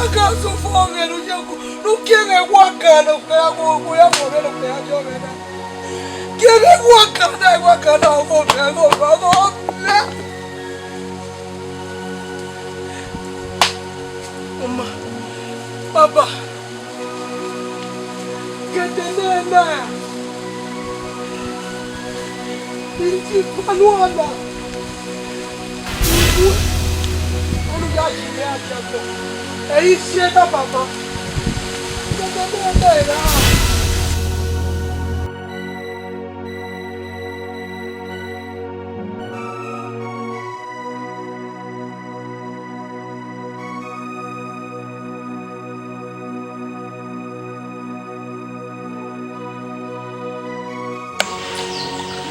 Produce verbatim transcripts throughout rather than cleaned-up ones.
Aka sufo mwẹ ne u ye ku, ne u kie mwẹ wa kan ne okpia ya, wo, wo ya mu mwẹ ne okpia ya jọ mwẹ na. Kie mwẹ wa kan na, wa kan na, ọgho mwẹ, ọgho mwẹ, ọgho mwẹ. Mama, baba, gẹdẹ nẹ na, I ti kpanuan na. Ọnii ya yi mwẹ agiagbọn, ẹ i si ẹe da baba. Gẹdẹ nẹ na ra.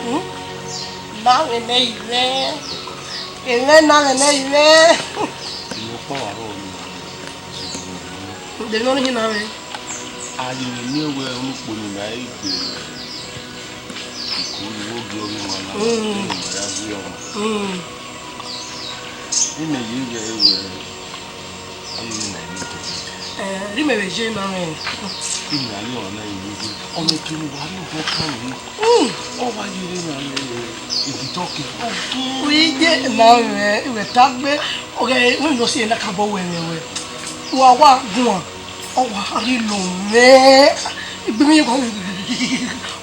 Hmm? Na mwẹ nẹ ivẹ, emẹ na mwẹ nẹ ivẹ. Iyẹn ọkpa wa rrọọ ni. De ne ọ rhie na mwẹ? A ye vbe miẹn wẹẹ, unu ukpo ni ma i gbe iko ni, vbe ogie ọghe emwa na, Mm. emwa ya ghi ọmwa. Mm. Imẹ ye ghẹ wẹẹ, a ye vbe na eni do. Eh, rhie mẹ vbe ye na mwẹ. Imẹ a ye ọmwa na ye vbe. Ọmọ ekene wa rhie obọ kan ni. Mm. Ọ wa ye vbe na mwẹ, eh, ididọke. Wi ye na mwẹ, iwẹ ta gbe, ọghe, wẹ nọ si ena ka bọ wẹ mwẹ wẹ. Wa wa guan. Ọ wa ghi lọ mwẹ, igbe mwẹ wa,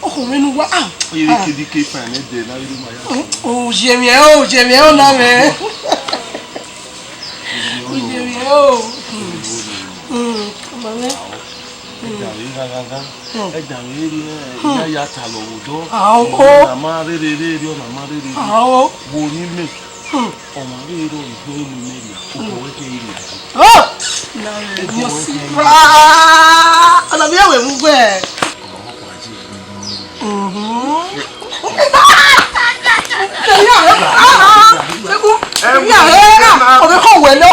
ọkhọ mwẹ ne uwa, ah, Oye, ah. Kedi ke fine ẹdẹ na, ire ma ya. O, o ye mwẹ o, o ye mwẹ o na mwẹ. O ye mwẹ o. Hmm. Hmm, ọmọ mwẹ. Ẹdẹ avbe ghanghanghan, Hmm. ẹdẹ avbe rhie, Hmm. ya ya ta lọ vbe odọ. Ah, o. Ọna ma rere rere, ọna ma rere rere. Ah, o. Wo ni mẹ. Hmm. Ọmwa vbe rrọọ ikhuẹn unu imẹ rria, obọ wẹ kẹ i rre. Oh! Na rẹ, Obọ wẹ kẹ i rre. Ah! Ọna vbe wẹ mu wẹ. Ọmwa ọkpa je. Mhm. Ọmwa ọkpa je. Ọmwa ọkpa je.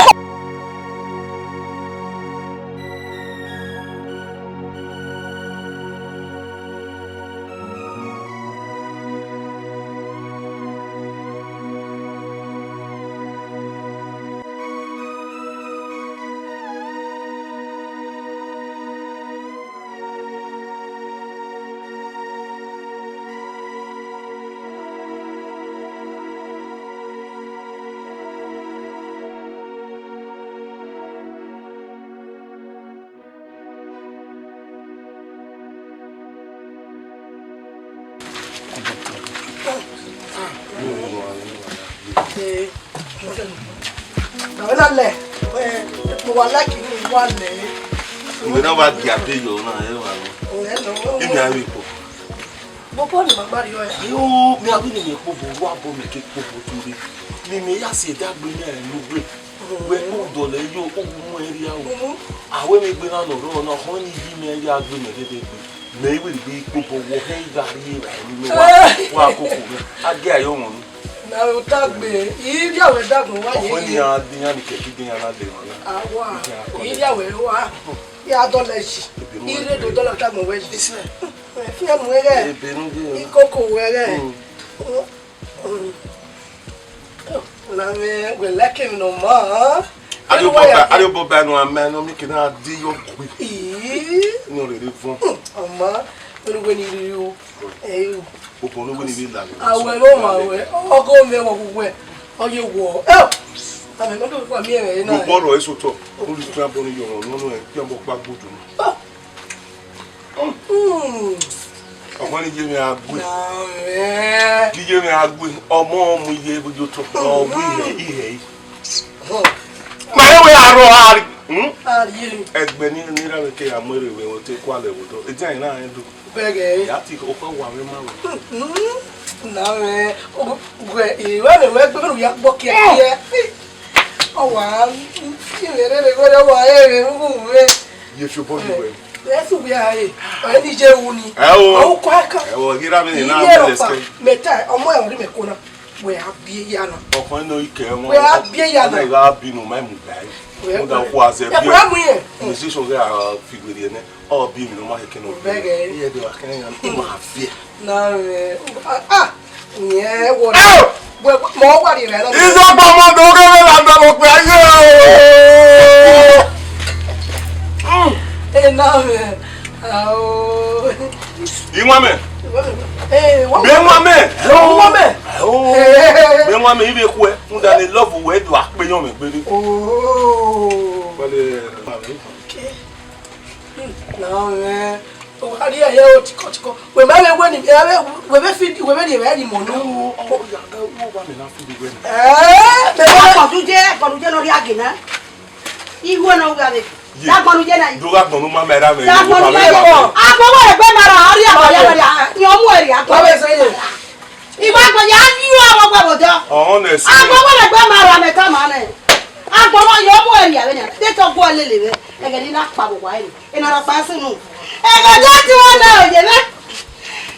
Eh, na wẹ na lẹ, eh, mo wa like ni wa lẹ. Ìwé náà wá di àbẹ̀yọ̀ náà, ẹ wà lọ. Ọ̀rẹ́ náà. Èmi á rí ipò. Bọbọ ni ma gba rriọ ẹre. Ayo, mi a wẹ ne imẹ kpobọ, wa bọ mẹ ke kpobọ tu rre. Ne imẹ ya si ẹdẹ gbe ne ẹ ne uwẹ. Wẹ kpo dọlẹ yo, owu mu ẹn rria o. Mhm. A wẹ mẹ gbe na nọ rrọọ na, ọhọn ni yi mẹ ya gbe mẹ dẹdẹ gbe. Mẹ i wẹ gbe ikpobọ wọ hẹ i gha rrie ra ẹre mẹ wa, wa koko mẹ. A gẹ aye ọmọ ni. Na ota gbe, i rria wẹ dagun wa ye. Ọhọn ni ya de yan ni kẹki de yan na de wọn na. Awa, i rria wẹ wa. Ya dọlẹ yi. I rre do dọlẹ dagun wẹ yi. Isẹ. Fian mu ẹghẹ. Ebe nu ghe. Ikoko wẹ ẹghẹ. Mm. Mm. Na mwẹ wẹ like emwi ne ọ ma. Ariobọba, ariobọba nu a ma nọ mi ke na di yo gbe. Ii. Ni ọ rere vọn. Ọ ma, wẹ ne wẹ ni riri o. Ẹ o. Obọ ne wẹ ni vbe la. Awẹ no ma wẹ. Ọgọ mẹ wọ wẹ. Ọ ye wọ. Ẹ. Amẹ no do wa mi ẹmwẹ na. Obọ rọ eso tọ. Olu tun abọ ni yo no no e. Ki abọ kpa gbodu. Ọmọ ni ye mwẹ a gbe. Ghi ye mwẹ a gbe. Ọmọ mu iye vbe yo to. Ọ wi ihe, ihe yi. Ma re wẹ arọ a ri. Hmm? Ẹgbẹ ni, ni ra vbe ke ya mu ere vbe te kua lẹ vbe odọ. Edian na rẹn do. Bẹghe. Ya ti okọ wa mwẹ ma wẹ. Na mwẹ, o, wẹ, e, wẹ, wẹ, wẹ, wẹ, ya gbọ kiẹ kiẹ. Ọ wa, i mwẹ rere wẹ, ọ wa, e, mwẹ, mwẹ. Ye fi obọ yi wẹ. Ẹ fi wẹ a re, ẹ ni ye wu ni. Ẹ o. Ọ kọ aka. Ẹ o, ghi ra mi ni na. Iye rọ pa, mẹ ta, ọmọ ẹ ọre mẹ ko na. Wẹ a bie ya na. Ọkàn náà ikẹ wọn. Wẹ a bie ya na. Ẹ gha bi nu ma mu ba. Wẹ. Mo da ko azẹ bi. Ẹ kura mu yẹn. Musician gha fi were nẹ. Ọ bi mi no ma heke no. Bẹgẹ. Iye de wa kẹrẹ yan. Ima fi. Na, eh, ah, ah. Yẹn wọ. Ẹ o. Wẹ, mọ wa ri rẹ na. Izo gbọmọ do gẹgẹ la dọmọ pé ayé o. Na mwẹ. Ao. Iwan mẹ. Eh, wa Mẹ wan mẹ. Wa mẹ. Oh. Eh. Mẹ wan mẹ, ivbe khuẹ. Unda ni love wẹ do akpe yọn mẹ gbere. Oh. Wale. Okay. Hmm, na mwẹ. O wa rhie ẹre o tikọ tikọ. Wẹ ma vbe wẹ ni, ẹ vbe, wẹ vbe fi, wẹ vbe rhie ẹre ni mọ nu. Ọ, ọ, ya, ẹ, wo wa mẹ na fi di wẹ ni. Eh, mẹ vbe Akpọnujẹ, Akpọnujẹ ne ọ rhie agie na. Igho ne ọ gha vbe. Ye. Dagbanujẹ na. Do gha gbọnnu ma mẹ ra mẹ. Dagbanujẹ. Agbọn wẹ egbe ma ra, ọ rhie agbọn ya, ọ rhie, yan mu ẹre agbọn. Wa vbe sẹ ye. Igba agbọn ya yi ọmọ gbe vbe odọ. Ọhọn nẹ sẹ. Agbọn wẹ egbe ma ra mẹ tama nẹ. Agbọn wẹ ya mu ẹre ya vbe nẹ. De tọ gu lele vbe. Ẹghẹ ne I na kpa vbe owa ẹre. Ena ra kpa sunu. Ẹghẹ ne ọ ti wẹ na oye mwẹ.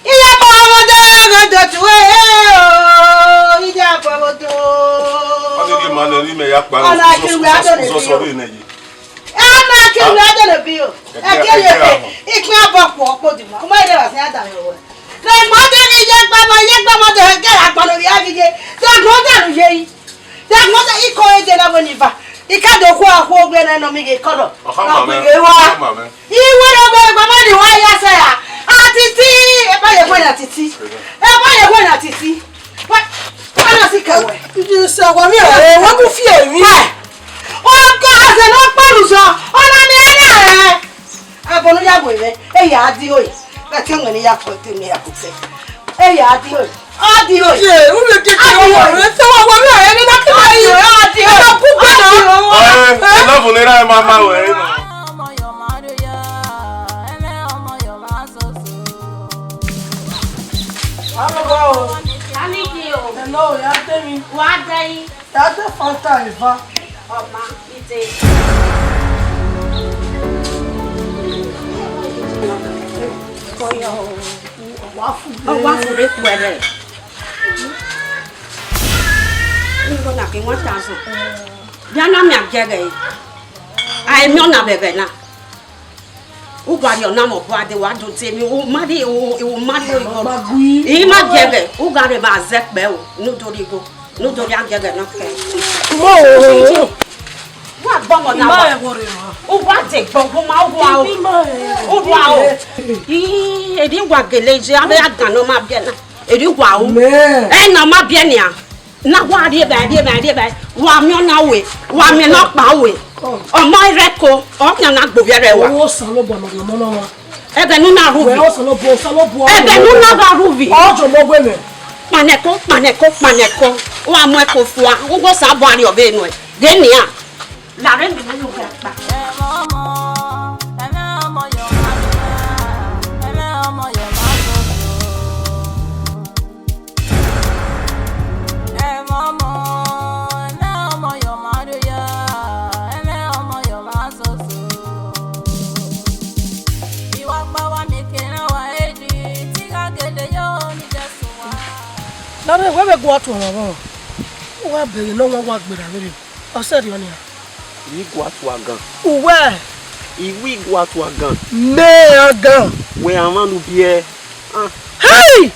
Iye ma ọmọdé, ẹghẹ do tu e o. Iye akpọ vbe oto. Ọ ghi ma nẹ ne imẹ ya kpa. Ọna kiri wẹ a do ne bi o. Ọna kiri wẹ a do ne bi o. Ẹkẹ ye ẹkẹ, ikpẹn abọ kpọ kpodima. Ọmọ ire wa sin a da vbe wẹ. Rẹ ma de ghi ye gba ma ye gba ma de gẹ ra gbọnọ vbe a ghi ye. De agbọn da ru ye yi. De agbọn da ikọ eje na wẹ ni va. I ka do khu akhuo gbe na nọ mi ghe kọdọ. Ọkha ma mẹ. Ọkha ma mẹ. I wẹ rẹ gbe gba ma ni wa ya sẹ ra. Atiti, eba ye gbe na titi. Eba ye gbe na titi. Wa, wa na si kẹwẹ. Iye sa wa mi ẹ, wa ku fi emi. Ẹ. O ka se no kpọlu sọ. Ọna ni ẹ na ẹ. Abọ ne u ya gu mwẹ, e ya di oi. Vbe te mwẹ ne I ya fo te mwẹ ya ku te. E ya di oi. A di oi. Ye, u vbe keke ọmọ rẹ, te wa wa vbe ẹre na ke ba yi. A di oi. Ẹ na ku gbe na. Ẹ, ẹ na vun ne ra ma ma wẹ. Hello, ya te mi. Wa da yi. Dade Fanta eva. Ọma, ite. Ọwa fure kuẹrẹ. Nigbo na ke one thousand. Bia na mia giẹghẹ. A miẹn ọna vbe ẹghẹ na. U gha rhie ọna mwẹ obọ a de wa do te emwi, u ma rhie, u, u ma rhie igho. I ma giẹghẹ, u gha rhe vbe azẹkpẹ o, ne u do rhie igho, ne u do rhie agiẹghẹ nọ kẹ. Mo o. Wa gbọmọ na wa. U wa de gbọn, u ma rhua o. U rhua o. Ii, erriọ uwa gele ye, avbe a gan ne ọ ma biẹ na. Erriọ uwa o. Ẹ na ọ ma biẹ nian. Na wa rhie vbe, rhie vbe, rhie vbe. Wa miẹn ọna ue, wa miẹn ọkpa ue. Ọmọ ẹrẹko, ọ khian na gbe ovbi ẹre wa. Osanobua ma rhie ọmọ na wa. Ẹghẹ ne u na rhuvbi. Wẹ Osanobua, Osanobua. Ẹghẹ ne u na gha rhuvbi. Ọ jọ ọmọ wẹ mwẹ. Kpanẹko, kpanẹko, kpanẹko. Wa mu ẹko fua, u gho sa bu arhiọ vbe nuẹ. Ghe nian. Lare mẹ ne u gha kpa. Ẹmwẹ ọmọ, ẹmwẹ ọmọ yọ ma soso. Ẹmwẹ ọmọ, ẹmwẹ ọmọ yọ ma do ya, ẹmwẹ ọmọ yọ ma soso. Iwa kpa wa mieke na wa edi, te I gha gele yo ni Jesu wa. Lare, wẹ vbe gua tuẹ ọmwa vbọ? Uwa bẹghe ne ọmwa wa gberra vberriọ. Ọ sẹrriọ nian. I ghi gua tua gan. Uwẹ? I wi gua tua gan. Mẹ a gan. Wẹ a mwa ne u biẹ. Ah. Hey!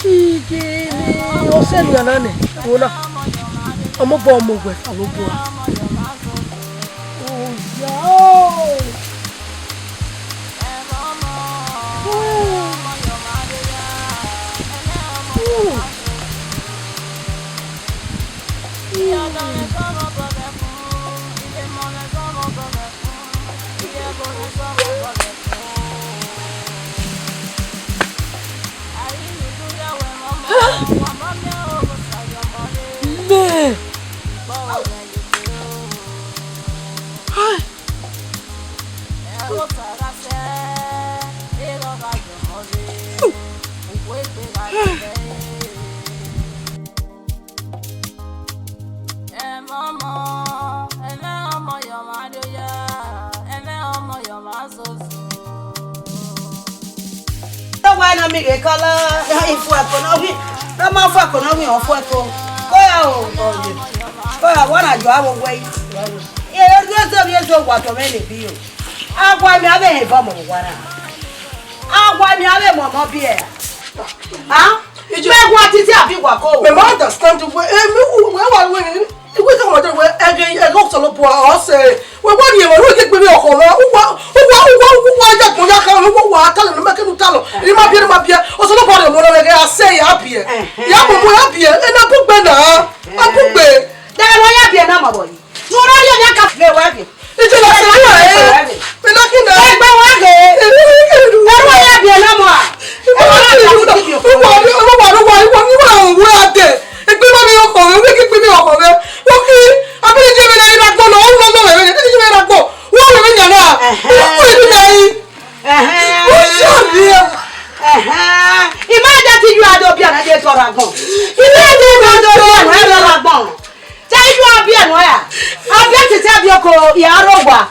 Iye ne ọ sẹrriọ na nẹ, wo na. Ọmọ obọ ọmọ wẹ Osanobua. Oya o. Mẹ. Hai. Ẹmwẹ ọmọ, ẹmwẹ ọmọ yọ ma do ya, ẹmwẹ ọmọ yọ ma soso. Tọwa na mi ghe kala, ya ifu ẹko na wi, ra ma fu ẹko na wi, ọ fu ẹko. Ko ya o, oye. Ko ya, wa na jọ aro wẹ yi. Ye ru ẹzọ vbe ẹzọ wa tọ mwẹ ne bi o. Awa mi avbe hẹ vọ mọ wa ra. Awa mi avbe mọ mọ biẹ. Ah? Mẹ wa titi abi wa ko. Mẹ ma understand wẹ, eh, mẹ wa, wẹ wa, wẹ. Iwe ka ma jẹ wẹ ẹghẹ ẹghẹ Osanobua ọ sẹ. Wẹ wa rhie wẹ wẹ ke gbe vbe ọkhọ mwẹ. Uwa uwa uwa uwa ya gbọn ya kha, uwa wa ta lẹ ne ma kenu ta lọ. Ni ma biẹ, ni ma biẹ. Osanobua rhie ọmọ na vbe ẹghẹ a sẹ ya biẹ. Ya mu mu ya biẹ. Ena bugbe na. A bugbe. Dẹghẹ ne ọ ya biẹ na ma bọ yi. Ne ọ rhie ọmọ ya ka vbe wẹ biẹ. Ije na sẹ ya e. Pe na ki na. Ẹgbẹ wa ghe. Ẹrọ ya biẹ na ma. Ẹrọ ya biẹ na ma. Uwa uwa uwa uwa uwa ni wa uwa ade. Egbe ma mi ọkọ rẹ, wẹ ke gbe mi ọkọ rẹ. Wẹ ke, abiri je mi na ira gbọ nọ, ọ lọ nọ rẹ, abiri je mi ira gbọ. Wẹ wẹ mi yana. Ẹhẹn. Wẹ mi na yi. Ẹhẹn. Wẹ sọ mi. Ẹhẹn. I ma da ti yu ado bia na je tọrọ agbọn. I ma da yu ado bia na je tọrọ agbọn. Te yu abia nọ ya. Abia tete abia oko ya ro wa.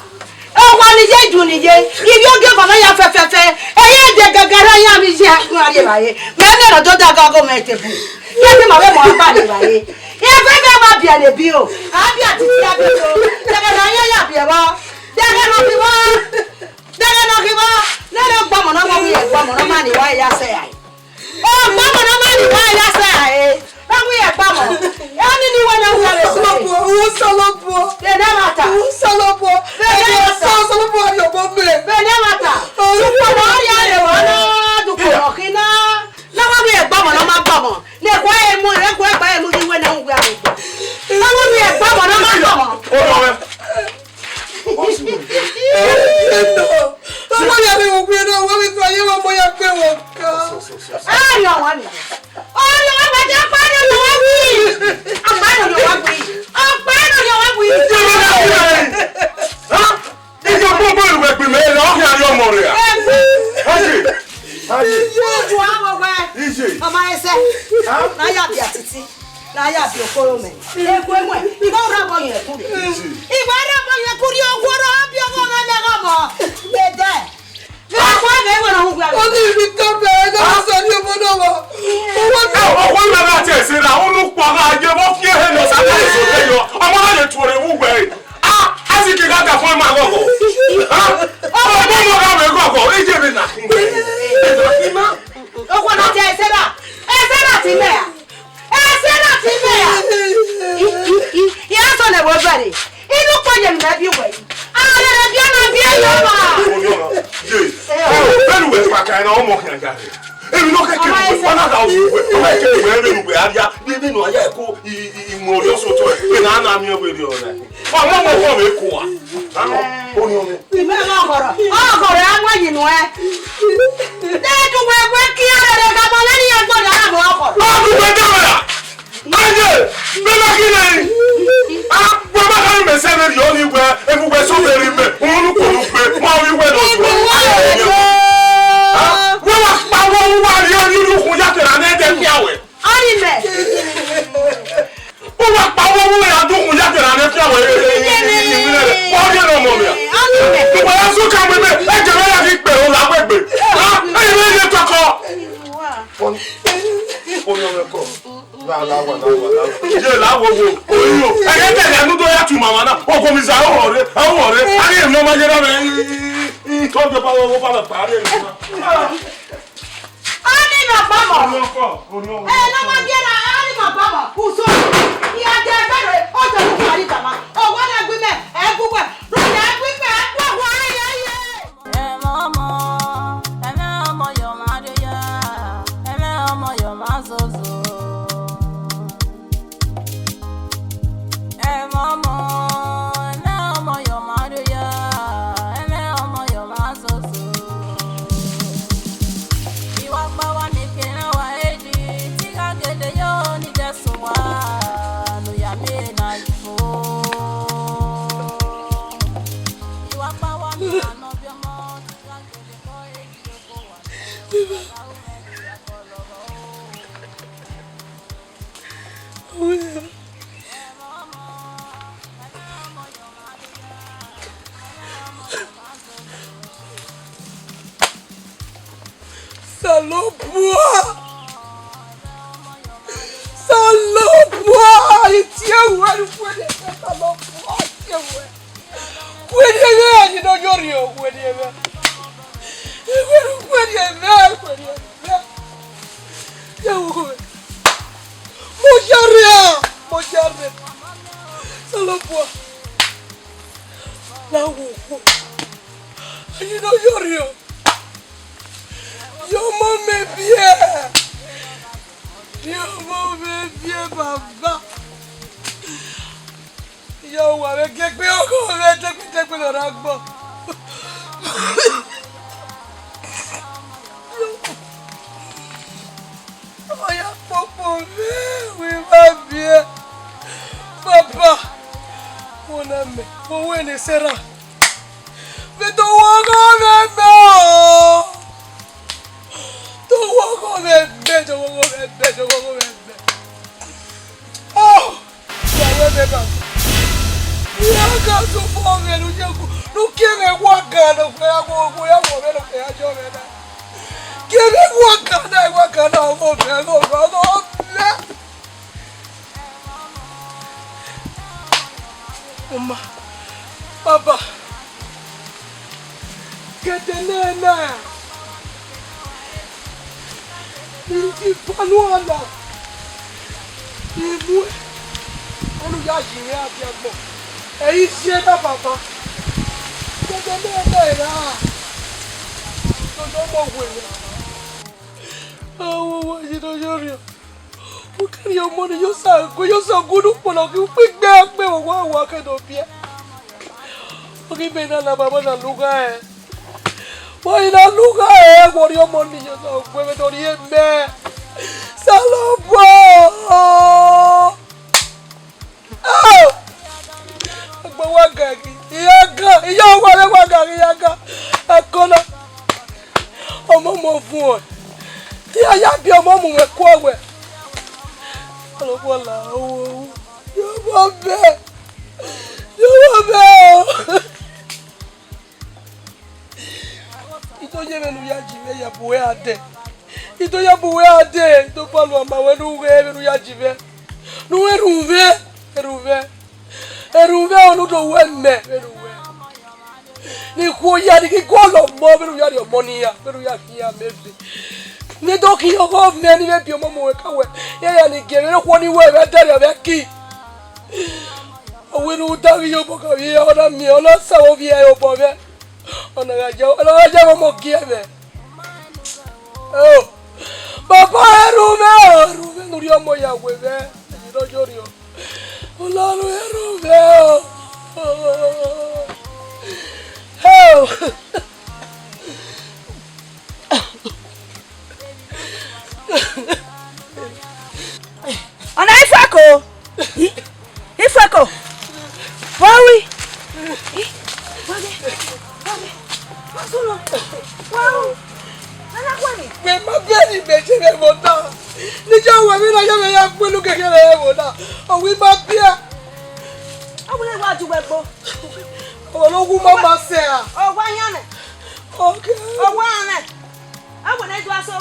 Owa ni ye, idu ni ye, ivbi ogieva na ya fẹfẹfẹ, ẹ i de gẹgẹrẹ iran ni ye ẹkun arrierre. Mẹ ne ẹrọ do da gago mẹ tebun. Ye te ma vbe mọ ọkpa ne evbare. Evbare vbe wa biẹ ne ebi o. A biẹ titi a biẹ o. Dẹghẹ ne a ya ya biẹ vbọ. Dẹghẹ ne ọ ghi vbọ. Dẹghẹ ne ọ ghi vbọ. Nene ọgbọmọ ne ọ ma wi ẹgbọmọ ne ọ ma ni wa ya sẹ rae. Ọgbọmọ ne ọ ma ni wa ya sẹ rae. Ne ọ wi ẹgbọmọ. Ẹ ni ni wẹ ne ọ wi ẹre sẹ. Osanobua, Osanobua. Vbe ne ẹmwata. Osanobua. Vbe ne ẹmwata. Osanobua rhie obọ mẹ. Vbe ne ẹmwata. Osanobua. Ukpọlọ ọ rhie ẹre wa na, dukpọlọ khin na. Ne ọ wa wi ẹgbọmọ ne ọ ma gbọmọ. Ne ẹkhuẹ emu, ne ẹkhuẹ gba emu ghi wẹ ne ọ wi ẹre. Ne ọ wa wi ẹgbọmọ ne ọ ma gbọmọ. Ọmọ mwẹ. Ọmọ ya vbe vbe na, wa vbe tọ ye wa, ọmọ ya gbe wọ ka. Ariọ wa ni. Ọriọ wa gbaje, ọkpa ẹre ne wa wi. Ọkpa ẹre ne wa wi. Ọkpa ẹre ne wa wi. Ha? Ije gbogbo ru ẹgbẹ mẹ, ọ khian rhie ọmọ rẹ a? Ẹgbẹ. Aye. Aye. Ojú àwọn wẹ. Ije. Ọmọ ẹsẹ. Ha? Na ya bia titi. Na ya biẹ okoro mẹ. Ekhue mẹ, I wa rha obọ yẹn kurri. I wa rha obọ yẹn kurri, owa rọ biẹ ọmọ mwẹ ne ọ gha mọ. Dede. Vbe wa vbe wẹ ne ọ hu gbe. Ọ ni ri ka bẹ, ẹ na sẹ ni ọmọ na wa. Ẹ, ọwọ na gha te ẹse ra, unu kpọ gha ye vbe ọ fi ehe ne ọ sa ka eso te yọ. Ọmọ na ye tuorre vbe uwẹ. A, a si ke gha ka fun ma ghọghọ. Ha? Ọmọ ọmọ gha vbe ghọghọ, ije vbe na. Ima. Okhuo na tie ẹse ra. Ẹse ra ti mẹ ra. Ẹse ra ti mẹ ra. I, i, i, I a sọ ne wo bẹre. Inu kpọ ye mẹ bi wẹ. A rẹ rẹ bi ọmọ bi ẹyọ ma. Ye. Bẹnu wẹ kpaka ẹna ọmọ khian ga. Emwi ne ọ kẹkẹ wẹ, ọ na da osu wẹ, ọ na kẹ wẹ, emwi ne uwẹ a dia, vbene a ya ẹko, i, i, i mu ọrriọ sotọ, vbene a na miẹn wẹ rriọ na. Ọmọ ọmọ ọmọ vbe kua. Ọni ọmọ. Imẹ ma ọghọrọ. Ọghọrọ a wa yi nuẹ. Te du wẹ wẹ kia rere ga mọ lẹni ya gbọdọ a mọ ọghọrọ. Ọdún wẹ dá wẹ rà. Aye, bẹ́ẹ̀ kí ni? A, wẹ ma ka mẹ sẹ ne rriọ ni wẹ, ebu wẹ so vbe ri mẹ, unu ko nu gbe, ma wi wẹ lọ. Wẹ wa kpa wọ wa rriọ ni unu kun ya kẹra ne ẹdẹ kia wẹ. Ọni mẹ. Uwa kpa uwa uwa ya du kun ya kẹra ne fian wẹ. Wọ́n yẹ nọ mọ mi a. Uwa ya su ka mẹ mẹ, ẹ jẹ ya ghi kpẹ o la wẹ gbe. Ha, ẹ yẹ yẹ tọkọ. Oyọ mẹ kọ. La la wa la wa la. Ye la wo wo. Oyo. Ẹ yẹ tẹlẹ nu do ya tu mama na. Ogo mi za o hore. O hore. A yẹ nọ ma yẹ na mẹ. I to de pa wo pa pa re. Ani ma gbọmọ. Ẹ, ne ọ ma biẹ na, ani ma gbọmọ. Uso, I a jẹ ẹgbẹe rre, ọ jọ ne u kari tama. Ọ wa na gbe mẹ, ẹ gu wẹ. Rhunmwuda ẹgbẹe ikpẹ, ẹ gu ọgua, ẹ, ẹ, ẹ. Ẹmwẹ ọmọ, ẹmwẹ ọmọ yọ ma de ya, ẹmwẹ ọmọ yọ ma zozo. Ẹmwẹ ọmọ, ẹmwẹ ọmọ yọ ma do ya, ẹmwẹ ọmọ yọ ma zozo. I wa kpa wa miẹn ekiẹn wa edi, te I gha gele yo ni dẹ sẹ owa, ne ọ ya miẹn na yi fo. I wa kpa wa miẹn anọ biẹ ọmọ, te I gha gele kọ edi oko wa. Osanobua! Osanobua! I tie ruẹ, ruẹ, Osanobua, I tie ruẹ. Wẹrriẹ mwẹ, ẹyin ne ọ yọ rriọ, wẹrriẹ mwẹ. Wẹrriẹ mwẹ, wẹrriẹ mwẹ. Ya wo mwẹ. Mo ya rre, mo ya rre. Osanobua, la wo okhuo. Ayi ne ọ yọ rriọ. Yọ ọmọ mẹ biẹ. Yọ ọmọ mẹ biẹ, Baba. Yọ, wa vbe gie egbe ọghọ mwẹ degbe degbe ne ọ rre agbọn. Ọ ya kpokpo mwẹ, wẹ I ma biẹ. Baba, wẹ na mẹ, wẹ wẹ ne Sera. Vbe do wọ ọghọ mwẹ mẹ o. Do wọ ọghọ mwẹ mẹ, do wọ ọghọ mwẹ mẹ, do wọ ọghọ mwẹ mẹ. Oh! Wa wẹ mẹ ba. Wa ga so fo mwẹ ne u ye gu, ne u kie mwẹ wa ga ne okpia ya wo, wo ya wo mwẹ ne okpia ya jọ mwẹ na. Kie mwẹ wa ga na, wa ga na, ọmọ mwẹ, ọmọ mwẹ, ọmọ mwẹ. Ọma, Baba, kẹdẹ nẹ na, I ti banu ala, I mu ọnii ya yi mwẹ abiagbọn, ẹ i zie na, Baba, kẹdẹ nẹ na ra, ne ọ yọ ọmọ wẹ mwẹ. Awo wa yi ne ọ yọ rriọ. U kẹrriọ ọmọ ni, yọ sa gu, yọ sa gu ne ukpọlọ ghi ukpigbe akpe vbe owa owa ke do biẹ. Ọ ghi mẹ na la baba na lugha ẹre. Wa i na lugha ẹre, wẹ ọrriọ ọmọ ni, yọ sa gu ẹmwẹ ne ọ rhie mẹ. Osanobua. Agba wa ga ghi, I ya ga, I ya wa vbe wa ga ghi, I ya ga. Ẹko na, ọmọ mu vuọn. I ya ya biẹ ọmọ mu mwẹ kuọ wẹ. Ọlọkpa la, owo, owo. Yọ ọmọ mẹ, yọ ọmọ mẹ o. I do ye vbene u ya yi mwẹ ya bu uwẹ gha dẹ. I do ya bu uwẹ gha dẹ, I do ba unu ama wẹ ne u ghee vbene u ya yi mwẹ. Ne u erhunmwu, erhunmwu, erhunmwu ne u do wẹ mẹ vbene u wẹ. Ne ikhuo ya ni ghi guọlọ ọmọ vbene u ya rhie ọmọ ne iran, vbene u ya khian mẹ ebe. Ne I do khian ọghọ mẹ ne I vbe biẹ ọmọ mu uwẹ ka wẹ, iran ya ni gie vbene okhuo ni wẹ vbe ẹdẹrriọ vbe ẹki. Ọ wẹ ne u da ghi ye obọ kan vbe iran, ọ na miẹn, ọ na sa vbe ovbi ẹre obọ mwẹ. Ọ na gha ya, ọ na gha ya vbe ọmọ gie mwẹ. Oh, Baba, erhunmwu, erhunmwu ne u rhie ọmọ ya wẹ mwẹ, ẹyin ne ọ yọ rriọ. Ọlọrun, erhunmwu o. Oh. Ọna Ifueko. I-, Ifueko. Wa ru. I-, wa ghe, wa ghe. Wa sunu. Wa ru. Nana kwani. Mẹ ma biẹ ne imẹ je vbe ẹvbo na. Ne I ya wẹ vbene a ya mwẹ ya kpenu kẹkẹ vbe ẹvbo na. Ọ wẹ I ma biẹ. Ọ wẹ ne wa ju wẹ gbo. Ọmọ ne ọ wu ma ma sẹ a. Ọ wa yan nẹ. Okay. Ọ wa yan nẹ. A wẹ ne I do aso.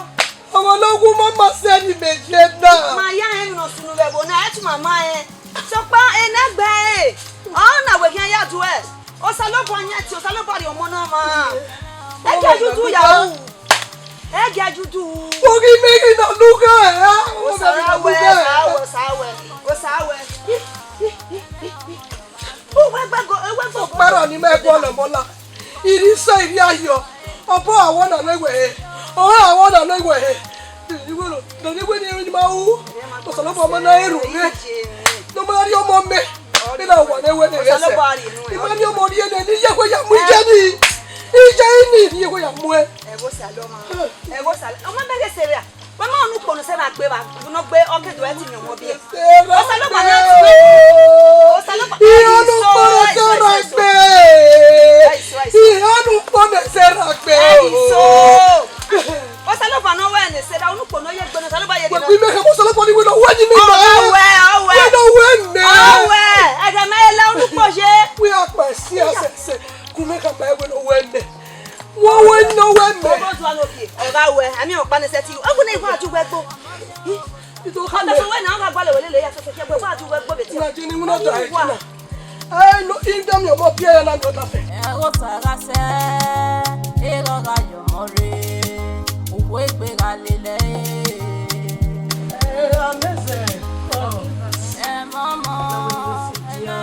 Ọmọ ne ọ wu ma ma sẹ ne imẹ je na. Ma ya rẹn emwi ne ọ sunu vbe ẹvbo na, ẹ tu ma ma rẹn. Sokpan enegbe ẹre, ọ na wẹ khian ya duẹ. Osanobua yan ẹtin, Osanobua rhie ọmọ ne ọmwa. Ẹ gie a ju udu ya ru. Ẹ gie a ju udu. Oghi mẹ ghi na lugha ẹre. Osa wẹ, osa wẹ, osa wẹ, osa wẹ. Uwẹ gbẹgo, uwẹ gbẹgo. Ọkpẹrọ ne imẹ guọlọ ọmọ na. I rhie isẹ, I rhie ayọ. Obọ awọ na nọ iwẹ he. Ọre awọ na nọ iwẹ he. Iwẹ ro, do ne iwẹ ni emwi ni ma ru. Osanobua ma na erhunmwu mwẹ. Ne ọ ma rhie ọmọ mẹ. Ena wa ne wẹ ne ghẹ sẹ. I ma ni ọmọ rhie nẹ, ne I ye ekhue ya mu iye ni. Iye ni, ne I ye ekhue ya mu ẹn. Ẹghẹ Osanobua. Ẹghẹ Osanobua. Ọmọ mẹ ghe sẹ vbe a. Wẹ ma unu ukpo ne Sera gbe vba, ne ọ gbe ọ ke do ẹtin miẹn ọmọ biẹ. Osanobua na tu. Osanobua. Ihe ọnukpo ne Sera gbe. Ihe ọnukpo ne Sera gbe. Osanobua ne ọ wẹ ne Sera, unu ukpo ne ọ ye gbe ne Osanobua ye gbe. Wẹ gbe mẹ kẹ Osanobua ni wẹ ne ọ wẹ ni mẹ. Ọ wẹ, ọ wẹ. Wẹ ne ọ wẹ mẹ. Ọ wẹ. Ẹghẹ mẹ la unu ukpo ye. Wẹ akpa si asẹsẹ. Gu mẹ ka ma wẹ ne ọ wẹ mẹ. Wẹ wẹ ne ọ wẹ mẹ. Ọmọ zua no bie. Ọ gha wẹ, ami ọkpa ne sẹtin. Ọ wẹ ne I wa ju wẹ gbo. Ọdafẹn wẹ na, ọ gha gualọ wẹ lele ya sẹsẹ, wẹ wa ju wẹ gbo vbe te. Na je ni wuna da ẹtin na. Ẹ no, I da miẹn ọmọ biẹ ya na miẹn ọdafẹn. Ẹ o ta gha sẹ, erha gha yọ ọmọ rre, okhuo egbe gha lele ẹre. Ẹ, amẹzẹ. Ẹ mọmọ, ẹ na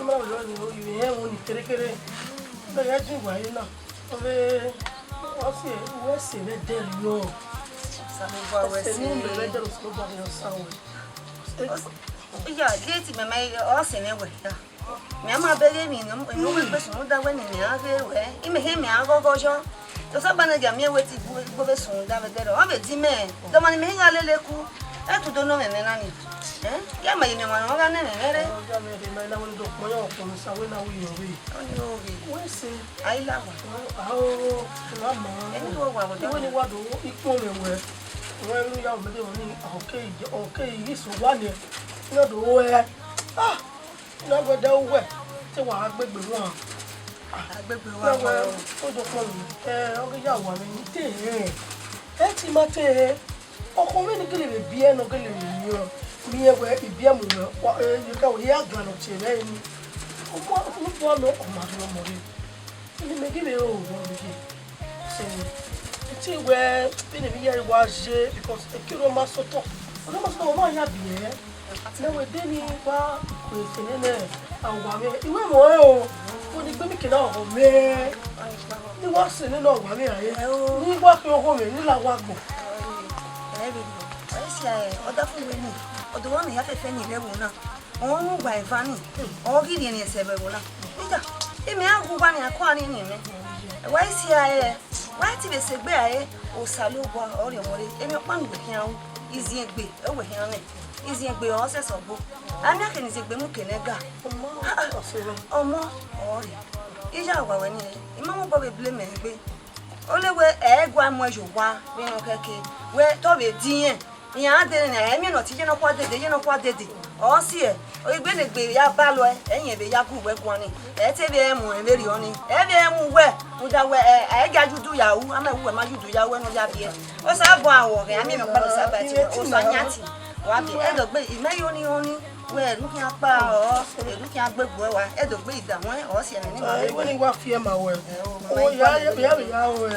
Ma rọ ni, ivbi hẹ wọn ni kerekere. Bẹghe ẹdin wa ye na. Ọvbe, ọ si, wẹ sẹ vbe ẹdẹ rriọ. Osanobua wẹ sẹ. Ẹsẹ ne u mẹ vbe ẹdẹ Osanobua ni ọ sa wẹ. Iya, gate mẹ, mẹ, ọ sẹ mwẹ wẹ, ya. Mẹ ma bẹghe emwi ne, emwi ne uwẹ gbe sunu da wẹ ne mẹ a ghe ruẹ. Imẹ hẹ mẹ a ghọghọ yọ. Osanobua ne ọ gia miẹn wẹ te igbo, igbo vbe sunu da vbe ẹdẹ rẹ. Ọ vbe di mẹ. Dọmọ ne mẹ hẹ gha lele ku. Ẹtu do nọ mwẹ mwẹ na ni. Eh? Ya ma ye mẹ wan ne ọ gha nẹ mwẹ mwẹ rre. Ọ gha mwẹ rre, ma na wẹ ne do kpọn ya ọkpọn sa wẹ na wi yọ vbe. Ọ ni o ghe. Wẹ sẹ. Ai la wa. Ao, wa ma. Ẹni wo wa wọ dọ. Wẹ ni wa do ikpọn mwẹ wẹ. Wẹ ru ya mẹ de wẹ ni ọke, ọke yi so wa ni. Ni do wẹ. Ah! Na wẹ da uwẹ, te wa gha gbegbe wan. Agbegbe wa wẹ, o do kpọn mi. Eh, ọ ghi ya wa mwẹ ni te hẹ. Ẹ ti ma te hẹ. Ọkhọ mwẹ ni gele vbe biẹ ne ọ gele vbe miẹn, miẹn wẹ ibiẹ mu wẹ, wa, eh, ye ka wẹ, ya gan nọ tie mwẹ ni. Ọmọ, ọmọ, ọmọ, ọmọ rẹ ọmọ rẹ. Ni mẹ gele ro wẹ gele. So, I think wẹ, vbene emwi hia wa ye, because ekirri ọ ma sẹ otọ, ọ ma sẹ otọ, ọ ma ya biẹ. Ne wẹ de ni wa ku ese nene, a wa mwẹ. I wẹ mwẹ ọnrẹn o, ko ni gbe mi kene ọghọ mwẹ. Ni wa sẹ nene ọghọ mwẹ rae. Ni wa khian ọghọ mwẹ, ni la wa gbọ. Ẹ vbe nọ, ẹ si a, ẹ, ọdafẹn wẹ ni, ọdọ wa ne ya fẹfẹ ni rre ẹvbo na. Ọ ru uwa eva ni, ọ ghi rhiẹnrhiẹn sẹ vbe ẹvbo na. Iga, imẹ a gu uwa ni, a kọ a rhiẹnrhiẹn mwẹ. Ẹ wa si a, ẹ, wa te vbe sẹ egbe rae, Osanobua ọ rhie ọmọ rre. Emwi ọkpa ne uwẹ khian ru, iziẹn egbe, ọ wẹ khian mwẹ. Iziẹn egbe ọ sẹsẹ ọgbo. A miẹn akhẹ ne iziẹn egbe mu kene ga. Ọmọ, ọmọ, ọ rre. Iya wa wẹ ni, I ma mu obọ vbe blame egbe. Ọ le wẹ ẹ i gua muẹn ye owa vbene ọ khẹke, wẹ te ọ vbe diẹn. Iran dee ne ẹ miẹn ne ọ tie iye nọkhua dede, iye nọkhua dede. Ọ si ẹ, egbe ne egbe ya ba lọe, ẹ i rẹn vbe ya gu uwẹ guan ni. Ẹ te vbe mu ẹn vberriọ ni. Ẹ vbe mu uwẹ, rhunmwuda wẹ, ẹ, ẹ i gia ye udu ya ru, a ma wẹ uwẹ ma ye udu ya ru, wẹ ne ọ ya biẹ. Osanobua wẹ ọghẹn, a miẹn emwi ọkpa ne Osa ba tie, Osa yan tie. Wa biẹ, ẹdọgbe, imẹ yo ni họn ni. Wẹ erhukhian kpa ọ, erhukhian gbegbuẹ wa, ẹdọgbe idamuẹn, ọ si ẹmwẹ ni ma. Ah, iwẹ ni wa fiẹ ma wẹ. Ẹ o, mama, o ya, ya, ya, ya wẹ.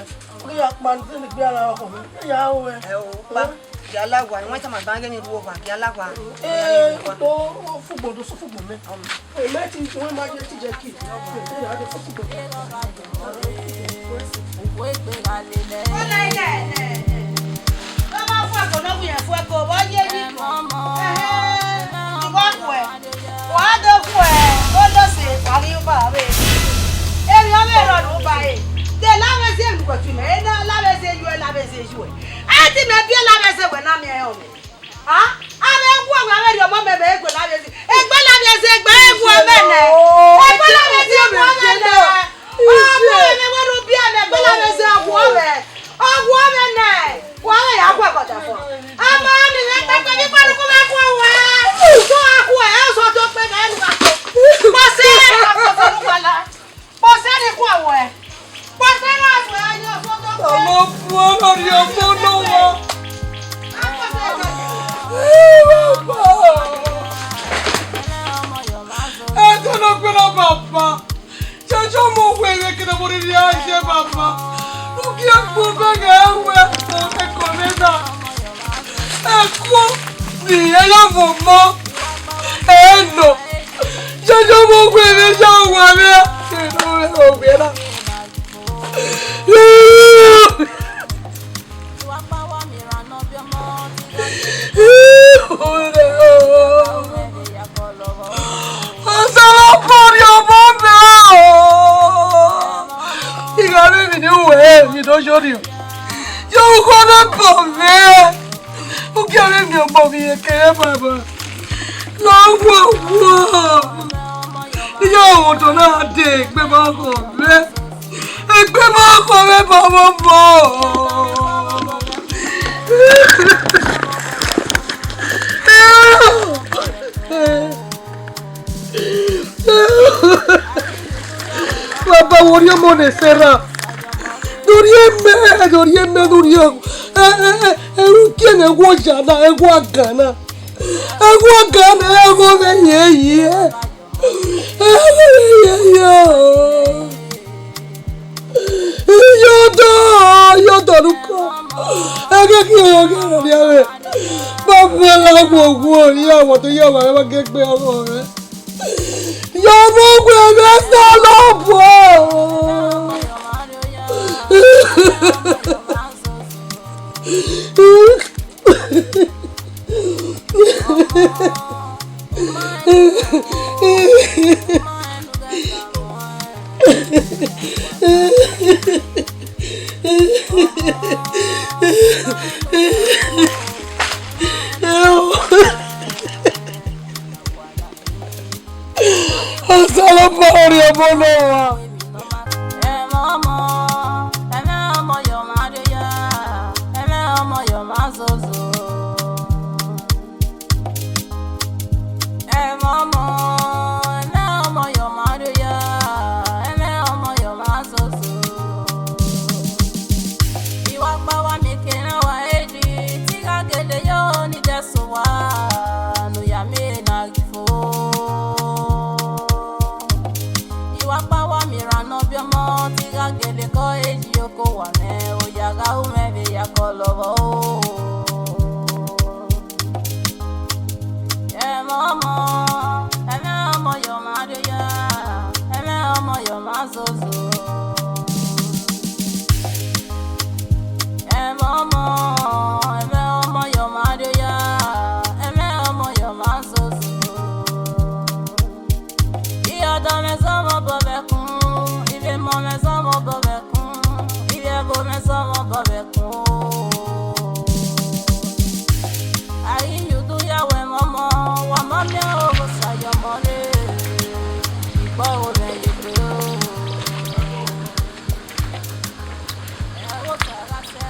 Ọ ya kpa ni, ni gbe ara ọkọ mi. Ya wẹ. Ẹ o, pa. Gia la wa, ni wọn tama ban ghe ni ru owa, gia la wa. Eh, o, o fugbo do, so fugbo mẹ. Ọmọ. O mẹ ti, o ma je ti je ki. O ya de fugbo. Ọna ẹghẹ ẹnẹ, ne ọ ma fu ẹko ne ọ wu irẹn fu ẹko, vbe ọ ye emwi ko? Ẹhẹn, I wa khuẹ, wa do khuẹ, Olose, wa ghi ba vbe. Emwi ọvbehe rrọọ ne u ba re, de la vbe zẹ ne uwẹ fi mẹ, la vbe zẹ yuẹ, la vbe zẹ yuẹ. Ẹ ti mẹ biẹ la vbe zẹ wẹ na miẹn rẹn ọmọ. A, a vbe wu wẹ avbe rhie ọmọ mẹ vbe egbe la vbe zẹ, egbe la vbe zẹ, egbe wu ọmọ nẹ. Egbe la vbe zẹ wu ọmọ nẹ. Ọmọ mwẹ ne u biẹ nẹ, egbe la vbe zẹ wu ọmọ. Ọ wu ọmọ nẹ. Wa vbe ya gu ẹbọ da fo. Ama ni vbe kpekpe ni kpanuku vbe gu wẹ. Sọ a gu ẹ, ọ sọ do kpe vbe enu gha to. Kpọsẹ, kpọsẹ unu kpala. Kpọsẹ ni gu wẹ. Kpọsẹ na gu ẹ, ọ sọ do kpe. Ọmọ fua lórí ọmọ lọ́wọ́. Ẹ tó lọ gbé lọ bàbá. Jẹjọ mo wẹ ẹrẹ kí ló mo rí rí ayé bàbá. Mo kí ẹ kú bẹ́ẹ̀ ẹ wẹ ẹ̀kọ́ mi náà. Ẹ kú ni ẹ yà wọ mọ́. Ẹ nọ. Jẹjọ mo wẹ ẹrẹ yà wọ rẹ. Ẹ nọ rẹ wọ wẹ náà. Ọsọrọ kọrin ọmọ mẹ o. Igha vbe emwi ne uwẹ emwi ne ọ yọrriọ. Ye ọgọ ne bọ mwẹ. Ugie vbe emwi ọmọ vbe iyeke mwẹ baba. Lọ wọ wọ. Iye ọmọdọ na de egbe ma kọ mwẹ. Egbe ma kọ mwẹ baba mọ. Baba, wo rhie ọmọ ne Sera. Do rhie mẹ, do rhie mẹ, do rhie. Ẹ, ẹ, ẹ, ẹ, ru gie ne ẹwu ọya na, ẹwu agan na. Ẹwu agan na, ẹwu vbe ye ye. Ẹwu vbe ye ye o. Iyodo, iyodo luko. Ẹgẹ ki ẹgẹ rẹ rhie mwẹ. Baba, la wo wo, ya wo to ya wa, wa gẹ gbe ọmọ rẹ. Ya vbe uwu mwẹ Osanobua. Osanobua, orhiọn ọmọ ne ọ wa. Ẹmwẹ ọmọ, ẹmwẹ ọmọ yọ ma rre ya, ẹmwẹ ọmọ yọ ma zozo. Ẹmwẹ ọmọ, ẹmwẹ ọmọ yọ ma rre ya, ẹmwẹ ọmọ yọ ma zozo. I wa kpa wa miẹn ekiran wa edi, te I gha gele yo ni dẹ sẹ owa, ne u ya miẹn na ghi fo. I wa kpa wa miẹn erhan ne ọ biẹ ọmọ, te I gha gele kọ edi oko wa mwẹ, oya gha ru mwẹ vbe ya kọlọ vbọ o. Ẹmwẹ ọmọ, ẹmwẹ ọmọ yọ ma rre ya, ẹmwẹ ọmọ yọ ma zozo. Ẹmwẹ ọmọ, ẹmwẹ ọmọ yọ ma rre ya, ẹmwẹ ọmọ yọ ma zozo. Iyọdọ mwẹ zọmọ obọ vbe ẹkun, ivbi emọ mwẹ zọmọ obọ vbe ẹkun, ivbi ẹvbo mwẹ zọmọ obọ vbe ẹkun o. A ghi ye udu ya wẹ mwẹ ọmọ, wa ma miẹn Osanobua ye ọmọ re, ikpọ ọghe mwẹ ye egbe o. Ẹ wo ta gha sẹ.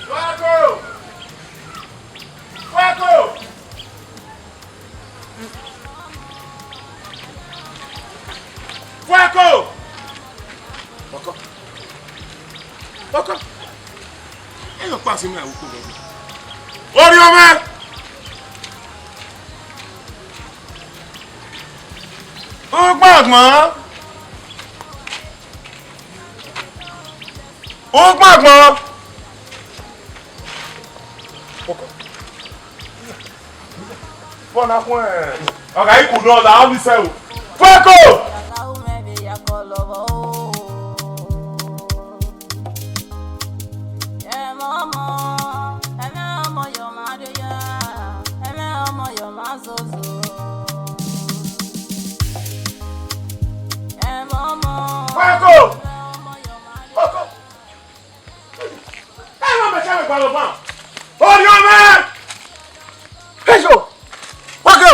Fuego! Fuego! Fuego! Ọkọ. Ọkọ. Ẹ yọ kpa sinu ẹvbo ukpo vbe ẹgbẹ. Orhiọn mwẹ! Ukpo agbọn! Ukpo agbọn! Ọkọ. Bọ́ọ̀lù akún ẹ̀. Ọ̀gá ikú náà la ọ́ ní sẹ́wọ̀. Fuego! Fuego! Fuego! Ẹ ma mẹ sẹ vbe gbalọ ban. Orhiọn mwẹ! Eyo! Fuego!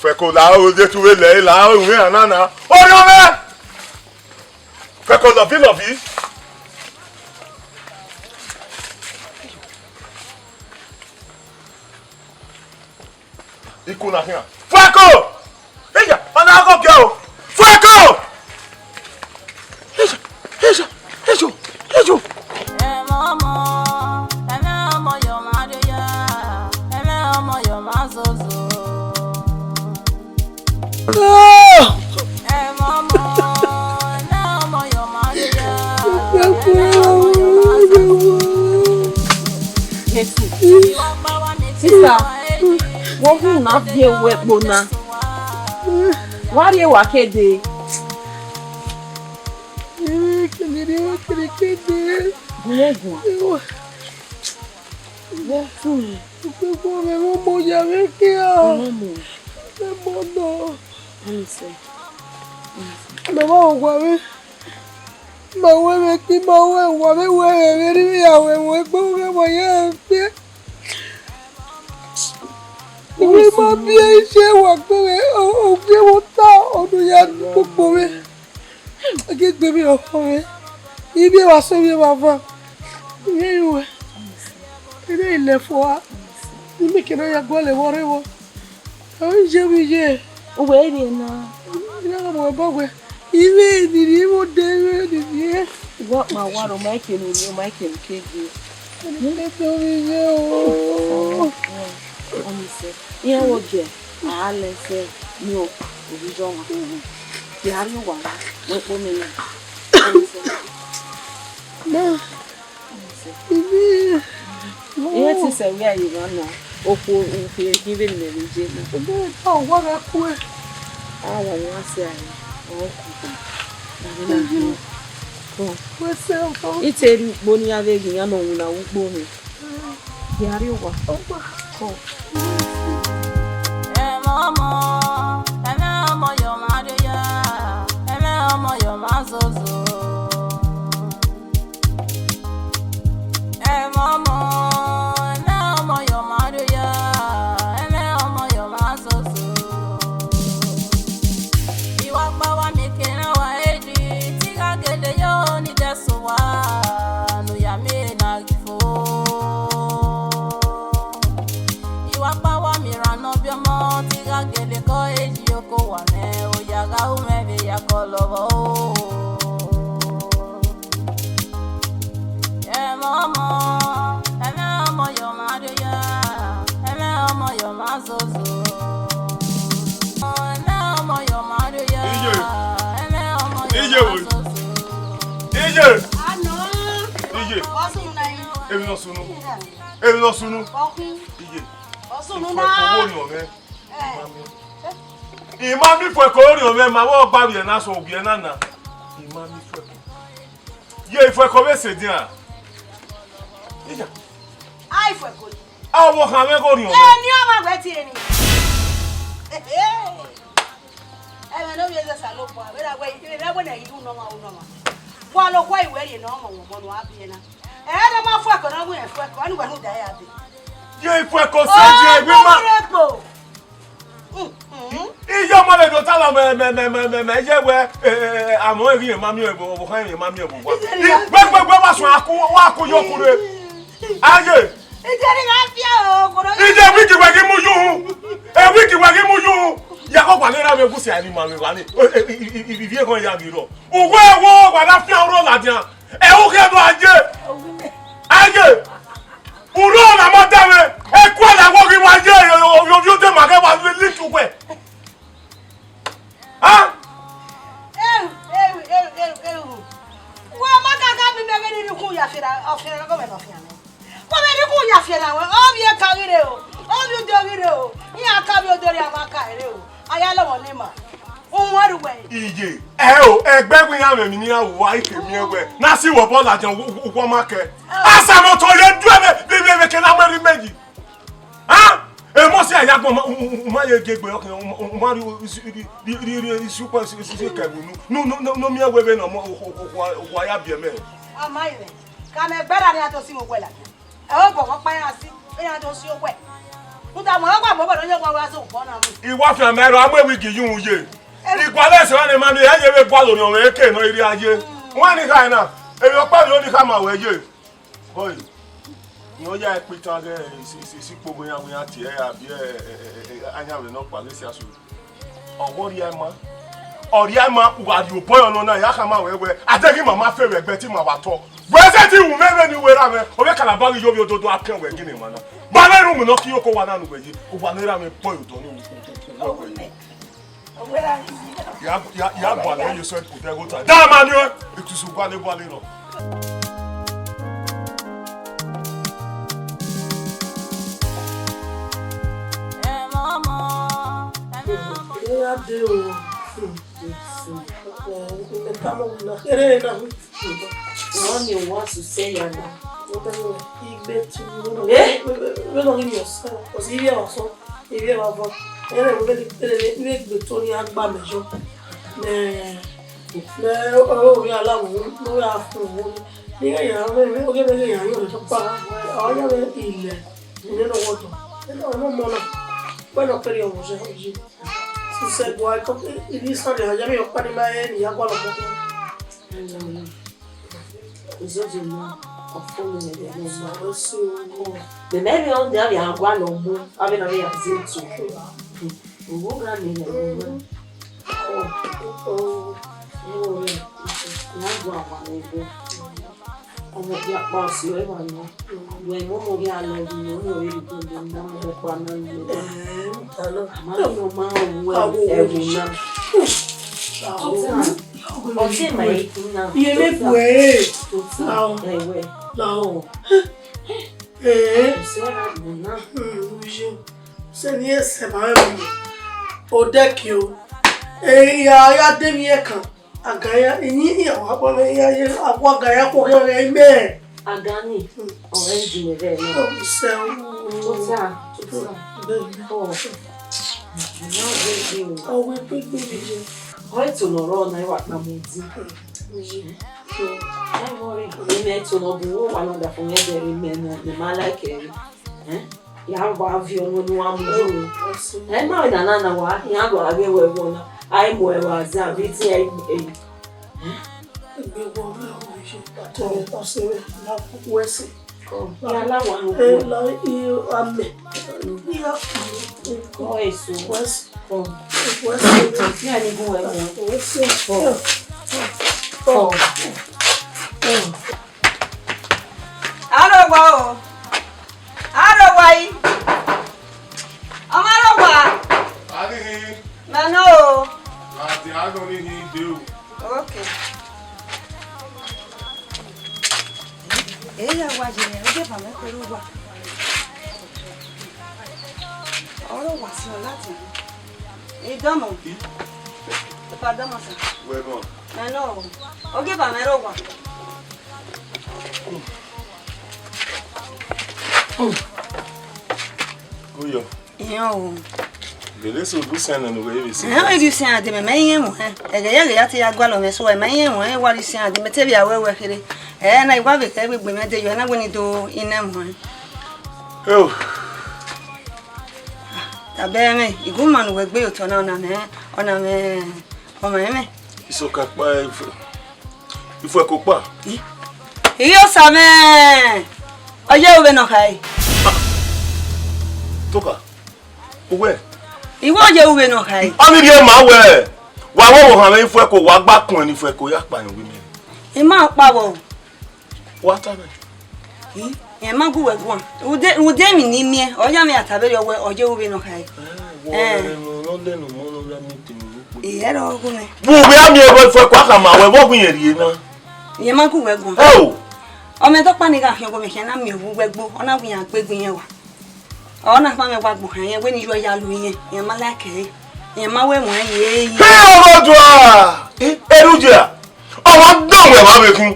Fuego la o, de tu vbe lẹ la o, iran na na. Orhiọn mwẹ! Fuego lọvi lọvi. Ikun na khian. Fuego! Eya, ọna ọgọ giẹ o. Fuego! Eya, eya, eyo, eyo. Ẹmwẹ ọmọ, ẹmwẹ ọmọ yọ ma rre ya, ẹmwẹ ọmọ yọ ma zozo. Ah! Ẹmwẹ ọmọ, ẹmwẹ ọmọ yọ ma rre ya, ẹmwẹ ọmọ yọ ma zozo. Jesu. Sista, wo hu na viẹ wẹ ẹkpo na. Wa rrie wa ke dee. Gun ye guan. Vbe ẹfu mwẹ. Ukpekpe mwẹ vbe ọmọ ya vbe khian. Ọmọ. Vbe ọmọ nọ. Mẹ ma owa vbe. Ma wẹ vbe kpi, ma wẹ wa vbe wẹ vbe rri vbe ya wẹ wẹ gbe wẹ wa ya kpe. Uwẹ ma biẹ iṣẹ wa gbe vbe, o, o gbe vbe ota, ọ do ya kpokpo vbe. Ege gbe vbe ọkhọ vbe. Ivbi wa sẹ vbe wa va. Ivbi yu wẹ. Ene ilẹ fua. Ni mi kene ya gualọ vbe ọre vbọ. Ọ i je vbe iye. Uwẹ rrie na. Ina ga mu ẹbọ wẹ. Ivbi ni rri vbe odẹ, ivbi ni rri. Wa kpa wa ro ma ke no, ma ke no ke ge. Mo ke to mi ye o. Ọmọ sẹ, iran wo jẹ, a lẹ sẹ, ni o, obi jọ wa. Ti a ri wa, mo kpo mi na. Ọmọ sẹ. Iye ti sẹ wẹ a ye gha na, okhuo, okhuo khin vbene imẹ vbe je na. Ebe ta owa gha kue. A wa wan sẹ a ye, ọ ku. A ghi na ku. Wẹ sẹ ọkọ. I te rhie ukpo ne iran vbe ghe iran ne ọ winna vbe ukpo mwẹ. Ghi a rrie owa. Ọkpa. Ku. Ẹmwẹ ọmọ, ẹmwẹ ọmọ yọ ma do ya, ẹmwẹ ọmọ yọ ma zozo. Ẹmwẹ ọmọ, ẹmwẹ ọmọ yọ ma do ya, ẹmwẹ ọmọ yọ ma zozo. I wa kpa wa miẹn eke na wa edi, te I gha gele yo ni dẹ sẹ owa, ne u ya miẹn na ghi fo. I wa kpa wa miẹn erhan ne ọ biẹ ọmọ, te I gha gele ke ọ he yi oko owa mwẹ, oya gha ru mwẹ vbe ya kọlọ vbọ o. Ẹmwẹ ọmọ, ẹmwẹ ọmọ yọ ma do ya, ẹmwẹ ọmọ yọ ma zozo. Ẹmwẹ ọmọ yọ ma do ya, Iye. Ẹmwẹ ọmọ yọ Iye ma wo. Zozo. Iye. Ano. Iye. Ọsunu na yi. Emwi ne ọ sunu. Emwi ne ọ sunu. Ọkun. Iye. Ọsunu na. Owó ni ọmẹ. Eh. Ima mi fue ko ri ọmẹ ma vbe ọgba vbiẹ na sọ ogiẹ na na. Ima mi fue ko. Ye ifuẹko vbe sẹ edian. Iya. A ifuẹko yi. A vbe khan mwẹ ghe orhiọn mwẹ. Eni ọmwa wẹ tie ni. Ẹmwẹ ne ovbi eze Osanobua, vbe na wẹ, vbe na wẹ ne ẹ i ru ne ọmwa, ru ne ọmwa. Wa lo khuẹ iwẹ rhie ne ọmwa wọ ọmọ ne a biẹ na. Ẹ ne ọ ma fuẹko ne ọ wẹ ifuẹko, ọni wẹ rhunmwuda ẹre a dee. Ye ifuẹko sẹ edian, egbe ma. Ọmọ rẹ kpo. Iye ọmọ vbe do ta lọ mẹ, mẹ, mẹ, mẹ, mẹ, mẹ, iye wẹ, eh, eh, eh, amọ erhie ma miẹn vbe, ọvbokhan erhie ma miẹn vbe owa. Wẹ, wẹ, wẹ, wa suẹn aku, wa aku yo kure. Aye. Ijeri gha fia o, koro. Ije wiki wẹ ghi mu yu. E wiki wẹ ghi mu yu. Ya kọ gua ne ra vbe gusi ani ma vbe gha ni. E, e, i, i, i, ivie khan ya ghi rọ. Uwẹ wo wa na fian uro ladian. Ẹ u khian do aye. Aye. Uro na ma da mwẹ. Ẹ kue la wo ghi wa ye, yo, yo, yo, yo, de ma ghe wa li, li tu wẹ. Ha? Eu, eu, eu, eu, eu. Wa ma ka ka mi mẹ vbe ni rhie ukhu ya fian, ọ fian, ọ fian. Wa vbe rhie ukhu ya fian wẹ, ọ vbe ka ghi rre o, ọ vbe udo ghi rre o, iran ka vbe udo rre, a ma ka rre o. A ya lọmọ ne ima. Uwẹn ru wẹ. Iye, ẹ o, ẹgbẹ wẹ iran mwẹ emwi ne iran ru, wa i ke miẹn wẹ, na si wẹ obọ ladian, u, u, u, wọ ma kẹ. Asan ne ọ tọn ye du ẹmwẹ, vbe, vbe, vbe ke na mu ẹre meji. Ha? Emọ si a ya gbọn, u, u, u, u ma ye gie egbe ọkẹn, u, u, u ma rhie isi, rhie, rhie, rhie isi ukpọn, isi, isi, isi kẹ vbe unu. Nu, nu, nu, nu miẹn wẹ vbene ọmọ, u, u, u, u, u, u ya biẹ mẹ. A ma rẹn, ka mẹ gbe ra ne a do si mwẹ uwẹ ladian. Ẹ o bọ wọ kpa iran si, iran do si owẹ. Rhunmwuda mẹ ọgua mẹ ọbọ ne ọ yẹ wa wa zẹ obọ na mu. I wa fian mẹ rọ, a mu ewigi ye uhunmwu ye. Igualọ ẹse ọnii ma miẹn, ẹ ye vbe gualọ orhiọn mwẹ eke nọ i rhie aye. Wan ni kha na, emwi ọkpa vbe oni kha ma wẹ ye. Boy, rẹn ọ ya ẹkpo itan ghẹ isi, isi, isi kpogho iran wẹ iran tie ẹre, a biẹ, ẹ, ẹ, ẹ, ẹ, ayan vbe nọkpa ghe si asu. Ọ wẹ ọ rhie ima. Ọ rhie ima, u gha rhie obọ ẹre nọ na, ya khama wẹ wẹ, a deghẹ ima ma fe vbe ẹgbẹ te ima wa tọ. Wẹ zẹ te iwinna mwẹ vbene u wẹ ra mwẹ, ọ vbe kalaba ghi yo ovbi ododo a piọn wẹ gine emwa na. Ba mwẹ rhunmwuda ne ọ ke iyoko owa na ne uwẹ ye, owa ne erha mwẹ bọ ye odọ ni u, u, u, u, wẹ wẹ ye. Ya, ya, ya gualọ ye sẹ odẹ gho ta. Da ma ni ẹ, itusu gualọ gualọ nọ. Ẹ ya de o. Hmm, Jesu. Ẹ, ẹ, ẹ, ta mọ na. Ere na. Wọ́n ní wọ́n sùn sẹ́yà náà. Wọ́n bẹ̀rẹ̀ igbe tu. Eh? Wọ́n lọ rí mi ọ̀sán. Kò sí ilé ọ̀sán. Ilé ọ̀bọ. Ere wọ́n bẹ̀rẹ̀, bẹ̀rẹ̀, bẹ̀rẹ̀ igbe tó ní agbá mẹ́jọ. Mẹ, mẹ, ọ̀rọ̀ orí aláwọ̀, lórí àfihàn wọn. Ní ẹ̀yà, mẹ, mẹ, ọjọ́ mẹ́rin ẹ̀yà yóò lè tó pa. Àwọn yàrá ilẹ̀, ìlú náà wọ́n tọ̀. Ẹ náà, ọmọ náà. Wọ́n lọ pẹ̀lú ọmọ ṣe, ọmọ ṣe. Sisẹ bua ko ibi sọdẹ ya mi ọkpa ni ma e ni ya gua lọ koko. Ozozo na, ọfọ mi ne ya na. Osu. Mẹ mẹ mi on de ya gua lọ mu, ave na ya zi tu. Owo ra mi ya. Oh. Ọmọ ya kpa ọsi ọre wa nọ. Wẹ ne ọmọ ghi a lọ ghi nọ, ọmọ rẹ rhie ugbẹn ne ọmọ kpa na ni. Ẹhẹn, ta nọ? A ma rhie ọma ru ẹvbo na. Ọtẹn ma ye khin na. Iye vbe bu ẹre. Tota. Lao. Ẹwẹ. Lao. Ee. Sẹ na gbọn na. Hmm, uyi. Sẹ ne I sẹ ma mwẹ mu. Odẹki o. Ee, ya, ya de emwi ẹkan. Agaya, ini, ini, awa bọ ya ye, awa agaya ko ghe ọghe imẹ. Agani, ọrẹ di mẹ vẹ na. Ọ sẹ o. Tota, tota. Bẹẹni. Ọ. Ọ wẹ gbegbe o. Ọ wẹ gbegbe o. Ọ eto nọ rọ na, I wa kpa mu di. Uyi. Don't worry. Imẹ eto nọ bu wo wa na da fo mẹ dẹ re mẹ nọ, mẹ ma like ẹre. Eh? Ya wa viọ ne wa mu ro. Ẹ ma wẹ nana na wa, ya wa ghe wẹ vbọ na. Ai mu ẹre wa zẹ avbe itiẹn ẹre. Egbe wọ mwẹ ọmọ ye, ọtẹn ọse mwẹ, na wẹ sẹ. Ọ, ya la wa nu. Ẹ la i amẹ. Iya. Ọ, eso. Wẹ sẹ. Ọ. Wẹ sẹ. Ya ni gun wẹ vbọ. Wẹ sẹ. Ọ. Ọ. Arowa o. Arowa yi. Ọmọ Arowa. Adịghị. Mẹ nọ o. Adị anọ n'ihi ide o. Okay. Eya wa ye, oge ba mẹ kere uwa. Ọrọ wa si ọ lati. Idọmọ. Papa dọmọ sa. Wẹ nọ. Mẹ nọ o. Oge ba mẹ rre owa. Uyọ. Iran o. Gele so du sẹn nene uwẹ vbe se. Ẹn, ọ ghi sẹn a dẹ mẹ, mẹ i rẹn muẹn. Ẹghẹ ya, ẹghẹ ya te ya gualọ mwẹ so, mẹ i rẹn muẹn, wa ghi sẹn a dẹ mẹ te vbe a wẹ wẹ kherhe. Ẹ na, I wa vbe khẹ vbe gbe mwẹ de yọ, ẹ na wẹ ne I do inẹ muẹn. Eo. Tobọ mwẹ, I gu ma ne uwẹ gbe ye otọ na, ọna mwẹ, ọna mwẹ, ọmwa mwẹ. Isoka kpa ifuẹ. Ifuẹ ko kpa. Iyọ sa mwẹ. Ọ ye ru vbene ọ khae. Toka. Uwẹ. Iwẹ ọ ye ru vbene ọ khae. Ọni rhie ma wẹ. Wa wọ ohan mwẹ ifuẹ ko wa gba kun ẹn ne ifuẹ ko ya kpa yọn wi mẹ. I ma kpa vbọ. Wa ta mwẹ. Ẹ ma gu wẹ guan. Ude, ude emwi ne I miẹn, ọ ya mwẹ a ta vberriọ wẹ, ọ ye ru vbene ọ khae. Ẹ, wọ rẹ nọ, nọ lẹ ne ọmọ nọ ya miẹn tẹn ru kpe. Ẹ rọ gu mwẹ. Vbe uwẹ a miẹn vbe ifuẹ ko a khama wẹ, vbe ọ gu irẹn rhie na? Ẹ ma gu wẹ guan. Ẹ o. Ọ mwẹ dọkpa ne I gha khian ọghe mwẹ khian na miẹn ovbi uwu ẹgbo, ọ na wẹ iran gbe egbe irẹn wa. Ọ na kpa mwẹ wa gbe ohan irẹn, wẹ ne I ya lu irẹn, irẹn ma like ẹre. Irẹn ma wẹ ẹmwẹ irẹn ye. Ẹ, ọmọ dua! Ẹ, erhunmwuda! Ọmwa dọnmwẹ vbe khin.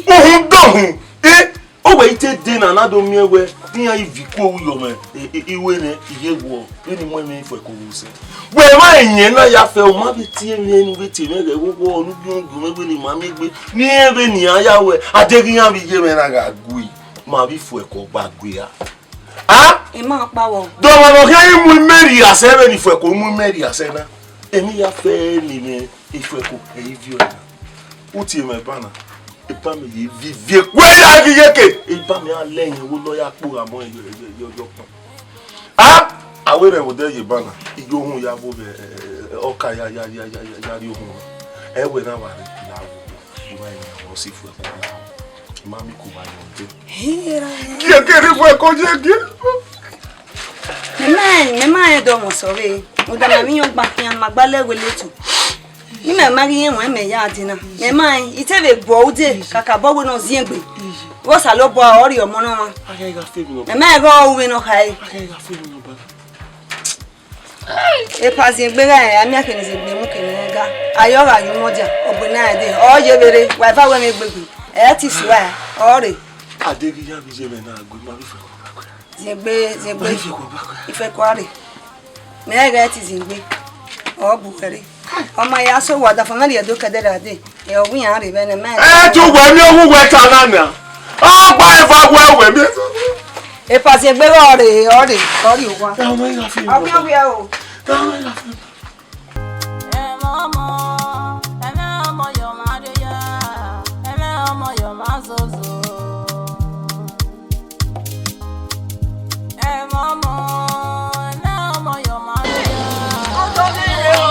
Uhunmwu dọnmwẹ. Ẹ, ọ wẹ I te dee na, na do miẹn wẹ, iran i viọ ikuo ru yọ mwẹ, ẹ, ẹ, I wẹ nẹ, I ye wọ, vbene I mu ẹmwẹ ifuẹ ko vbe sẹ. Wẹ ma rẹn na ya fẹ, ọ ma vbe tie mwẹ ne u vbe tie mwẹ ghẹ vbe owa, ne u gbe ugbẹn mwẹ wẹ ne I ma miẹn egbe, ne irẹn vbe ne iran ya wẹ, a deghẹ iran vbe iye mwẹ na gha gue, ma vbe ifuẹ ko gba gue a. A? I ma kpa vbọ. Dọmọ ne ọ khian i mu imẹ rhie asẹ vbene ifuẹ ko mu imẹ rhie asẹ na. Emwi ya fẹ ne imẹ ifuẹ ko ẹ i viọ na. U tie mwẹ eba na. Eba mẹ ye vivi ekue ya ghi ye ke. Eba mẹ a lẹ yẹn wo lọ ya kpo gha mọ yọ yọ yọ yọ kpọn. A, a wẹ rẹ vbe odẹ ye eba na. I yo ohun ya vbe ọka ya ya ya ya ya ya rrie ohun. Ẹ wẹ na wa rre la wo. I wa ya wọ si ifuẹ ko na. I ma miẹn ko wa yọ odẹ. Gie ke rhie ifuẹ ko ye gie. Mẹ ma, mẹ ma rẹn dọmọ sẹ ọvbehe, rhunmwuda ma vbe iyẹn ọgba khian, ma gba lẹ wẹ letu. Imẹ ma ghi rẹn ẹmwẹ ya dee na. Mẹ ma rẹn, I te vbe bu ọre ude, kakabọ wẹ ne ọ ziẹn egbe. Vbe Osanobua ọ rhie ọmọ ne ọmwa. Mẹ ma rẹn ghe ọ ru vbene ọ khae. Epa ziengbe gha rẹn, a miẹn kene ziengbe mu kene rẹn ga. A yọ gha ye umọdia, ọ gbe na rẹn dee, ọ ye vberre, wa eva wẹ mwẹ egbegbe. Ẹ te sua, ọ rre. A deghẹ I ya vbe iye mwẹ na gue, ma vbe ifuẹ ko gba gue. Ziengbe, ziengbe. Ma vbe ifuẹ ko gba gue. Ifuẹ ko a rre. Mẹ ghẹ te ziengbe. Ọ bu wẹ rre. Ọ ma ya sẹ owa, ọdafẹn mwẹ rhie do kẹdẹ ra dee. Ẹ, ọ wẹ iran rre vbe ẹnẹ mẹ. Ẹ, te uwẹ miẹn ọghe uwẹ ta na nia. Ọ gba eva wẹ uwẹ miẹn. Epa ziengbe ghe ọ rre, ọ rre, ọ rrie owa. Ẹ, ọmọ, I gha fi. Ọ wẹ, ọ wẹ o. Ẹ, ọmọ, I gha fi. Ẹmwẹ ọmọ, ẹmwẹ ọmọ yọ ma de ya, ẹmwẹ ọmọ yọ ma zozo. Ẹmwẹ ọmọ, ẹmwẹ ọmọ yọ ma de ya. Ọtọ mi rre o.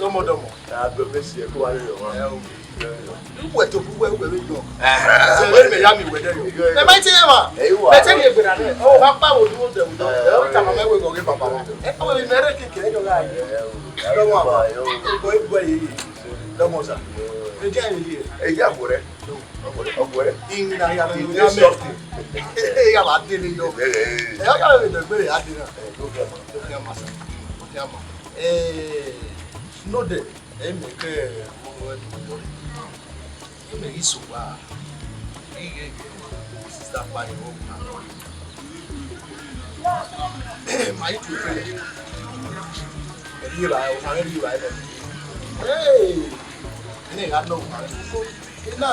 Dọmọ, dọmọ. Abẹ mẹ si ẹko wa rẹ wa. Ẹ o. Uwẹ to, uwẹ, uwẹ vbe yọ. Ẹhẹn. Sẹ vbe mẹ ya miẹn uwẹ dẹ yọ. Mẹ ma te ye ma. Ẹ, wa. Mẹ te ye gbera nẹ. Ọ, wa pa wo du wo dẹ wo dọ. Ẹ, ọ tama mẹ wẹ gọ ghe baba wa. Ẹ, ọ vbe mẹ rẹ keke yọ gha ye. Ẹ, o. Dọmọ, ẹ, o. Ebo, ebo ye ye. Dọmọ sa. Ẹ jẹ ye ye. Ẹ ya wo rẹ. Ọguẹrẹ. Ọguẹrẹ. Ina ya ni. Ina ya mẹ. Soft. Ẹ ya ba dele yọ. Ẹ, ẹ, ẹ. Ẹ, ọ ya vbe dẹ gbere ya dele. Ẹ, do kẹ ma. Do kẹ ma sa. Do kẹ ma. Ẹ, no de. Ẹ, mẹ kẹ, mo, mo, mo, mo. Ẹ, mẹ ghi so wa. Ẹ, ẹ, ẹ. Sister pa ni o. Ma i tu fele. Ẹ, ri ra, o ma ri ra ẹ. Hey! Ene gha nọ ma. Ena,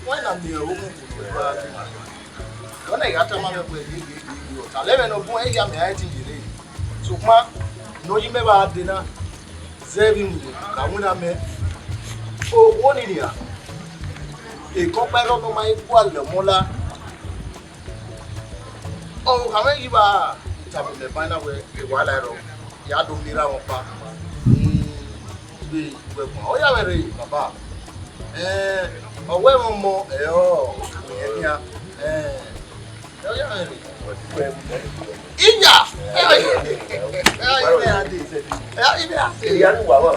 wẹ na miẹn ọghe uwu ne ọ gba ma. Wẹ na gha tama mwẹ wẹẹ, ye, ye, ye, ye, ọta lẹ mwẹ ne ọ bun ẹ ya mẹ a i ti ye rre. Sokpan, ne ọ yi mẹ vbe a dee na, zẹ vbe iwinna ka winna mẹ. Owo ni nian, ekọkpa ẹrọ ne ọ ma he gualọ ọmọ la. Ọ, ọ khama yi vba tama mẹ ban na wẹẹ, e wa la ẹrọ, ya do miẹn erha mwẹ ọkpa. Vbe wẹ guan, ọ ya mwẹ rre, baba. Ẹ, ọ wẹ mwẹ ọmọ, ẹ, ọ, ẹ nian, ẹ, ọ ya mwẹ rre. Iya! Ẹ, ẹ, ẹ, ẹ, ẹ, ẹ, ẹ, ẹ, ẹ, ẹ, ẹ, ẹ,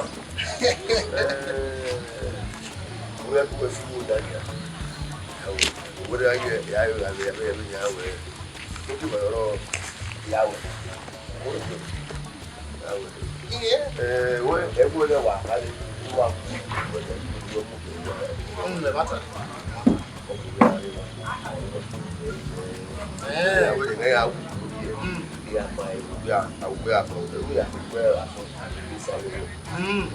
Mm.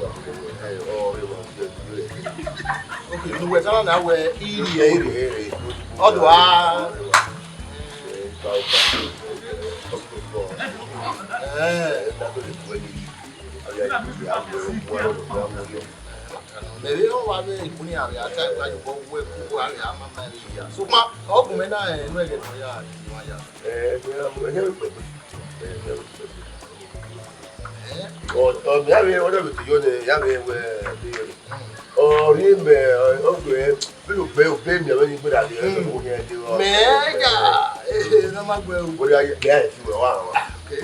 Okay, ne uwẹ tama na wẹẹ, I rhie ẹre. Ọ do a. Ẹ. Mẹ vbe rẹn wa vbe ikun ni a vbe a ta ẹkpa ye obọ wẹ ku a vbe a ma ma vbe ya. Sokpan, ọ gu mwẹ na, ẹ, enu ẹghẹ ne ọ ya, ne ọ ya. Ẹ, ẹ, ẹ, ẹ, ẹ, ẹ, ẹ. Ọ, ọ, mẹ a vbe, ọ na vbe te yọ nẹ, ya vbe wẹ, ọ rhie mẹ, ọ, ọ gbẹ, vbene obẹ, obẹ miẹn vbene I gberra rre, ọ khian te rọ. Mẹ ya, eh, eh, ne ọ ma gbe ru. Ọ ya, ya, ya, ti wẹ wa, wa. Okay,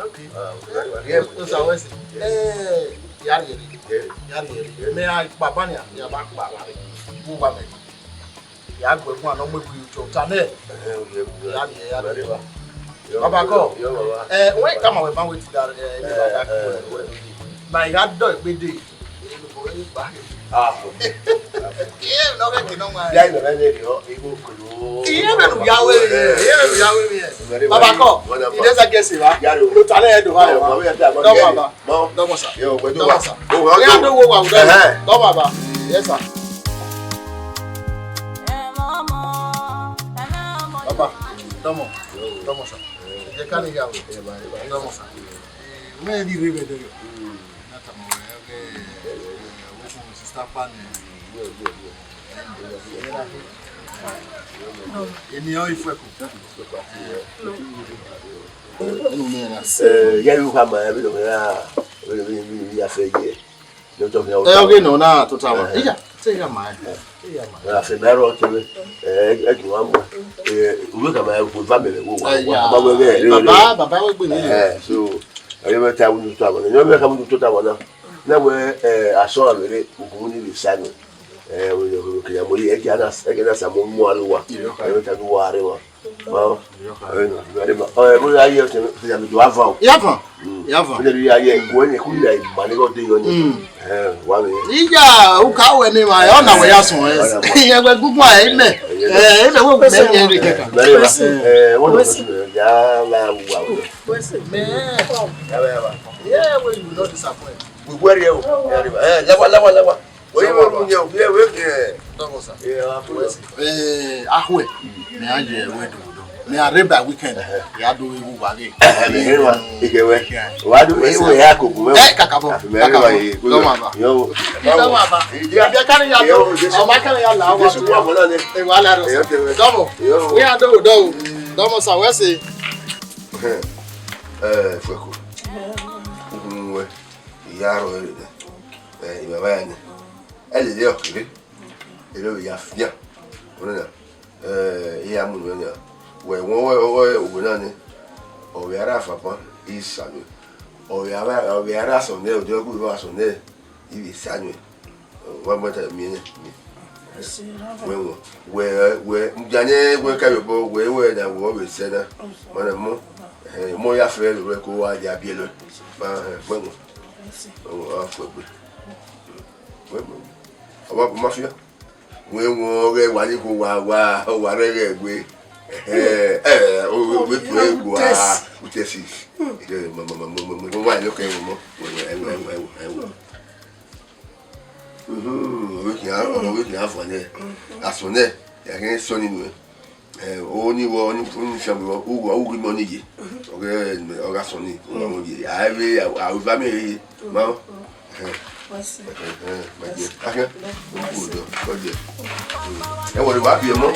okay. Ah, okay. Osa wẹ si. Eh, ya rhie rre. Yeah. Ya rhie rre. Yeah. Mẹ a kpa bani a, ya ba kpa bani. Wo wa mẹ. Ya gu ẹguan ne ọ mu egbe ye otọ ta nẹ. Ẹhẹn, u ye, u ye. Ya rhie, ya rhie. Baba kọ. Yo, baba. Eh, wẹ tama wẹ ban wẹ ti da, eh, ni baba kọ. Ma I gha dọ egbe dee. Ah, okay. Iye ne ọ ghẹ ke nọ nwa. Ya, I na ne rhie, igho kolo. Iye ne u ya wẹ, iye ne u ya wẹ. Baba kọ. Ide sa gẹse wa. Ya lo. Lo ta nẹ do ha wa. Dọ baba. Dọmọ sa. Yo, wẹ do wa. Dọmọ sa. O, wẹ do. Dọmọ baba. Yes, sir. Baba, dọmọ. Dọmọ sa. Ẹ jẹ ka ni ya o. Dọmọ sa. Ẹ, wẹ di rre vbe ẹdẹ yo. Na tama wẹ, okay, ẹ, wẹ fun sister pa ni. Eni ọ i fuẹko. Unu mẹ na. Eh, ya yu khama, ẹ, vbene ọ ya, vbene, vbene, vbene ya fẹ ye. Ẹ, ọghe nọ na tota wa. Iya, te ya ma. Te ya ma. Ra fe mẹ rọ te we. Eh, ẹ ju wa mu. Eh, uwe khama, ẹ, uwe va mẹ vbe wo wa. Iya. Wa ma we vbe. Baba, baba we gbe mi. Eh, so, ẹ, vbe ta unu tota wa. Ẹ, vbe ta unu tota wa na. Na we, eh, asọ avbe re, ugun ni vbe sa nọ. Eh, we, we, ke ya mo ye, ẹ, ke na, ẹ, ke na sa mo mu aro wa. Ẹ, vbe ta nu wa re wa. Ọ, ẹ, no, very bad. Ọ, ẹ, bro, ya ye ọtẹn, ya mi do ava o. Ya van. Mm. Ya van. Bro, ya ye, ẹkpo ẹni, ẹkpo ya ma ni gọ de yọ ni. Mm. Ẹ, wa mi. Iya, u ka wẹ ni ma, ọ na wẹ ya sọn ẹ. Ọ na wẹ. Iye wẹ gugu a, ẹ mẹ. Ẹ, ẹ mẹ wẹ mẹ yẹn re kẹka. Very bad. Ẹ, wọ́n lọ sí ya la wa. Mẹ. Ya ba, ya ba. Yeah, well, you no disappoint. We were here. Ẹ, lawa, lawa, lawa. Oye, we mu yẹn o, ye we ke. Dọmọ sa. Ẹ, a kú lọ. Eh, ahue. Mẹ a ye we do do. Mẹ a re by weekend. Ẹhẹ. Ya do we wa ge. Ẹhẹ, mẹ he wa. Ike we. Wa do we ya ko gu we. Eh, kakabo. Kakabo. Dọmọ aba. Yo. Dọmọ aba. Ibi a kari ya lo. Ọ ma kari ya la. Jesu ko mo na ni. E wa la ro. Dọmọ. Yo. We a do do. Dọmọ sa we se. Eh, fueko. Ugun we. Iya aro ere dẹ. Ẹ, ẹ, ẹ, ẹ lele ọkere, ere ovbi ya fian. Ọnọna, ẹ, iran mu nuẹn nia. Wẹ wọn wẹ, wẹ uwẹ na nẹ, ọ vbe a rra afaban, I sa nuẹn. Ọ vbe a rra, ọ vbe a rra asọn nẹ, odẹ ọghe ivbi asọn nẹ, I vbe sa nuẹn. Wa ma ta miẹn nẹ, miẹn. Wẹ wọn, wẹ, wẹ, mudia nẹ, wẹ ka yobọ, wẹ, wẹ na, wẹ ọ vbe sẹ na. Ma na mọ, ẹ, mọ ya fẹ, wẹ ko wa ya biẹ lọ. Ma, ẹ, wẹ wọn. Wẹ wọn, a fẹ gbe. Wẹ wọn. Ọba, ma fia. Wẹ wọn, ọghe wa ni ko wa, wa, wa rẹ ghẹ gbe. Ẹ, ẹ, o, o, we tu ẹ gua, u te si. Ẹ, ma, ma, wa ni ko wẹ mọ. Wẹ, wẹ, wẹ, wẹ, wẹ, wẹ. Mhm, ovbi khian, ovbi khian fọ nẹ. Asọn nẹ, ya kẹ sọ ni nuẹn. Ẹ, o ni wọ, o ni, o ni fian wọ, u wọ, u ghi mọ ni ye. Ọghe, ọghe asọn ni, u mọ ni ye. A vbe, a, a, u va mẹ ye. Ma. Ẹ. What's it? Ẹ, ẹ, ma jẹ. Afian. U ku do, kọ jẹ. Ẹ wọ ni wa bi ọmọ.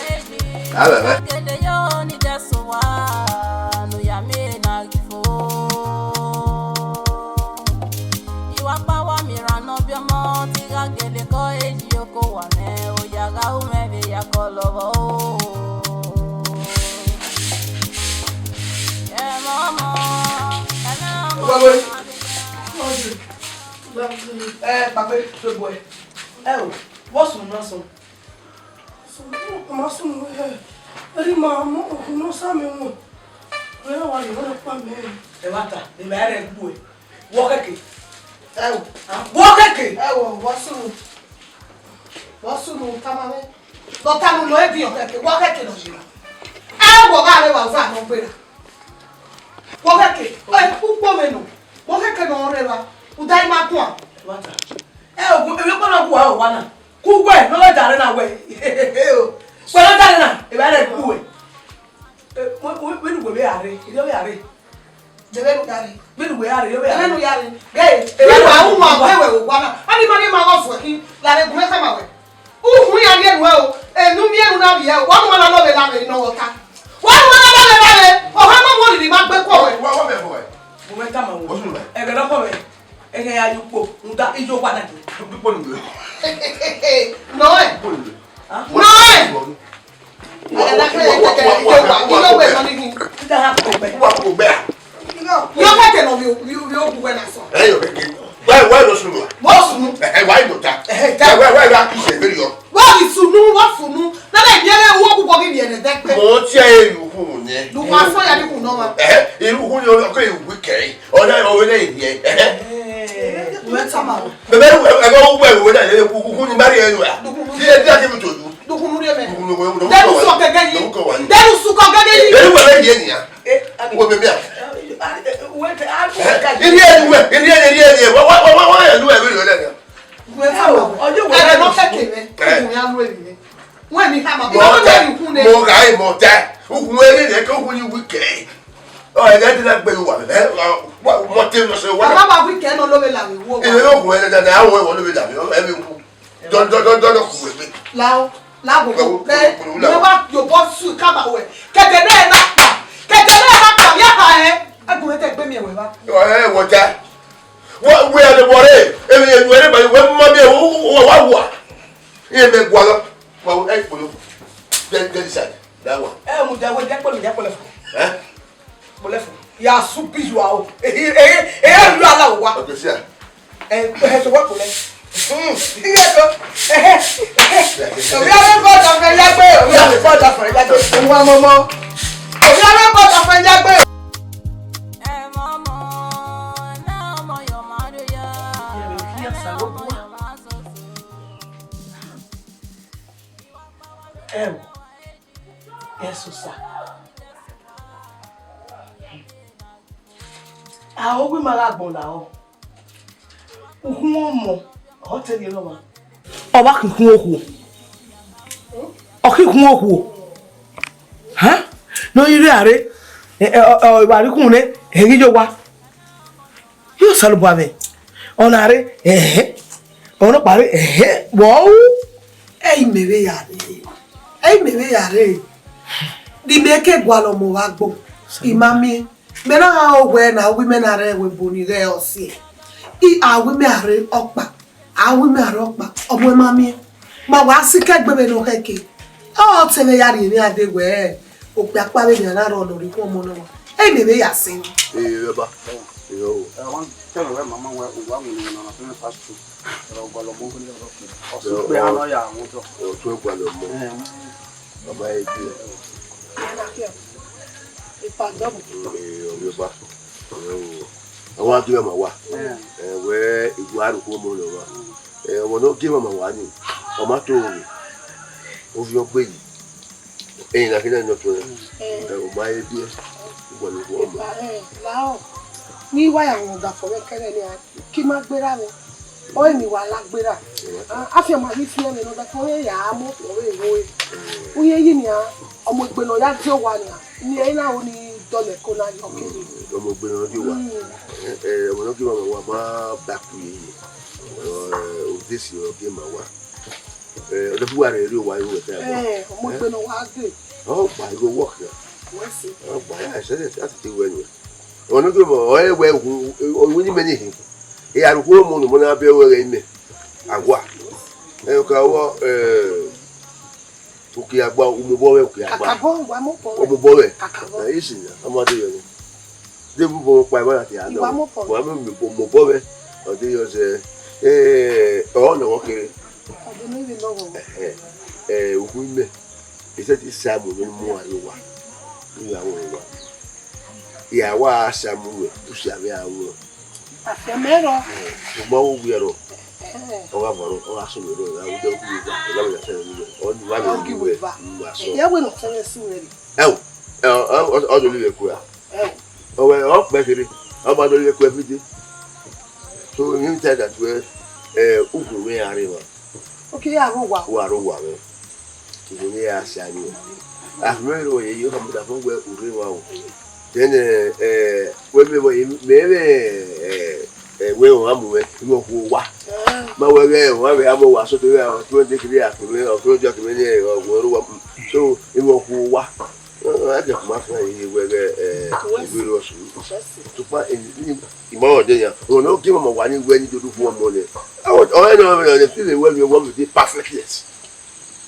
A bẹ bẹ. Kede yo ni Jesu wa, no ya me na gifo. Iwa kpa wa mi ran nọ biọmọ, te I gha gele kọ eji oko wa mẹ, oya gha ru mwẹ vbe ya kọ lọghọ o. Ẹmwẹ ọmọ, ẹmwẹ ọmọ. Wa wẹ. Ẹ, Papa, to boy. Ẹ o, vbọ sunu na sunu? Sunu, ọ ma sunu, ẹ, erha ima, ọmọ, okhuo ne ọ sa mẹ wọn. Ọ ya wa rhie ọna kpa mẹ. Ẹmwata, emwa rẹ gbuẹ. Wọ khẹke. Ẹ o. Wọ khẹke. Ẹ o, vbọ sunu. Vbọ sunu, tama mwẹ. Dọta ne u lo ediọn khẹke, wọ khẹke nọ ye ra. Ẹ, wọ gha rre evba uza nọ gbe ra. Wọ khẹke, ẹ, ukpo mwẹ nọ. Wọ khẹke nọ rre evba, u da ima guan. Ẹmwata. Ẹ, ogun, emwi ọkpa na gu aro wa na. Ku wẹ, ne ọ ghẹ dare na wẹ. Wẹ ne ọ dare na, evba rẹ gu wẹ. Ẹ, wẹ, wẹ, vbene uwẹ vbe a rre, erriọ vbe a rre. Jẹvbe ne u ya rre. Vbene uwẹ a rre, erriọ vbe a rre. Jẹvbe ne u ya rre. Ghe, evba rẹ gu wẹ. Wẹ wẹ owa na. Ani ma ni ma gọ fuẹ khin, la rre gun mẹ khama wẹ. Ukhun ya rhie nuẹ o, enu miẹn enu na vbiẹ o, wa nu ma na lọ vbe la vbe nọ wọ ta. Wa nu ma na lọ vbe la vbe, ọ ha ma wọ rhirhi ma gbe kọ wẹ. Wa, wa mẹ fọ wẹ. Gu mẹ tama wẹ. Osun mẹ. Ẹghẹ ne ọ kọ mẹ. Ẹghẹ ya ye ukpo, rhunmwuda iye owa na dee. Dukpo ni wẹ. Nọ ẹ. Dukpo ni wẹ. Nọ ẹ. Ẹghẹ na kẹrẹ kẹkẹ iye owa, iye owa ẹmọ ni hin. Iye owa kugbe. Yọ kẹkẹ nọ vbe, vbe, vbe ogun wẹ na sọ. Ẹ yọ kẹkẹ. Wẹ, wẹ lọ sunu wa. Wọ sunu. Ẹ, wẹ lọ ta. Ẹ, ta. Wẹ, wẹ, wẹ, wẹ, a kì í ṣe ìbéèrè yọ. Wọ ni sunu, wọ sunu. Nana ìbí ẹrẹ owó púpọ̀ bí ìbí ẹrẹ dẹ́pẹ́. Mo ti ẹ ìlú hùn ni. Lùkọ́ asọ́ ya ní kùn náà wa. Ẹ, ìlú hùn ni ọkọ ìwé kẹrin. Ọ̀dà ìwé náà ìdí ẹ. Ẹ. Ẹ, wọ́n tà máa wọ̀. Bẹ̀bẹ̀ ẹ bá wọ ìwé náà lẹ́yìn kúkú ní bá rí ẹnu rà. Dùkú. Bí ẹ bí a ti mú tòjú. Dùkú ní rí ẹ̀mẹ́. Dùkú ní rí ẹ̀mẹ́. Dẹ́nu sọ gẹ́gẹ́ yìí. Dẹ́nu sọ gẹ́gẹ́ yìí. Èyí wà lẹ́yìn ènìyàn. Wo bèbí à. Ìrí ẹni wẹ̀, ìrí ẹni, ìrí ẹni, wọ́n, wọ́n, wọ́n, wọ́n yẹn lú ẹ̀mí lọ́dẹ̀ ni. Wọ́n tà máa wọ̀. Ọjọ́ ìwé ẹ̀rọ náà kẹ̀kẹ́ rẹ̀. Ẹ. Ìwé mi á lú èmi rẹ̀. Wọ́n ní ká máa bí wọ́n tẹ̀ ní kún ní. Mo rà á ìmọ̀ tẹ́. Okùn eré rẹ̀ kí okùn ní wíkẹ̀. Ọ, ẹ̀dá ti dá gbẹ̀yìn wà. Ẹ, wọ́n tẹ̀ lọ sí wa. Bàbá bá wíkẹ̀ náà ló bẹ làwẹ̀ wọ́ wa. Ìwé okùn ẹ̀rẹ́ dáadáa, àwọn ìwọ̀n ló bẹ dàbí. Ẹ bí kú. Dọ́dọ́dọ́dọ́ kù wẹ̀ pé. Láò, láàbò kò pẹ́. Ìwé wa yóò bọ́ sùn kábàáwẹ̀. Kẹ̀kẹ́ náà ẹ̀ náà pa. Kẹ̀kẹ́ náà ẹ̀ náà pa. Yá ha ẹ̀. Ẹgùn rẹ̀ tẹ̀ gbé mi ẹ̀wẹ̀ wá. Ẹ, ẹ, wọ̀ já. Wọ́n wé ẹni wọlé. Èmi èmi ẹni bàyẹ̀ wẹ́ mọ́ mi ẹ̀wọ̀ wà wà. Ìyẹn mi gbọ́ lọ. Wọ́n ẹ̀ kúrò. Jẹ́ jẹ́ ìṣàlẹ̀. That one. Ẹ mú jẹ́ wẹ́ jẹ́ pẹ̀lú jẹ́ pẹ̀lú fún. Ẹ? Pẹ̀lú fún. Ya su bí ju àwọn. Èyí èyí èyí ìlú aláwọ̀ wa. Okay, see. Ẹ ẹ sọ wọ́n kò lẹ. Ìyá tó. Òbí ọ̀rẹ́ bọ̀ dàfẹ́ yá gbé. Òbí ọ̀rẹ́ bọ̀ dàfẹ́ yá gbé. Òun wa mọ́ mọ́. Òbí ọ̀rẹ́ bọ̀ dàfẹ́ yá gbé. Ẹ mọ ọmọ, ẹ mọ ọmọ yọ máa ló yá. Ẹ mọ ọmọ yọ máa sọ sí. Ẹ wò, ẹ sọ sá. Àwọn wí máa ra gbọ̀n làwọn. Ukhun ọmọ, ọ te rhie nọ wa. Ọ wa khikhun okhuo. Ọ khikhun okhuo. Ha? Ne ọ i rre are, ẹ, ẹ, ọ, ọ, ìwà rikun nẹ, ẹ ghi yo wa. Yo Osanobua mwẹ. Ọ na rre, ẹhẹ. Ọ nọ kpa rre, ẹhẹ. Wọ ru. Ẹ i mẹ vbe ya rre. Ẹ i mẹ vbe ya rre. Di mẹ ke gualọ ọmọ vbe agbọn. I ma miẹn. Mẹ na gha ho wẹ na, uwu imẹ na rre ẹvbo ebo ni ghẹ ọ siẹ. I, a wu imẹ a rre ọkpa. A ru imẹ arọkpa, ọmọ ma miẹn. Ma wa sikẹ gbe vbene ọ khẹke. Ọ te vbe ya rhie emwi a dee wẹẹ, okpia kpa vbene a na rrọọ ne ọ rhie ikhuọmọ nọ wa. Ẹ i vbe ya sẹ. Ee, baba. Iyo. Ẹ, wa tell wẹ mama wẹ uwa mu ni na na fẹn fast food. Ẹ, ọ gualọ mọ. Ọ sẹ ukpe a nọ ya mu dọ. Ọ tue gualọ mọ. Ẹ, baba ẹ bi. Ẹ na ke. Ipa dọbọ. Ee, ọ vbe ba. Ọ wa gie ma wa. Ẹ, wẹ igua aro khuọmọ nọ wa. Ẹ, ọmọ ne ọ gie ma wa ni, ọ ma to roro. Ovbi ọgbe yi. Ẹyin na khin na nọ tuẹ. Ẹ, ọ ma he biẹ. Ugbọnọ ikhuọmọ. Ẹ, lahọ. Ni wa ya wọn ọdafọn vbe kẹrẹ nia, ki ma gberra mwẹ. Ọre emwi wa la gberra. A, afianma ghi fian mwẹ ne ọdafọn vbe ya mu ọre ro e. Uye yi nia, ọmọ egbe ne ọ ya die owa nia, ni ẹ i na ro ni dọlẹ ko na yọ kere. Ọmọ egbe ne ọ die owa. Mm. Ẹ, ẹ, ọmọ ne ọ gie ma wa ma ba ku ye. Ẹ, odesi ọ gie ma wa. Ẹ, ọ dọbọ uwa rẹ rrie owa ru wẹ ta ẹbọ. Ẹ, ọmọ egbe ne ọ wa dee. Ọ gba igho wọ khian. Wẹ si. Ọ gba ya ẹsẹ ẹsẹ a ti te wẹ nuẹ. Ọmọ ne ọ gie ma, ọ rẹn wẹ, ọ winna imẹ ni hin. Ẹ, arokhuo ọmọ ne ọmọ na bẹ wẹ ghẹ imẹ. Awa. Ẹ, ka wọ, ẹ, Ukiagba, umobọ vẹ ukiagba. Kakabọ, wa mobọ vẹ. Umobọ vẹ. Kakabọ. Ẹ, isi na, a ma de yọ ni. De bu bọ kpa, ẹ ma na te a nọ. Wa mobọ vẹ. Wa mobọ vẹ. Ọ de yọ zẹ, ẹ, ọ nọ wọ kere. Ọ de ne vbe nọ wọ. Ẹ, ẹ, uhu imẹ. Ẹ sẹ te Samuel ne mu a ye owa. Ni ya wọ owa. Ya wa Samuel, u si avbe a wọ. Afianma ẹrọ. Ẹ, u ma wo wiẹ rọ. Ẹ. Ọ gha vọrọ, ọ gha sunu rọ, ọ gha vbe uwu eva, ọ gha vbe ya sẹ vbe nuẹ. Ọ ni wa vbe uwu eva, u wa sọ. Ẹ, ya wẹ ne ọ tẹn vbe sunu rẹ. Ẹ o, ẹ, ọ, ọ, ọ do livẹ kua. Ẹ o. Ọ wẹ, ọ kpẹ kere, ọ ma do livẹ kua every day. So, him tell that wẹ, ẹ, ugun mwẹ a rre emwa. Okay, ya rre owa. Wa rre owa mwẹ. Ugun mwẹ a sia ni. A mwẹ rre owa ye, ọ ka mudia fo wẹ u rre emwa o. Then, ẹ, ẹ, wẹ mẹ vbe, mẹ vbe, ẹ, ẹ, wẹ ọ gha mu mwẹ, I vbe khuo owa. Ma wẹ ghẹ ọ gha vbe a mu owa, so te vbe a, ọ tue de kiri a kere, ọ tue de kiri ni, ọ wẹ rre owa. So, I vbe khuo owa. Ẹ, ẹ, ẹ, ma fian ye wẹ ghẹ, ẹ, I vbe rre ọsun. Tukpa, ẹ, I, I, I ma rẹn ọdẹ yan. Ọmọ ne ọ gie ma wa ni wẹ ni dodo fo ọmọ nẹ. Ọ, ọ, ẹ, nọ, nọ, nọ, fi vbe wẹ, wẹ, wẹ, perfectness.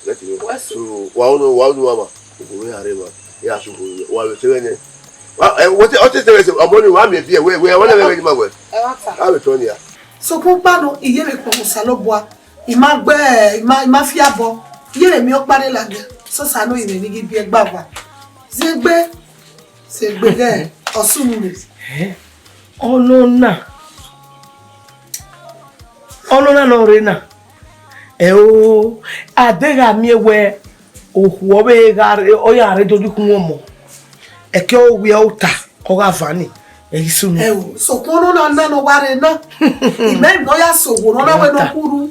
Let me. Wẹ si. So, wa unu, wa unu wa ma. Ugbẹn mwẹ a rre emwa. Ya so, wa vbe te mwẹ nẹ. Wa, ẹ, wẹ te, ọ te te mwẹ sẹ, ọmọ ni wa miẹn biẹ, wẹ, wẹ, wa na mwẹ ni ma wẹ. Ẹ wa ta. A vbe tọ nia. Sokpan ọkpa nọ, I ye vbe kpọnmwẹ Osanobua, I ma gbe, I ma, I ma fi abọ, I ye vbe miẹn ọkpa rre ladian, sẹ Osanobua ne I ghi biẹ gba va. Ziegbe, ziegbe ghẹ, ọ sunu nẹ. Ẹ, ọnọna, ọnọna ne ọ rre na, ẹ o, a deghẹ a miẹn wẹ okhuo vbe gha rre, ọ ya rre do dikun ọmọ, ẹke ọ wiẹ ota, ọ gha van ni, ẹ i sunu. Ẹ o, sokpan ọnọna na ne ọ wa rre na, I ma emwi ne ọ ya sẹ owo ne ọ na wẹ ne ọ kuru,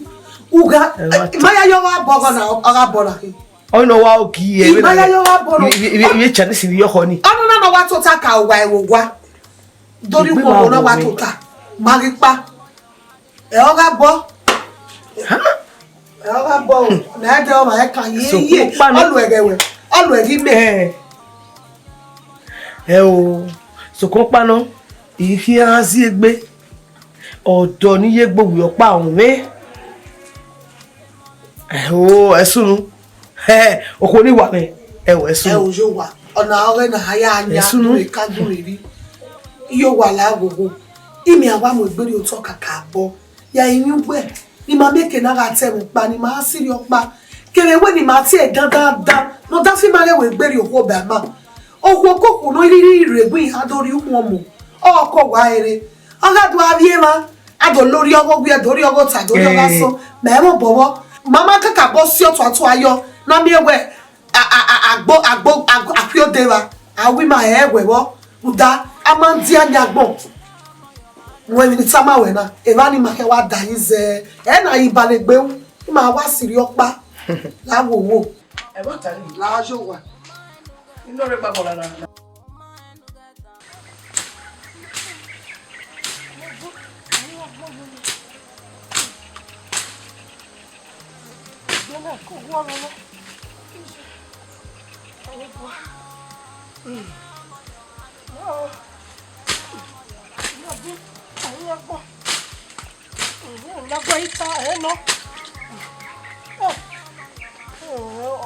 u gha, I ma ya ye ọ gha bọ ọghọ na, ọ gha bọ na khin. Ọ nọ wa ogie, I ma ya ye ọ gha bọ na. Ivie Chinese vbe yọ khọ ni. Ọnọna ne ọ wa tota ka owa ẹvbo owa. Dori khuọmọ na wa tota, ma ghi kpa. Ẹ ọ gha bọ. Ẹ ọ gha bọ o. Na ẹdẹ ọmwa ẹ kan ye ye. Ọ lu ẹghẹ wẹ. Ọ lu ẹghẹ imẹ. Ẹ o, sokpan ọkpa nọ, I khian ziegbe. Ọdọ ne I ye gbe ovbi ọkpa ọnrẹn. Ẹ o, ẹ sunu. Hẹ, okhuo ni wa mwẹ, ẹ o, ẹ sunu. Ẹ o, yo wa. Ọna ọghe na ha ya nia, ẹ sunu. Dure ka dure ri. Yo wa la ghogho. Imẹ a wa mu egbe rhie otọ kakabọ. Ya emwi ugbẹ, ne ima mieke na gha ta ẹmwẹ ọkpa, ne ima sirri ọkpa. Kevbe wẹ ne ima tie dandandan, ne ọ da fi ima ghẹ wẹ egbe rhie okhuo ba ima. Okhuo kokhuo ne ọ rhirhi rre egbe iran do rhie ukhunmwu, ọ kọ wa rere. Ọ gha do avbiẹ emwa, a do lorri ọghe owiẹ, do rri ọghe ota, do rri ọghe asọn, mẹ i mwẹ obọ vbọ. Ma ma kakabọ si ọtuatua yọ, ne a miẹn wẹ a, a, a, agbo, agbo, agbo, akhuiodeva, a wi ima hẹ wẹ vbọ, rhunmwuda a ma dia nia agbọn. Wẹ emwi ne I tama wẹ na, evba ne ima khian wa da yi zẹ, ẹ na yi bale egbe ru, ima wa sirri ọkpa, la wowo. Ẹvbo ta ni, la yo wa. Ino rre gba bọla na. Na gua ita ẹ nọ. Ọ, ọ,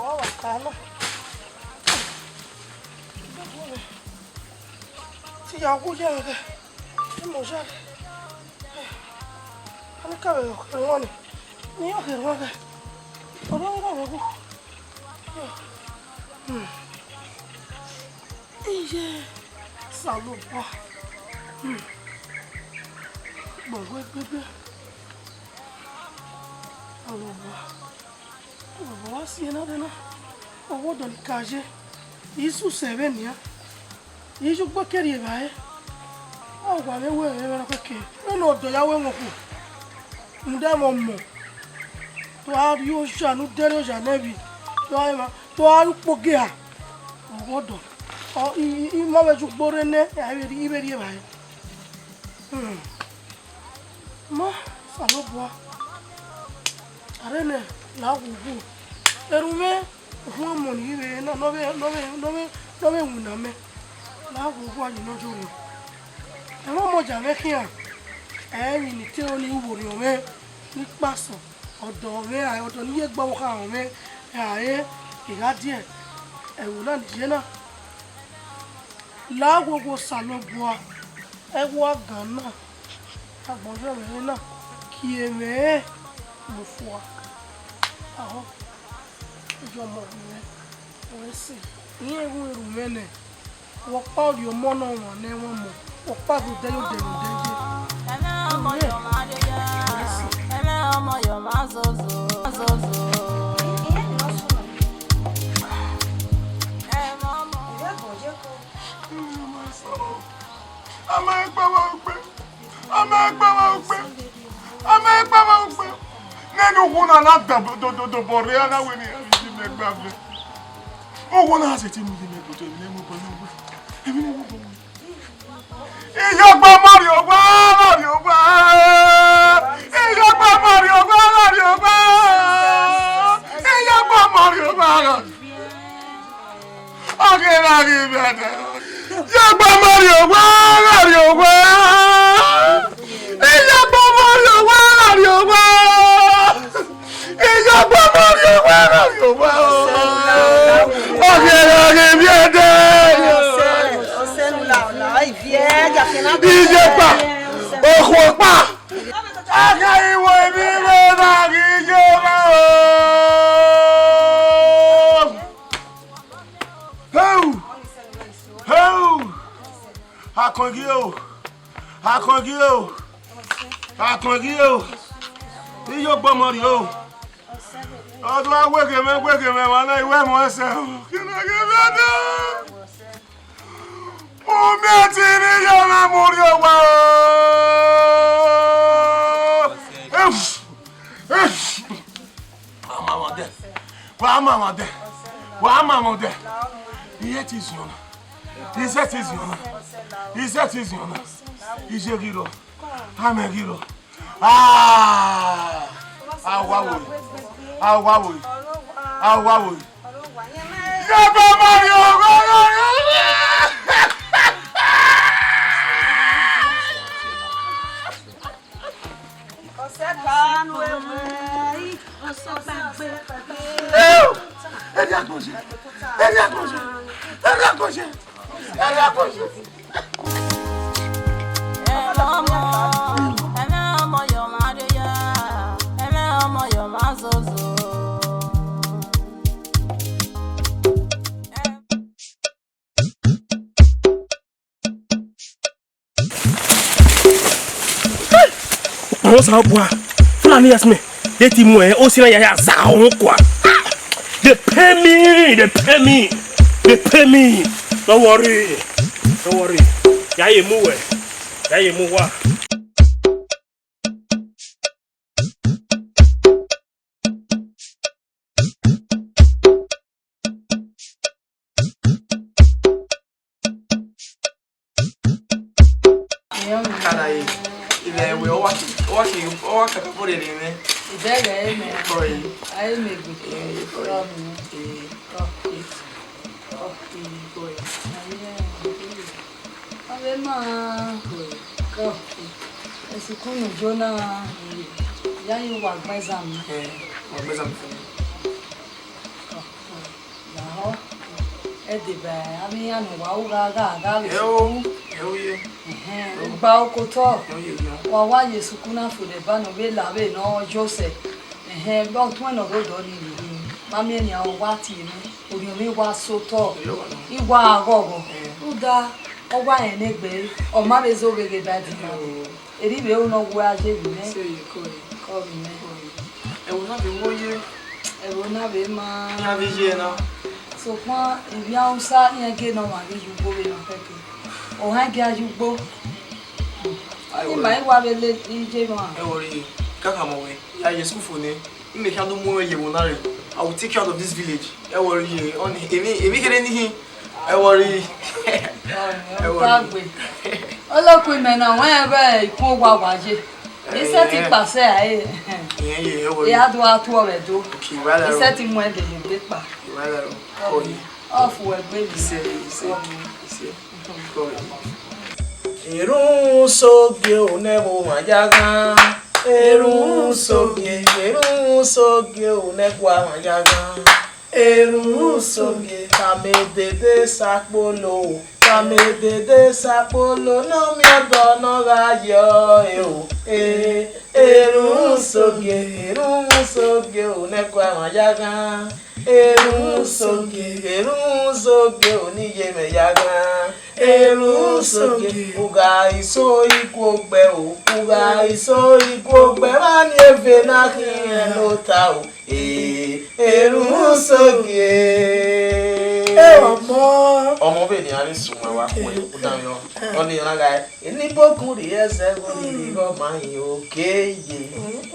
ọ wa ka nọ. Te ya wu ye ẹghẹ, imọ ya. A ni ka vbe ọkherhọn ni, ne I ya ọkherhọn ẹghẹ. Ọ rọ gha vbe wu. Hmm. Iye Osanobua. Hmm. Gbọghọ egbegbe. Osanobua. Osanobua, wa si ẹre na rre na. Ọwọdọ ni ka ye. I su sẹ vbe nian. I ye ugbo ke rri evbare. Ọ wa vbe wẹ ẹmwẹ nọkhẹke. Vbene ọdọ ya wẹ ẹmwẹ okhuo. Rhunmwuda ẹmwẹ ọmọ. Te a rri oya ne u dẹrriẹ oya nẹ vbe. Te a rri ukpogiẹ. Ọwọdọ. Ọ, I, I, I ma vbe ye ugbo rre nẹ, a vbe rri, I vbe rri evbare. Hmm. Ma, Osanobua, a rre nẹ, la wu wu. Erhunmwu, uhunmwu ọmọ ne I vbe na, ne ọ vbe, ne ọ vbe, ne ọ vbe, ne ọ vbe winna mẹ. La wu wu ayi ne ọ ye orhiọn. Ẹmwẹ ọmọ ya mwẹ khian, ẹ i re emwi ne I te ro ne I ru vbe orhiọn mwẹ, ne I kpasẹ ọdọ mwẹ rae, ọdọ ne I ye gbe ọvbokhan mwẹ rae, I gha die ẹvbo na ne I ye na. La wu wu Osanobua, ẹwu agan na. Agbọn yọ mwẹ na, gie mwẹ mu fua. Ahọ, iye ọmọ mwẹ, wẹ sẹ, irẹn vbe ru mwẹ nẹ, wẹ ọkpa orhiọmọ ne ọmwa ne ẹmwẹ ọmọ, wẹ ọkpa vbe odẹ ye odẹ vbe odẹ ye. Ẹmwẹ ọmọ yọ ma ye ya, ẹmwẹ ọmọ yọ ma zozo, zozo. Ẹmwẹ ọmọ. A ma gba wa ukpe. A ma gba wa ukpe. A ma gba wa ukpe. Nene uwu na na da do, do, do, do bọ rre, a na wẹ ne iran yi mẹ gba vẹ. Uwu na sẹtin mu yi mẹ gbe otọ, emwi ne mu bọ ne uwu. Emwi ne mu bọ ne uwu. Iyọgba ma rrie owa, ma rrie owa. Iyọgba ma rrie owa, ma rrie owa. Iyọgba ma rrie owa, ma rrie owa. Ọghe na ghi vbe ẹdẹ. Iyọgba ma rrie owa, ma rrie owa. Iyọgba ma rrie owa, ma rrie owa. Iyọgba ma rrie owa, ma rrie owa. Ọghe na ghi vbe ẹdẹ. Iye kpa, okhuo kpa. Ọghe iwo emwi vbe na ghi ye owa o. Heu! Heu! Akọngie o! Akọngie o! Akọngie o! Iyọgba ma rrie o! Ọdọ a weghe mwẹ, weghe mwẹ, emwa na i wẹ ẹmwẹ ẹsẹ o! Kene ghe mwẹ dẹ! U miẹn ẹtin ne I ya mwẹ mu rrie owa o! Esh! Esh! Wa ma mwẹ odẹ. Wa ma mwẹ odẹ. Wa ma mwẹ odẹ. Iye ti ziọn na. Iye ti ziọn na. Iye ti ziọn na. Iye ghi rrọọ. Amẹ ghi rrọọ. Ah! Awa wo. Awa wo. Awa wo. Ye ba ma rrie owa. Ọsẹ kanu ẹwẹ, ọsẹ gbagbe. Ẹu! Ẹrriagbọn ye! Ẹrriagbọn ye! Ẹrriagbọn ye! Ẹrriagbọn ye! Ẹmwẹ ọmọ, ẹmwẹ ọmọ yọ ma de ya, ẹmwẹ ọmọ yọ ma zozo. Ukpọn Osanobua, Fulani herdsmen, de ti mu osi na ya ya za uhunmwu kua. They pay me, they pay me, they pay me. No worry, no worry. Ya ye mu wẹ, ya ye mu wa. Kana ye, ilẹ ẹwe, ọ wa ki, ọ wa ki, ọ wa kaka bọrọ rre mwẹ. Ibẹghe ẹre mẹ. Bọrọ ye. Aye mẹ gbe. Ee, bọrọ ye. Bọrọ ye. Ee. Bọrọ ye. Bọrọ ye. Aye, ọ vbe ma. Bọrọ ye. Bọrọ ye. Sukunu Jona, ya ye uwa gbẹn exam na. Eh, wa gbẹn exam fẹnẹ. Lahọ, ẹ deba avbe iran ne uwa ru gha gha gha vbe Ẹ o, sukuru. Ẹ o ye. Ẹhẹn, u gba oko otọ. Ẹ o ye, ya. Wa wa ye sukuru na fo deba ne ọ vbe la vbe ne ọ yo sẹ. Ẹhẹn, vbe ọtuẹn ne ọ rre odọ nii, ma miẹn nian, ọ wa tie mwẹ, orhiọn mwẹ wa sẹ otọ. Ẹ o wa nọ. I wa ghọghọ. Ẹ. Rhunmwuda, ọ wa rẹn ne egbe, ọ ma vbe zẹ ovbe ghe ba ẹdẹ na. Ẹ o. Erha ivbi ru ne ọ wu a ye vbe imẹ. Sẹ ye, kọ ye. Kọ vbe imẹ. Kọ ye. Ẹvbo na vbe wo ye. Ẹvbo na vbe ma. Iran vbe ye na. Sokpan ivbi Hausa, iran gie ne ọmwa ghi ye ugbo vbe emwa kẹkẹ. Ohan gie a ye ugbo. Ayo. Ima i wa vbe le iye mwa. Ẹ worry, kaka mọ wẹ, ya ye school fo nẹ. Ime khian do mu mwẹ ye ẹvbo na rre. I will take you out of this village. Ẹ worry ye, ọni, emwi, emwi kherhe ni hin. Ẹ worry. Ẹ worry. Ọtagbe. Olokun imẹ na wẹn vbe ikun owa wa ye. Isẹ ti kpasẹ a e. Iyẹn ye, ẹ worry. Ya do a tuọ vbe do. Okay, well, Isẹ ti mu ẹdẹ ye de kpa. Well, oh, yeah. Off wẹ gbe mi. Isẹ, isẹ, isẹ. Erhunmwu sogie o ne ẹvbo mwa ya ghan. Erhunmwu sogie, erhunmwu sogie o ne ẹgua mwa ya ghan. Erhunmwu sogie, tama edede sakpolo, tama edede sakpolo, ne ọ miẹn ọdọ ne ọ gha ye ọre o. Eh, erhunmwu sogie, erhunmwu sogie o ne ẹgua mwa ya ghan. Erhunmwu sogie, erhunmwu sogie o ne iye mwẹ ya ghan. Erhunmwu sogie, u gha iso iguogbẹ o, u gha iso iguogbẹ, mwa ni eve na khian ne ota o. Eh, erhunmwu sogie. Ẹ ọmọ. Ọmọ vbe ne a rre sunu wa kue, u dan yọ. Ọni ọ na gha eni bogun rhie ẹzẹ vbe oriri igho ma hin oke ye.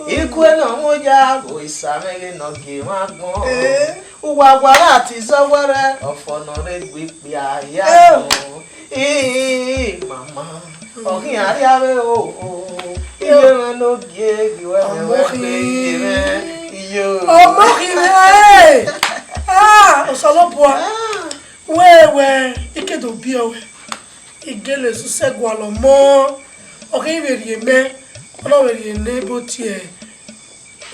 Ikue ne ọ mu ya, osa mwẹ ghe ne ọ gie emwa agbọn. Eh. Uwa wa ra ti zọ wẹrẹ, ọfọ ne ọ rre gbe ikpia hia. Eh. Nọ. Ii, mama, ọ khian rhia vbe o, o, iye mwẹ ne ogie ghi wẹ mwẹ wẹ gbe iye mwẹ, iyo. Ọmọ khin mwẹ, ah, Osanobua, wẹ, wẹ, I ke do biẹ ruẹ, I gele sẹ gualọ ọmọ, ọ khin vbe rhie mẹ, ọ na vbe rhie ne ebo tie.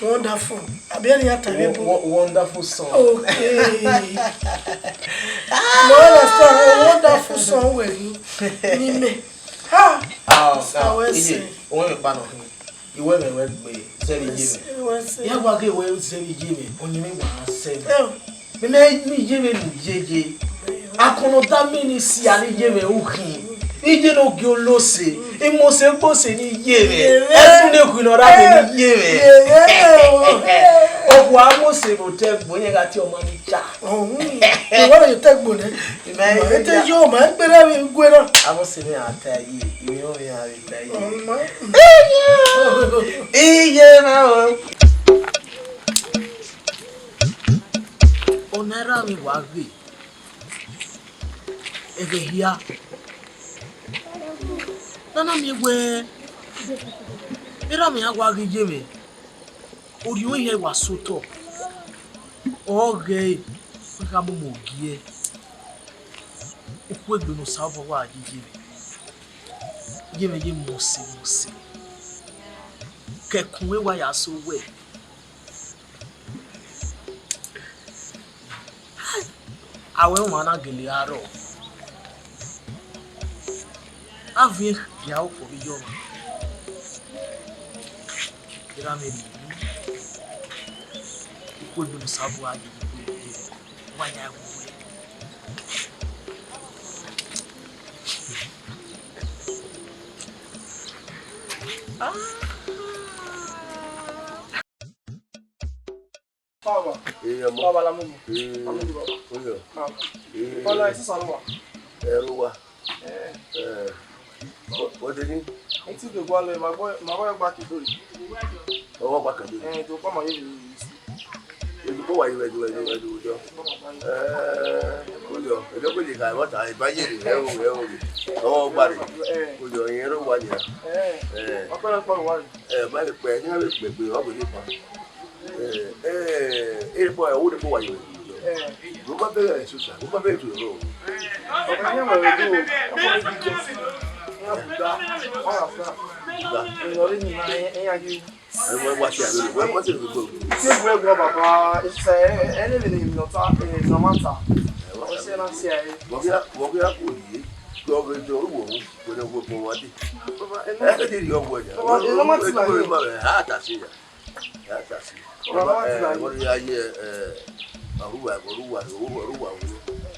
Wonderful. Abi ẹre ya ta vbe ebo? Wo-, wo-, wonderful song. Okay. You understand? A wonderful song wẹ ni, ni mẹ. Ha! Ah, Mister ah, Wilson. Ije, owẹ mẹ kpa nọ hin. Iwẹ mẹ wẹ gbe, zẹ vbe iye mẹ. Wilson. Ya wa ghe wẹ zẹ vbe iye mẹ, ọyin mẹ wa zẹ mẹ. Eh. Mẹ mẹ ni iye mẹ ne u ye ye. Akọnọ da mẹ ni sia ne iye mẹ u khin. Iye ne ogie olose, imose gbose ne iye mẹ. Ẹbu ne khin nọ ra mẹ ne iye mẹ. Okhuo a mose vbe otọ ẹgbo, iran gha tie ọma ni cha. Ọhun, iwẹ vbe otọ ẹgbo nẹ. Imẹ ete yo, ma gberra vbe igue na. A mose mwẹ a ta ye, ivbi mwẹ a vbe ta ye. Ọma. Iye mẹ o. Ọna erha mwẹ wa ghe. Ẹghẹ hia, ne a na miẹn wẹẹ, erha mwẹ iran wa ghe iye mwẹ, orhiọn iran wa sẹ otọ, ọ ghẹ ẹre, ọ gha momo giẹ, ukhuegbe ne Osanobua wa ye iye mwẹ, iye mwẹ ye mose mose, ke ẹkun mwẹ wa ya sẹ owẹ. Awẹ ọmwa na gele gha rrọọ, a viẹn gia okhuo vbe iyọmwa, erha mwẹ rhie unu, ukhuegbe ne Osanobua ye vbe ukhuegbe, wa ya wu wẹ. Ah. Baba. Ee, ọmọ. Baba la mu mi. Ee. La mu mi, baba. Oyo. Baba. Ee. Ọla esi sanu wa. Ee. Ee. O, o de ni? Eti do gua lẹ, ma gbọ, ma gbọ gba ki do yi. Ọwọ gba kan do yi. Ee, to pa ma ye yi. Edu ko wa yi, edu, edu, edu, edu. Ee, oyo, edu ko yi ka, wa ta, e ba ye, e o, e o. Ọwọ gba re. Ee. Oyo, yen ro wa ni. Ee. Ee. Ọpẹlọpẹ wa. Ee, ba le pẹ, ni a le pẹ, pẹ, wa bo ni pa. Ee, ee, e po, o de po wa yo. Ee. Mo ba bẹrẹ ẹsusa, mo ba bẹrẹ tu ro. Ọkọ yẹn wẹrẹ do. Ọkọ yẹn bi jẹ. Ẹ buda. Ọ ra fẹ. Ọre ni na, ẹ, ẹ ya ghi. Ẹ, wẹ wa si aro, wẹ wa si aro. Te gu ẹguọ baba, esa, ẹ, ẹ, ẹ ne vbe ne emwi ne ọ ta, ẹ, ne ọ ma ta. Ọ sẹ na si aro. Wọ ghi ra, wọ ghi ra ku ye. Gọ vbe jọ ru wọ, wẹ ne wọ bọ wa de. Baba, ẹ, ẹ ne di yọ wẹ ya. Baba, ẹ, ne ọ ma ti na ye. A ta si ya. Ya ta si. Baba, ọ ma ti na ye. Ẹ, wọ ya ye, ẹ, Ọrhuwa, ọrhuwa, ọrhuwa, ọrhuwa.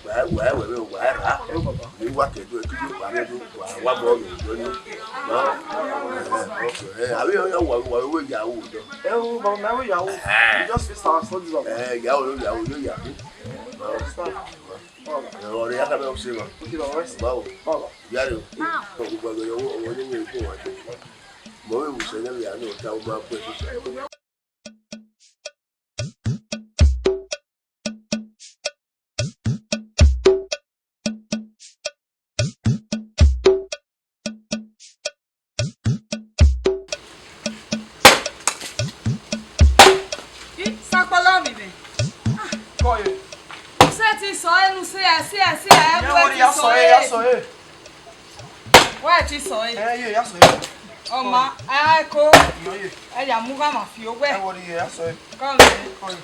Wa, wa, wa, wa, wa ra. Ẹ, baba. Ni wa ke do, ke do, wa ke do, wa, wa bọ yo, yo ni. No. Okay. Ẹ, avbe ya wa, wa, wa ya wo do. Ẹ, o, baba, mẹ ya wo. Ẹ. We just fix our studies, baba. Ẹ, ya wo, ya wo, ya wo. No. Understand? Baba. Ẹ, ọrẹ ya ka bẹ ọsẹ wa. Okay, baba, rest. Báwo? Baba. Ya re o. Ọgbọgbọ yo, ọwọ ni wo ko wa. Mo we wo sẹ ne ya no ta o ma pe. Sakpọlọ vbe mwẹ. Kọ ye. Sẹtin sọ ẹnu, sẹ, sẹ, sẹ, ẹ. Wẹ ti sọ ẹ, ya sọ ẹ. Wẹ ti sọ ẹ. Ẹ ye, ya sọ ẹ. Ọ ma, ẹ ko. Iyọ ye. Ẹ ya mu gha ma fi owẹ. Ẹ wọ ye, ya sọ ẹ. Kọ ye. Kọ ye.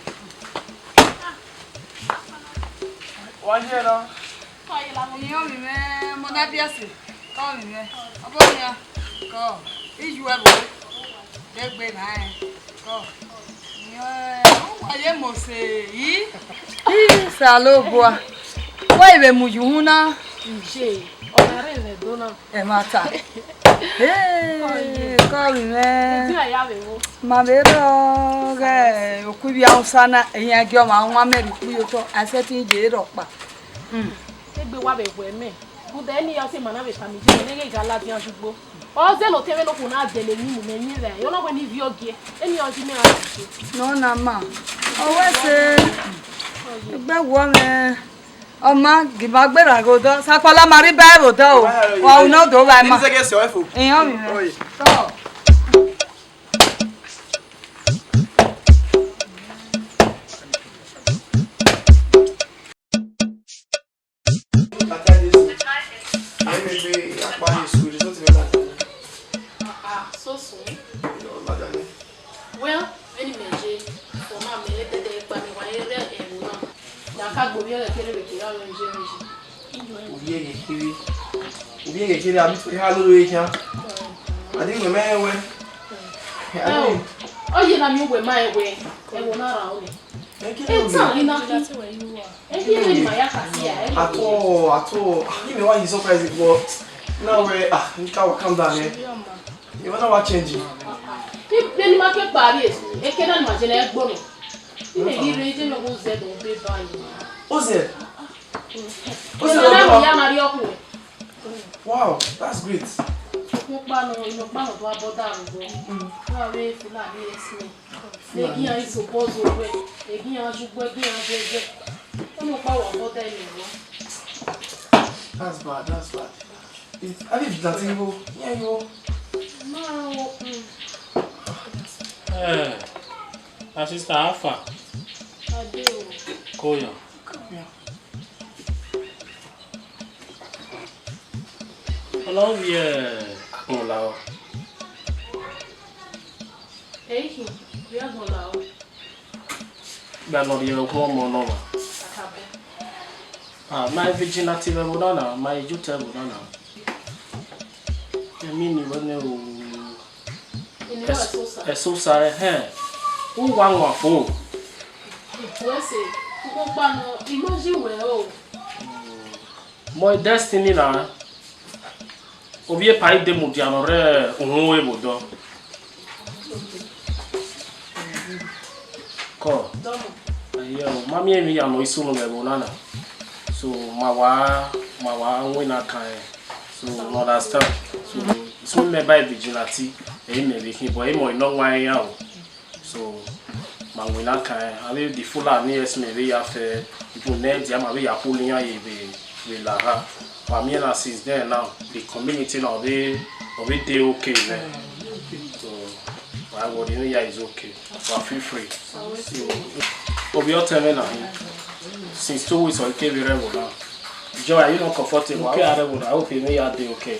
Wa ye na. Iyọ mi mẹ, mo na biẹ sẹ. Kọ mi mẹ. Ọ bọ nia. Kọ. Iju ẹ bo. Degbe na ẹ. Kọ. Iyọ ẹ, ọ wa ye mo sẹ. Ii. Ii, Osanobua. Wẹ i vbe mu ye uhunmwu na? Ije, ọ na rre mwẹ do na. Ẹmwata. Hey, kọ vbe mwẹ. Ije a ya vbe wo. Ma vbe rrọọ ghẹ okhuivbi Hausa na, iran gie ọmwa wan mẹ rhie ukpu ye otọ, a sẹtin ye rrọkpa. Hmm. Egbe wa vbe wẹ mẹ. Rhunmwuda eni ya ọse ma na vbe tama iye ne ghe gha ladian ye ugbo. Ọ zẹ ne otẹn vbene okhuo na dẹlẹ emwi mu mẹ yin vbe, ọ na wẹ ne I viọ gie. Eni ọ ji mẹ ra dee. Ne ọ na ma. Ọ wẹ sẹ. Egbe wọ mwẹ. Ọ ma, gie ima gberra ghe odọ, Sakpọlọ ma rre iba ẹvbo odọ o. Wa u nọ do vba ima. Ni zẹgẹ sẹ ọre fo. Iran mi. Oye. Tọ. Ata Jesu. Ẹ mẹ gbe akpa Jesu, Jesu ti mẹ na. Ah, ah, so soon. Yo, madam. Well, vbene imẹ ye, ọna mẹ dẹdẹ kpa ne wa rre ẹvbo na. Ya ka gbe ovbi ẹghẹ kere vbe kere avbe orange orange. Ovbi ẹghẹ kere, ovbi ẹghẹ kere, a miẹn eha lolo eha. A di wẹ mẹ wẹ. Ẹ o, ọ ye na miẹn uwẹ ma ẹwẹ, ẹvbo na ra ọnii. Etan, I na khin. Ẹ khin, ẹ ma ya ka si a, ẹ. At all, at all. Ah, imẹ wa ye surprise, but now, eh, ah, you can calm down, eh. You wanna wa change? Ibe ne ima ke kpare, eke na ni ma je na ẹgbọnọ. Imẹ ghi rre, je mẹ ghe Ozẹ do be ba yi. Ozẹ? Ozẹ do ba? Ya ma rrie ọkhuẹ. Wow, that's great. Okhuo kpa nọ, inọkpa nọ do abọ da rugbo. Mm. Wa vbe Fulani herdsmen. Fulani. Egi iran i suppose wẹ, egi iran zugbo, egi iran zẹzẹ. Ọnọkpa wa abọ da ẹre rọ. That's bad, that's bad. It, I live that evil. Yeah, you. No, mm. Eh, my sister, how far? I do. Koyo. Koyo. Ọna ọ vbiẹ agbọn lahọ. Ẹi khin, vbiẹ agbọn lahọ. Gba ne ọ rhie okhuo ọmọ nọ ọmwa. Kakabọ. Ah, ma virginity vbe ẹvbo na na, ma ijotọ ẹvbo na na. Emini wẹ nẹ o. Eni wa ẹsosa. Ẹsosa, ẹhẹn. U wa wan fo. Wẹ sẹ, ukpokpa nọ, I ma ji wẹ o. Mọ destiny na. Ovbi epa i de mudia ne ọ rre uhunmwu ẹvbo odọ. Kọ. Ẹyẹ o, ma miẹn emwi ya nọ i sunu vbe ẹvbo na na. So, ma wa, ma wa winna kan ẹn. So, you understand? So, so mẹ ba virginity, ẹ i mẹ vbe khin, but ẹ i mọ nọ wan iran o. So, ma winna kan, avbe the Fulani herdsmen vbe ya fẹ, ibu nẹ dia ma vbe ya khulo iran ye vbe, vbe lahọ. Wa miẹn na since then now, the community na ọ vbe, ọ vbe dey okay nẹ. So, wa worry, iran ya is okay. Wa feel free. So, ovbi ọtẹn mwẹ na, since two weeks ọ i ke vbe rre ẹvbo na. Joy, are you not comfortable? Okay, a rre ẹvbo na, I hope iran ya dey okay.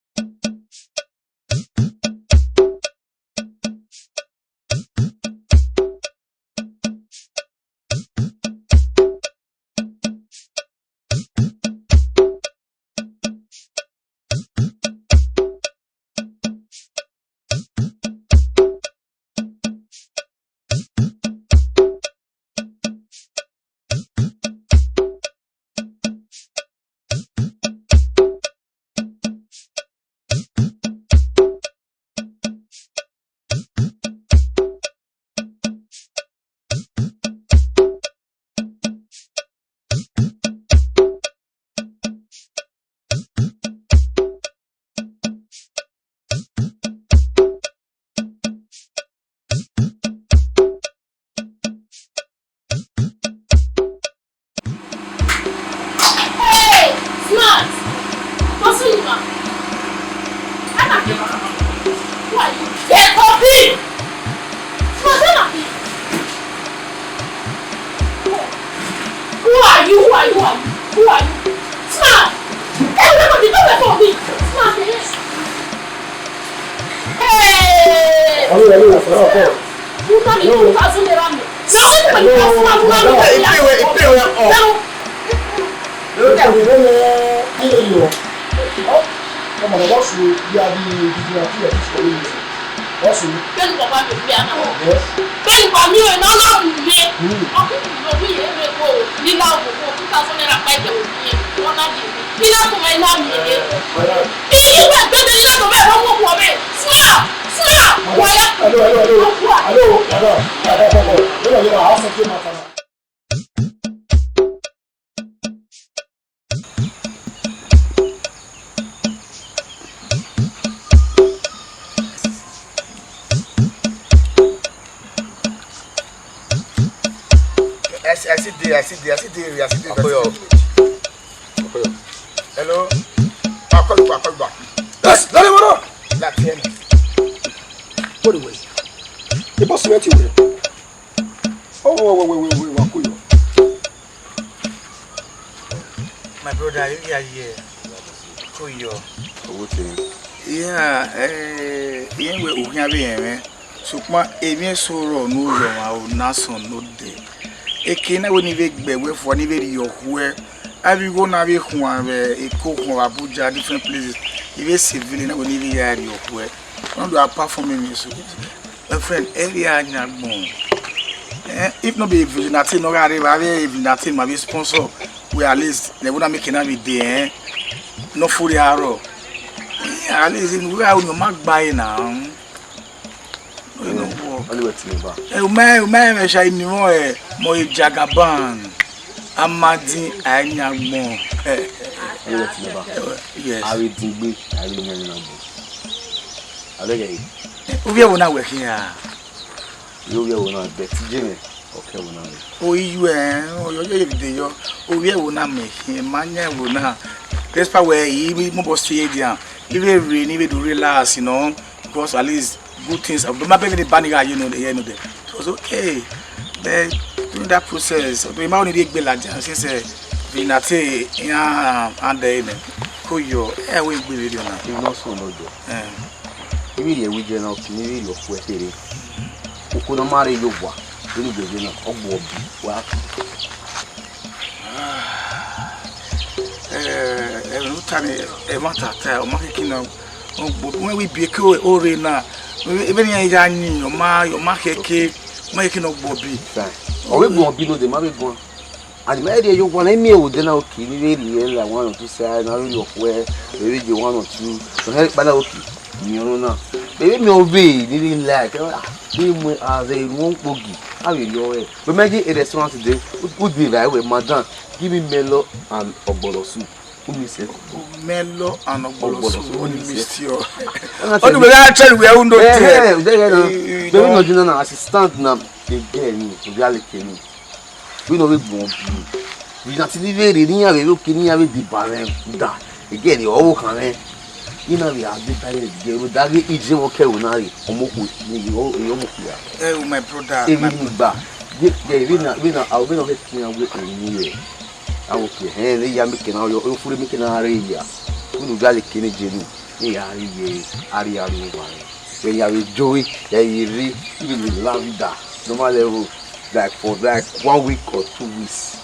Who are you? Who are you? Smart! Hey, everybody, don't wait for me! Smart! Hey! Hello, hello, hello, hello. Who tell me two thousand naira me? Hello, madam. Hey, pay well, pay well. Hello. Hello, hello, hello. Come on, what's the, you are the, the, the, the, the, the, What's the Bẹ́ẹ̀ni bàbá mi ò gbé àná. Yes. Bẹ́ẹ̀ni bàbá mi ò iná náà mú mi. Mm. Ọkùnrin mi ò wí ìyẹn mi kò ní láwùjọ kó two thousand naira pa ìjẹun mi yẹn. Wọ́n náà yẹ mi. Ní láti mọ iná mi yẹn. Madam. Ní ìgbà gbẹ́dẹ̀ ní láti mọ ẹ̀rọ mú ọkùnrin mi. Smart! Smart! Madam. Wọ́yá. Hello, hello, hello. Ọkùnrin. Hello, madam. Madam, come on. Hello, hello. I have something matter now. I see, I see there, I see there, I see there, I see there. Akoyo. Akoyo. Hello. I'll call you back, I'll call you back. Yes, let him know. That's him. What the way? The boss went away. Oh, wait, wait, wait, wait, wait, wait, wait. My brother, you are here. Koyo. Owó tèmi. Yeah, eh, ìyẹn wẹ òhìn avbe ẹmwẹ. Sokpan emwi eso rrọọ ne u yọ ọmwa o, na sọn ne odẹ. Eke na wẹ ne I vbe gbe ẹwe fua, ne I vbe rhie okhuẹ. Avbe igho na vbe khuan vbe Eko, khuan vbe Abuja, different places. I vbe sẹ village na wẹ ne I vbe ya rhie okhuẹ. One do apart from me, so, my friend, every area na gbọn. Eh, if not be Vigilante, no gare, ba be Vigilante, ma be sponsor. We at least, they wanna make it every day, eh? No food arrow. Yeah, at least in we are no mag buy now. You know, work. Only wait till me back. Eh, my, my, my, shall you know, eh, mo Jagaban, Amadi, Anyagmo. Eh, Only wait till me back. Eh, yes. I will do it. I will never know. I beg you. Ovbi ẹvbo na wẹ khian? Yo, ovbi ẹvbo na, but iye mwẹ, ọ ke ẹvbo na re. O iye ẹ, ọ yọ, yọ, yọ, yọ. Ovbi ẹvbo na mẹ khian, ma yan ẹvbo na. Despite wẹ, I mobọ si ye dia. I vbe re, ne I vbe do relax, you know, because at least good things, but my baby, the ban gha ye no, ye no de. It was okay. But during that process, although I only dey gbe ladian since, eh, Vigilante, yeah, and then, Koyo, eh, we gbe video na. He no so no do. Eh. Ibi ye wi je na, kini ibi yo kue kere. Uko na ma re yo wa, do ni gbe na, ogbo obi, wa. Eh, eh, no tani, eh, ma ta ta, o ma ke kina, ogbo, when we be ke o re na, ebe ni ya ni, o ma, o ma ke ke, o ma ke kina ogbo obi. Fine. O we gbọn obi no de, ma be gbọn. And me dey yo one, me o de na okay, ni vbe ri la one or two side, na vbe yo kue, vbe je one or two. So he pa na okay. Mi o na. Baby, mi o be, ni vbe like, ah, ni mu as a one pogi. How you know it? We make a restaurant today. Good day, by the way, madam. Give me melon and ogbono soup. Who me say? Melon and ogbono soup. Who me say? All the way I tell you, we are not there. Yeah, yeah, yeah. Baby, no, you know, as it stand now, again, we are like, we no be born. We not even ready, ni ave, okay, ni ave di bare da. Again, you all can, eh? You know, we are the parents, we dagi ije wo ke wo na re, ọmọ ko ni, ọmọ ko ya. Eh, my brother, Ebi my ni gba. Ye, ye, we na, we na, we na get me away from here. I will pay. Hey, they ya me kena, yo, yo, fure me kena re ya. We no gale kene jenu. Hey, ari ye, ari, ari over. When you are joy, yeah, you re, you will love that. No matter who, like, for, like, one week or two weeks.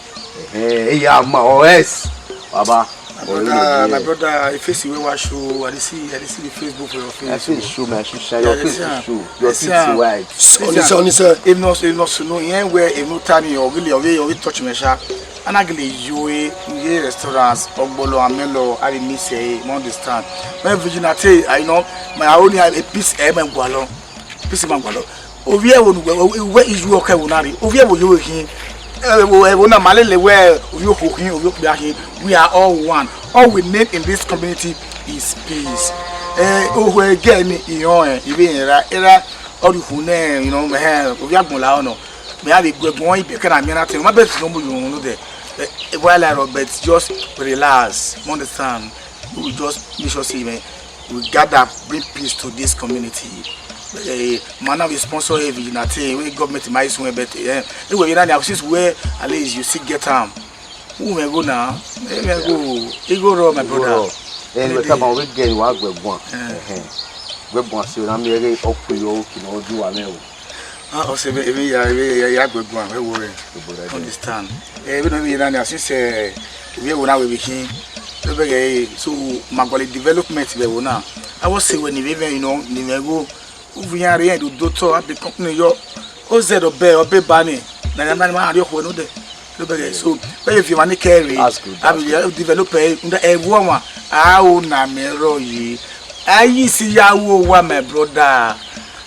Eh, eh, yeah, ma, or else, Baba. My brother, my brother, if you see where I show, I dey see, I dey see the Facebook for your face. I feel show, man. I should shine. Your face is show. Your teeth is white. Onise, onise. If not, if not, no, yeah, where if no tani, or really, or really touch me, sha. And I really you, eh, in the restaurants, ogbolo, amelo, I dey miss, eh, you understand. My virginity, I know, my only a piece, eh, my gualo. Piece, my gualo. Ovie wo nu we izu ọkẹ wo na re. Ovie wo yo khin. Ewo ewo na ma lele wẹ ovie okhuo khin, ovie okpia khin. We are all one. All we need in this community is peace. Eh, ohu ẹgẹ ni iran, eh, ivbi iran ra, era ọrikhu nẹ, you know, eh, ovie agbọn la ọnọ. Mẹ ya vbe gu ẹguọn ibe kẹ na miẹn na te. Ma bẹ tunu mu yo unu dẹ. Eh, why like Robert, just relax, you understand? We will just make sure say, man, we gather, bring peace to this community. Eh, man, now we sponsor every nothing. We government might soon, but, eh, anyway, you know, since where at least you still get am. U mwẹ igho na, e mwẹ igho, igho rrọọ, my brother. Ẹ, wẹ tama, wẹ gẹ ne wa gu ẹre guan. Ẹhẹn. Gu ẹre guan, so na miẹn ghe ọ ku yọ, oki ne ọ di uwa mwẹ o. Ah, ọse, emwi, emwi ya, emwi ya, ya gu ẹre guan, wẹ wo rẹ. Understand? Eh, vbene ọ ye na nia, since, eh, ovbi ẹvbo na wẹ vbe khin, vbe bẹghe, so, ma gualọ development vbe ẹvbo na. A wẹ ọse wẹ ne I vbe mwẹ, you know, ne I mwẹ igho. Uvun iran rre, iran do do otọ, a be company yọ. O zẹ ọbẹ, ọbẹ ba ni, na iran na ma rhie okhuo nodẹ. Vbe bẹghe, so, vbe ye viọ emwa ni kẹre, a be develop ẹre, rhunmwuda ẹvbo ọmwa, a ho na mẹ rrọọ ye. A ye isi ya ru owa, my brother.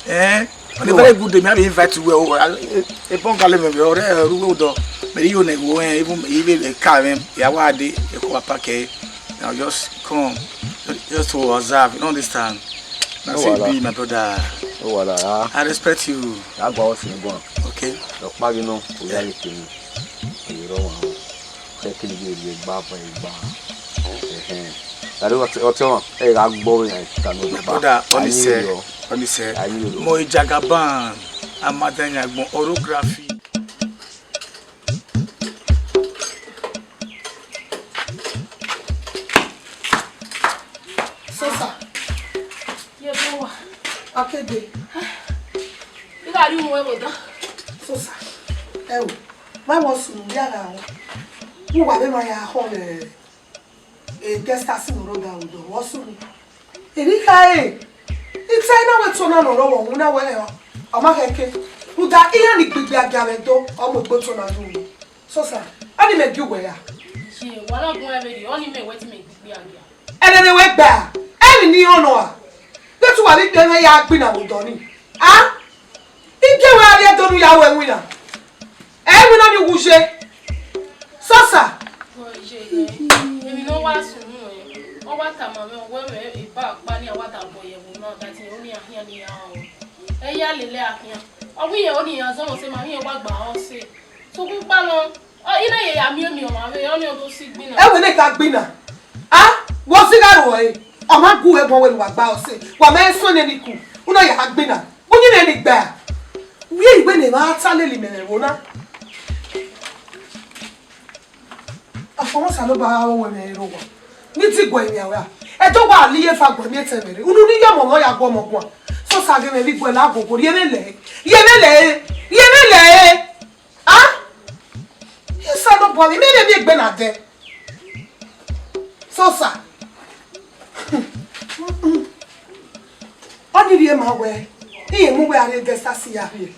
Eh? On a very good day, me, I will invite you well. Oh, I, a, a bungalow, me, me, ore, uh, ru odọ. Me, you know, go, eh, even, even a car, me, ya wa de, e ko wa park, eh. Now just come, just to observe, you know, understand? Now, no say, wahala. Be my brother. No wahala, ah. I respect you. I go out in one. Okay. Your party, no, we are looking. You don't want. Kẹkẹ ne I gba bọ igba. Ẹhẹn. Gari ọtẹ, ọtẹ ọmwa, ẹ gha gbọ vbe iran ta nọ. My brother, Onisẹ, Onisẹ, mo Jagaban, Amadan Agbọn, orography. Sosa. Ye bọ wa. Akede. I gha rrie unu ẹvbo dan. Sosa. Ẹ o. Vbe wẹ ọ sunu, vbe a gha rẹn? Vbe uwa vbe ma ya khọ vbe, eh, guest house ne ọ rre odaro odọ, vbe ọ sunu? Emwi khare, I te na wẹ to na nọ rọvbọ, winna wẹ, eh, ọ ma khẹke. Rhunmwuda iran ni gbe igbe agia vbe Ẹdo, ọ mu egbe otọ na ye unu. Sosa, ọnii mẹ gie uwẹ ra? Ye, wa na gun ẹvbe rhie, ọnii mẹ wẹ te mẹ gbe igbe agia. Ẹnẹnẹ wẹ gba, ẹmwẹ ne I rọnọ a? Vbe te uwa vbe ikpe mwẹ ya gbinna vbe odọ nii? A? I gie wẹ a rrie Ẹdo ne u ya ru ẹwinna. Ẹ i winna ọnii wu ye. Sosa. Ọ ye, emwi ne ọ wa sunu ẹn, ọ wa tama mwẹ wẹẹ, mwẹ eba ọkpa ni a wa da bọ ye ẹvbo na, that is, ọnii a khian ne iran rẹn. Ẹ ya lele a khian. Ọ wẹ irẹn ọnii iran zọmọ sẹ ma, irẹn wa gba ọse. Sokpan ukpa nọ, ọ, I na ye ya miẹn ọmwa vbe ọnii ọ do si gbinna. Ẹ wẹ ne ka gbinna. A, wẹ ọ si gha ru ẹre. Ọ ma gu ẹre guan wẹ ne uwa gba ọse. Wa ma suẹn nene iku. U na ya gbinna. Uyinmwẹ ni gba. Wiẹ iwẹ ne emwa ta lele imẹ vbe ẹvbo na. Afọmọ Osanobua gha ru ẹmwẹ ẹre rre owa. Ne I ti guẹ emwi aro ra. Ẹdẹ wa la iye eva guẹ miẹn etẹn mwẹ rre. Unu ne I ya ọmọ mwẹ, ọ ya gu ọmọ guan. Sosa ghe mwẹ vbe iguẹ la gogo, rhie mwẹ lẹre. Rhie mwẹ lẹre. Rhie mwẹ lẹre. A? Osanobua mwẹ, mẹ vbe miẹn egbe na dẹ. Sosa. Ọnii rhie ma wẹ, irẹn mu wẹ a rrie guest house ya rrie.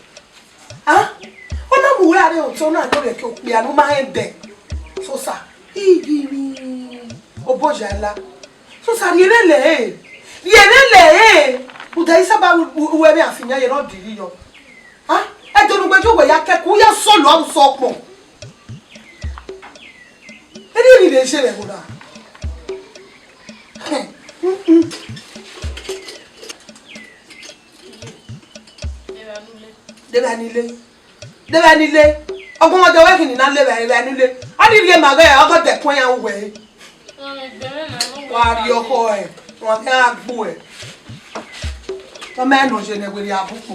A? Ọ na mu wẹ a rrie otọ na, ne ọ rhie ke okpia ne u ma rẹn dẹ. Sosa. Igiri. Oboya la. Sosa, rhie mwẹ lẹre. Rhie mwẹ lẹre. Rhunmwuda I saba ru, ru, ru ẹmwẹ afian ye ne ọ diri yọ. A? Ẹdẹ ne ugbẹjọ wẹ ya kẹkẹ, u ya solo avbe usọ ọkpọn. Erriọ emwi vbe ye vbe ẹvbo na. Devba ni le. Devba ni le. Ọgbọmọdẹ wẹ khin ne I na le vbe evba ni le. Ọnii rhie ma ghẹ ọgọdẹ kuẹn yan uwẹ. Wa rrie ọkhọ ẹre, wa gha gbu ẹre. Ọ ma nọ ye ne werriẹ abukpo.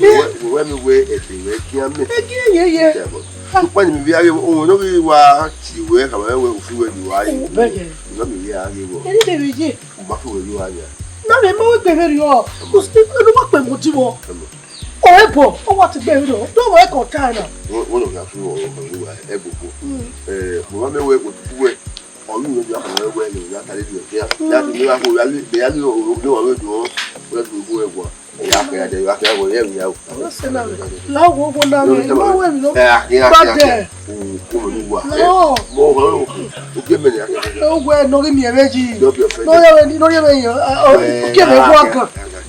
Wẹ, wẹ mi wẹ ẹdẹ wẹ khian mẹ. Ẹ gi ẹyẹ yẹ. Ukpa ni mi vbe a ghe vbọ, ohun ne ọ ghi wa tie wẹ khama wẹ ufi wẹ do a ye. Bẹgẹ. Ne mi vbe a ghe vbọ. Eni de vbe ye. U ma fi wẹ yo a nia. Na me ma wẹ gbe vberriọ. Unu ma kpẹ mu di vbọ. Ọ re bọ, ọ wa ti gbe vberriọ. Do wẹ kọ ta na. Wẹ, wẹ nọ gha fi wẹ, wẹ wẹ ẹgbogbo. Mm. Eh, mo ma mẹ wẹ, wẹ, wẹ. Ọ ghi wẹ do a khama wẹ ne ya ta lele ọdia. Ya ti ne wa ko ya le, ya le o, o, ne wa wẹ do, wẹ do ko wẹ gua. Ya kẹ ya de, ya kẹ ya wẹ ye ya o. Ọ sẹ na wẹ. La wo wo na wẹ, ma wẹ mi no. Eh, ya kẹ ya kẹ. Ba de. O, ko mo ni wa. No. Mo ho, o ke me ya kẹ. O wẹ no ghi mi ẹ vbe ji. Don't be offended. No ye me, no ye me yan. O ke me wa gan.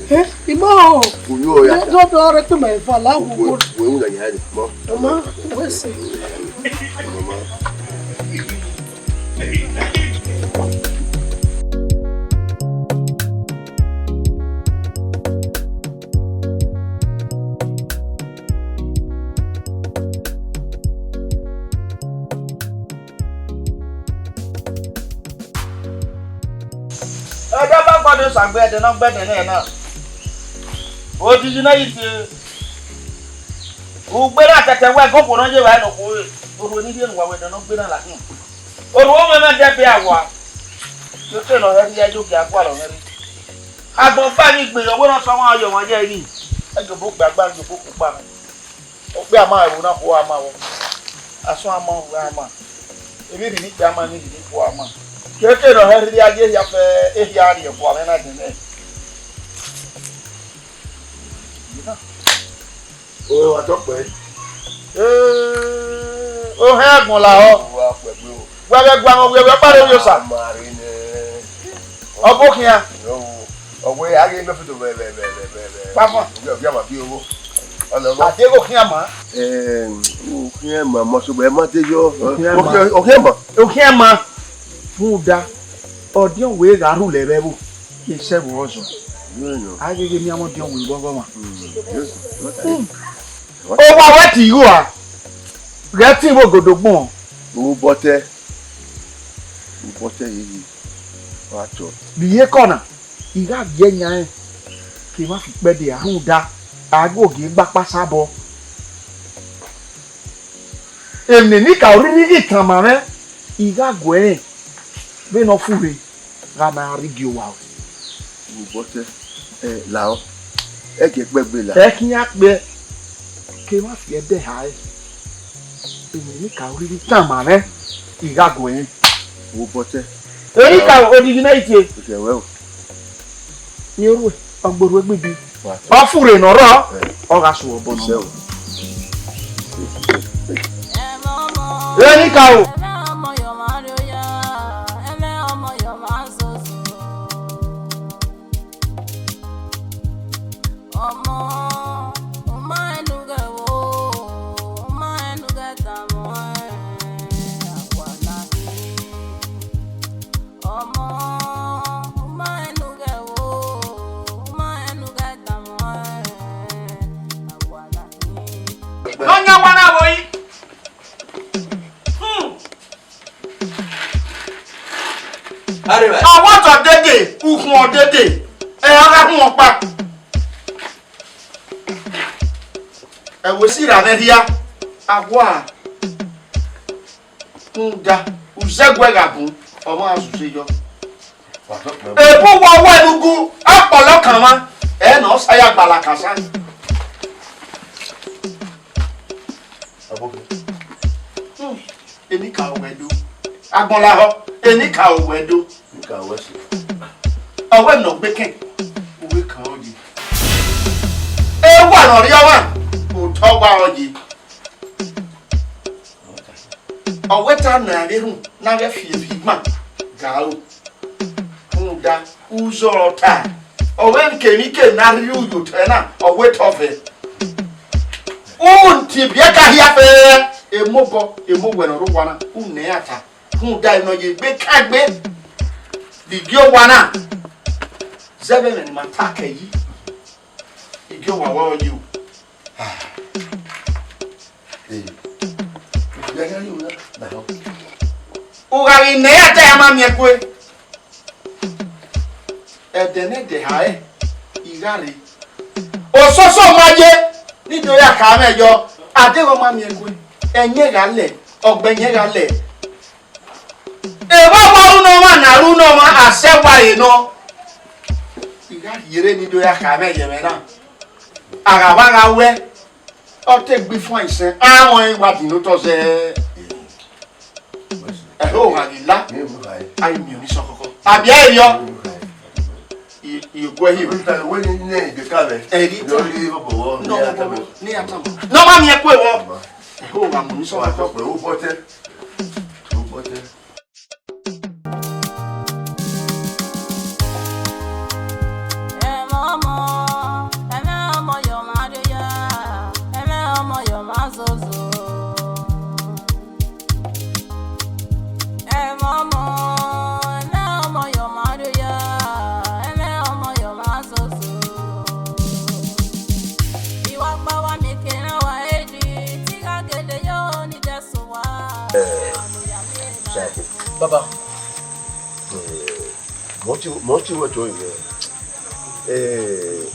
Eh, imo. Ku yo ya. Don't be all right to my fa la wo wo. Wẹ u na ya ni. Mo. Mama, wẹ sẹ. Mama. Ẹdẹ ba gbọdọ sangbe ẹdẹ ne ọ gbẹdẹ nẹ na. Odidi na yi tie. Ugbe na kẹkẹ wẹ ẹgọn khuo ne ọ ye vba ẹnọ khuo re. Orhu ne I rhie ne uwa wẹ ẹdẹ ne ọ gbe na la hin. Orhu ọmọ ẹmwẹ dẹbẹ awa. Keke ne ọ hẹ rhie yo gia gualọ mwẹ rre. Agbọn gba ni gbe, ọ wẹ ne ọ sọ ọmwa yọ ọmwa ye ẹre ni. Ẹgẹ obọ gba gba, ẹgẹ obọ gba mwẹ. Okpia ma ẹvbo na khuo a ma vbọ. Asọn a ma, uwa a ma. Emwi rhirhi kpia ma, emwi rhirhi khuo a ma. Keke ne ọ hẹ rhirhi a ye ehia fẹ ehia rrie ẹvbo mwẹ na dẹnẹ. Ore wa tọ kpẹẹ. Ee, ohẹn agbọn lahọ. Wa kpẹgbe o. Wẹ vbe guan wẹ vbe ọkpa rre ovbi Osa. Ma rre nẹ. Ọ bu khian. Ọ wẹ a ghi mẹ foto vẹ, vẹ, vẹ, vẹ, vẹ, vẹ. Papa. Ovbi, ovbi ama bi ovo. Ọnọgọ. A de ghe okhian ma. Eh, okhian ma, ma sogbe, ma de yọ. Okhian ma. Okhian, okhian ma. Okhian ma. Rhunmwuda, ọdiọn wẹ gha rhulẹ vbe ẹvbo, ke sẹ vbe ọzọ. Yọ, yọ. A ghi ghi miẹn ọmọ ọdiọn wẹ vbe ọghọmwa. Mm, yes. Owa wẹ te igho a, ghẹ te vbe ogodo gbọn. Obọtẹ, obọtẹ yeye, wa tọ. Vbe iyeke ọna, I gha viẹ yan rẹn, ke emwa fi kpẹdẹ a rhunmwuda, a ghe ogie gba kpasabọ. Emwi ne I ka rhirhi ghi tama mwẹ, I gha guẹ rẹn vbene ọ furre gha na rhie gie owa o. Obọtẹ, ẹ, lahọ, ẹ gie kpẹgbe la. Ẹ khian kpẹ, ke emwa fi ẹdẹ ha ẹre. Emwi ne I ka rhirhi tama mwẹ, I gha guẹ rẹn. Wo bọtẹ. Enikaro, odighi na i tie. Oke, wẹ o. Miẹn orhu, ọ gbe orhu egbe ibi. Wa. Ọ furre ne ọ rrọọ, eh, ọ gha sẹ obọ nọ. Sẹ o. Enikaro. Ọmọ, u ma rẹn ne u ghẹ vbo, u ma rẹn ne u ghẹ tama ẹn, akua na khin. Ọmọ, u ma rẹn ne u ghẹ vbo, u ma rẹn ne u ghẹ tama ẹn, akua na khin. Nọyaẹnmwa na vbo yi? Hmm. Arriba. Awọtọ dede, ukhun ọdede, ẹ, a gha khuọnmwi ọkpa. Ẹvbo esi ra mwẹ hia, a wa rhunmwuda, uzẹguẹ gha bun, ọmọ a suse yọ. Ebu wọ wẹ ne u gu ọkpọlọ kan mwa, ẹ na ọ sa ya gbala kan sa. Hmm. Enikaro wẹ do. Agbọn lahọ, enikaro wẹ do. Enikaro wẹ si. Ọ wẹ ne ọ gbe kẹn, uwẹ kan ọ ye. Ewa ne ọ rhie ọmwa, otọ wa ọ ye. Ọ wẹ ta ne a vbe rhun, ne a vbe fi evbi igban ga aro. Rhunmwuda, uzọrọ ta. Ọ wẹ kemwikemwi ne a rhie uyo otọ na, ọ wẹ tọ vẹ. U tie ibiẹka hia fẹẹrẹ, emobọ, emowẹ ne ọ rre owa na, u nẹ iran ta. Rhunmwuda, emwi ne ọ ye egbe kan egbe, vbe igie owa na, zẹ vbe ẹmwẹ ne ima ta kẹ yi, igie owa wẹ ọ ye o. Eh. Ya, ya, ya, ya. U gha ghi nẹ iran ta, a ma miẹn kue. Ẹdẹ ne ẹdẹ ha ẹre, I gha rre. Ososo ma ye, ne I do ya kha mwẹ yọ, a deghẹ ọ ma miẹn kue, ẹyẹn gha lẹ, ọgbẹyẹn gha lẹ. Evba wa ru ne ọmwa na ru ne ọmwa, a sẹ wa re nọ. I gha rhie rre ne I do ya kha mwẹ ye ẹmwẹ na. A gha vba gha wẹ, ọ te gbe ifuan isẹn, a rẹn wa din ne otọ zẹ. Ẹho gha ghi la, a i miẹn onisọn kọkọ. A biẹ ẹre yọ. I, I guẹ hio. Ẹre ta. Nọ, ne a tama. Ne ọ ma miẹn kue vbọ. Ẹho gha mu onisọn kọkọ. Ẹmwẹ ọmọ, ẹmwẹ ọmọ yọ ma rre ya, ẹmwẹ ọmọ yọ ma zozo. Ẹmwẹ ọmọ, ẹmwẹ ọmọ yọ ma rre ya, ẹmwẹ ọmọ yọ ma zozo. I wa kpa wa miẹn ekan ne a wa re yi, te I gha gele yo ni dẹ sẹ owa. Baba. Eh, mọ ti, mọ ti wẹ to yẹ. Eh,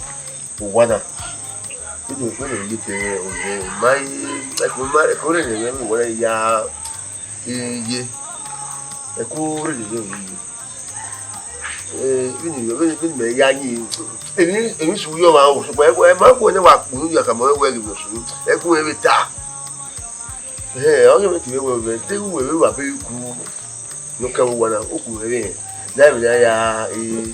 owa na. Inu ekpe ne ye te, o ye, ma yi, ẹko ma, ẹko rẹ ne wẹ wẹ ya, eh, ye. Ẹko rẹ ne ye. Eh, vbene, vbene, vbene mẹ ya yi. Emwi, emwi su yọ mwa o, sokpan ẹko, ẹ ma ku ne wa kpunu ya ka ma wẹ ghi vbe su. Ẹko ẹvbe ta. Eh, ọ yọ mẹ ti vbe wẹ, vbe, de wẹ, vbe wa be ku. Ne ọ kẹ vbe owa na, oku mwẹ vbe rẹn. Na vbe ya ya, eh,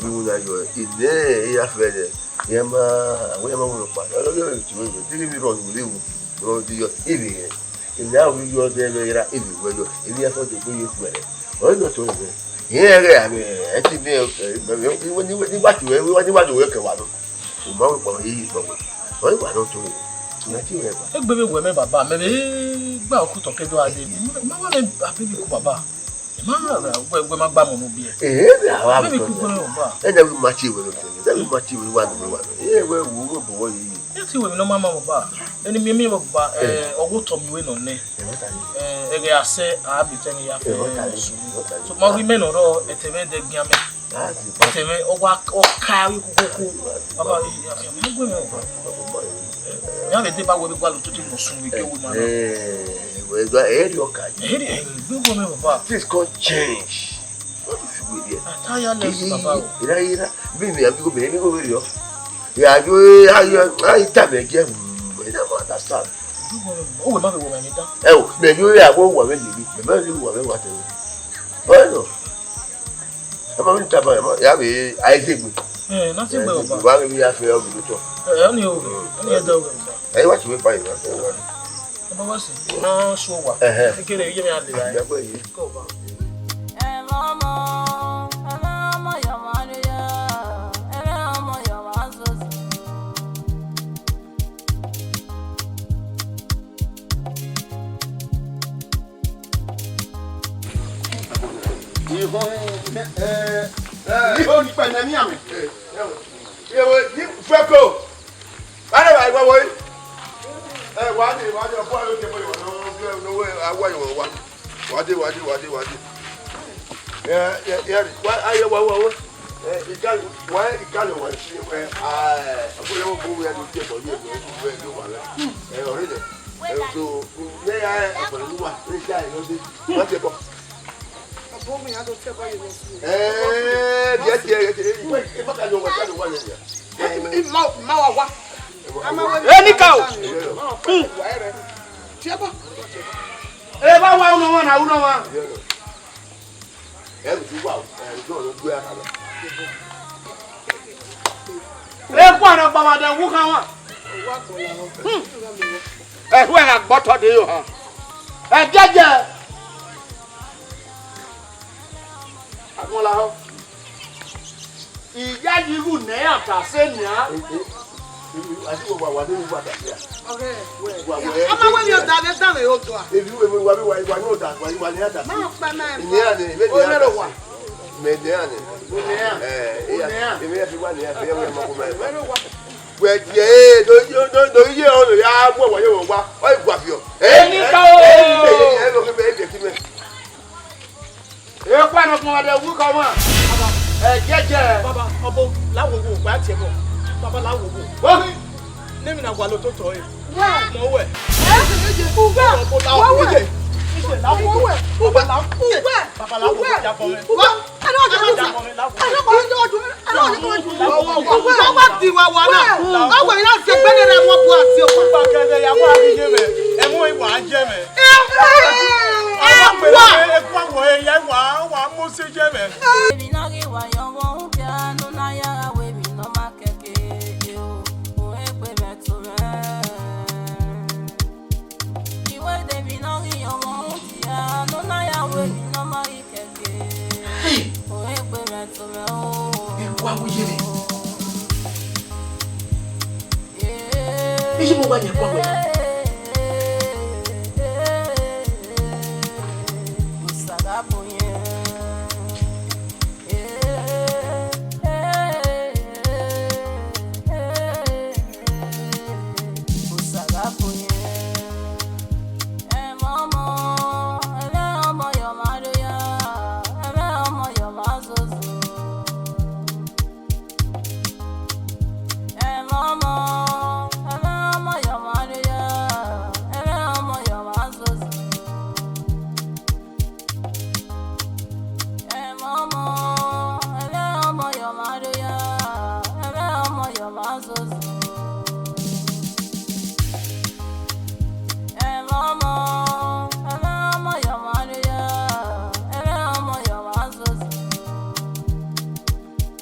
ru na yọ, eh, ne, eh, ya fẹ nẹ, ya ma, a wẹ ya ma wẹ ọkpa. Ọ yọ, yọ, yọ, yọ, de vbe rọ, vbe wu, rọ, de yọ, eh, vbe rẹn. Eh, na vbe yọ, de vbe ra, eh, vbe wẹ yọ, eh, ya fẹ de gbe ye khuẹrẹ. Ọ yọ, tọ vbe. Ẹ, ẹ, ẹ, ẹ ti nẹ, ẹ, ẹ, ẹ, ni wa ti wẹ, ni wa ti wẹ kẹ wa nọ. U ma wẹ kpọnmwẹ, ye kpọnmwẹ. Ọ yọ, wa nọ tọ vbe. Ẹ ti wẹ ba. Egbe vbe wẹ mẹ baba, mẹ vbe gba okotọ kẹdọ a de. Ma wa mẹ a baby ku baba. Ma wẹ, wẹ ma gba mu nu biẹ. Eh, eh, a wa. Baby ku gbọnọ ba. Ẹ na wi ma tie wẹ nọ tọ. Ẹ na wi ma tie wẹ wa nọ wa. Ẹ wẹ wo wo bo yi. Ẹ ti wẹ mi nọ ma ma baba. Eni mi mi baba, eh, ọgho tọ mi wẹ nọ nẹ. Eh, ẹghẹ a sẹ, a bi tẹ ne ya fẹ. So, ma rhie imẹ nọ rọ, ẹtẹ mwẹ dẹ gian mẹ. Ẹtẹ mwẹ, ọ wa, ọ ka ri kokoko. Baba, ya vbe deba wẹ vbe gualọ tutu ne ọ sun vbe gie owa na. Eh, wẹ gba, ẹ ri ọka yi. Ẹ ri, ẹ ri, gbe wẹ mẹ baba. Things come change. What is it with you? I tire less, baba o. Ira, ira, mi, mi, amigo, mi, amigo, where you? Ya, yo, ya, yo, I tell me again. Mm, I never understand. Uwẹ ma vbe wọ mwẹ ni dan. Ẹ o, mẹ yo ya wẹ uwa vbe lele, mẹ ma rhie uwa vbe wa tẹn. Ọyẹnẹ. Ẹ ma vbe tama, ẹ ma, ya vbe a i zegbe. Ẹ, na si gbe ọba. Wa vbe ya fẹ ọghe otọ. Ẹ, ọni o, ọni ẹdẹ o. Ẹ wa ti wẹ pa yi wa. Ẹ ma wa si. Na so wa. Ẹhẹ. Ekere iye mi a le ra. Ẹ gbẹ yi. Ko ba. Ẹ ma mọ, ẹ ma mọ yọ ma re ya. Ẹ ma mọ yọ ma zozo. Ihọn, eh, eh, ihọn ni kpẹnẹ ni amẹ. Ewe ni fẹko. Bade wa iwọ woi. Eh, wa de, wa de, ọkọ aro ke mo yo no, no we awa yo wa. Wa de, wa de, wa de, wa de. Eh, eh, eh, wa, ayo, wa, wa, wa. Eh, ika, wa, ika le wa si, eh, ah, ọkọ yo bo we do ke bo ye, we, we do wa le. Eh, ọrẹ de. Eh, so, ne ya, eh, ọkọ lu wa, ne ya, eh, lo de. Wa te ko. Ọbọ mi a do te ba ye lọ si. Eh, diẹ, diẹ, diẹ, diẹ. Iwe, iwe ka lo wa, ka lo wa le ya. Eh, ma, ma wa wa. Ama we. Eh, ni ka o. Wa ere. Tie ba. Eh, ba wa uno wa na, uno wa. Ẹ ru ti wa o, ẹ ru ti ọrọ gbe ara lọ. Eku ana gba wa da wu khan wa. Hmm. Ẹhu ẹre gha gbọtọ de yo họn. Ẹgiẹgiẹ. Agbọn lahọ. Iya yi igho ne iran ta sẹ nian. Asi wa wa wa de wa da ya. Wa wa. Ama wẹ ni ọda vbe dan vbe odua. Ebi we wa wa wa ni ọda wa wa ni ada. Ma pa ma. Ni ane, me ni ada. Me ni ane. Eh, iya. Emi ya fi wa ni ya fi ya wa ma ko ma. Wẹ die, do do do ye o ya wa wa ye wa. O gua fi o. Eh, ni ka o. Eh, lo ke be be ti me. Eku ana ọgbọn wa de wu kọ mwa. Baba. Ẹ jẹjẹ. Baba, ọbo, la wo wo, wa tie bọ. Baba, la wo wo. Ohi. Nemi na wa lo to tọ e. Wa. Mọ wẹ. Ẹ? Ugbẹ. Ọbo la wo. Ugbẹ. Ije, ije, la wo wo. Ugbẹ. Baba, la wo. Ugbẹ. Baba, la wo. Ugbẹ. Ya bọ mẹ. Ugbẹ. Ẹ na jọ ju. Ẹ na jọ ju. Ẹ na jọ ju. Ugbẹ. Wa wa di wa wa na. Wa wa ya se gbẹdẹ rẹ wọn bu ati o. Ugbẹ kẹdẹ ya wa ri ye mẹ. Ẹ mọ iwa je mẹ. Ẹ, ẹ, ẹ, wa. Eku awọ ẹre ya wa, wa Mose je mẹ. Emwi ne ọ ghi wa ye ọmọ udia ne ọ na ya gha wẹ emwi ne ọ ma kẹke, o, egbe mwẹ to mwẹ. Iwẹ de emwi ne ọ ghi ye ọmọ udia ne ọ na ya wẹ emwi ne ọ ma ghi kẹke, o, egbe mwẹ to mwẹ o. Eku awọ ye mẹ. Iye mo wa yẹn kua wẹ na.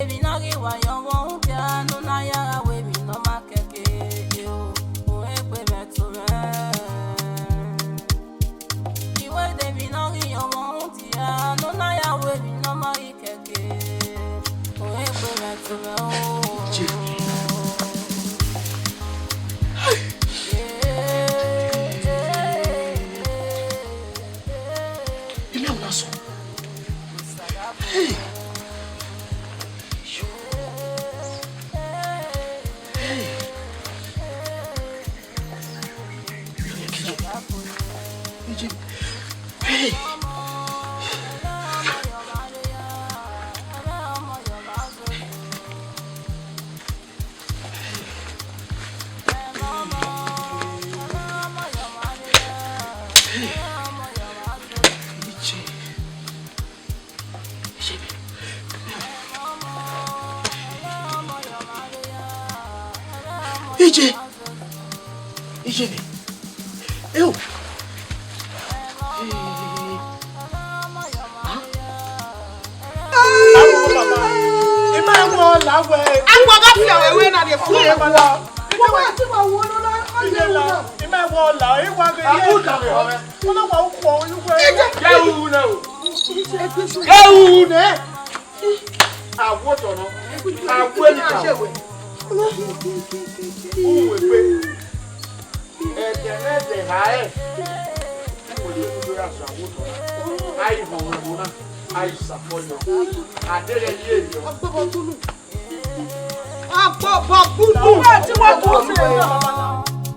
Emwi ne ọ ghi wa ye ọmọ udia ne ọ na ya gha wẹ emwi ne ọ ma kẹke, o, o, egbe mwẹ to mwẹ. Iwẹ de emwi ne ọ ghi ye ọmọ udia ne ọ na ya wẹ emwi ne ọ ma ghi kẹke, o, egbe mwẹ to mwẹ o. Ije. Ime una sọ. Hey. Hey. Hey. Ije. Ije ni. Agua gha fi ẹre na rhie fun ẹre wa. Wọ́n wá tí wàá wọ́n lọ́la, wọ́n yẹ wọ́n náà. Imẹ wọ la, iwa ghe. Abu da me họmẹ. Wọ́n náà wà ó kọ oyún wẹ̀. Kẹ ru na o. Kẹ ru nẹ. Awo tọnọ. Awo eni ka. Uwe gbe. Ẹdẹ nẹ ẹdẹ ha ẹ. Uwe gbe ya sọ awo tọnọ. Ai họn wẹ bona. Ai sapọ yọ. Adeghe ye yọ. Agbọbọ gbugbu. Uwe ti wọ bu se.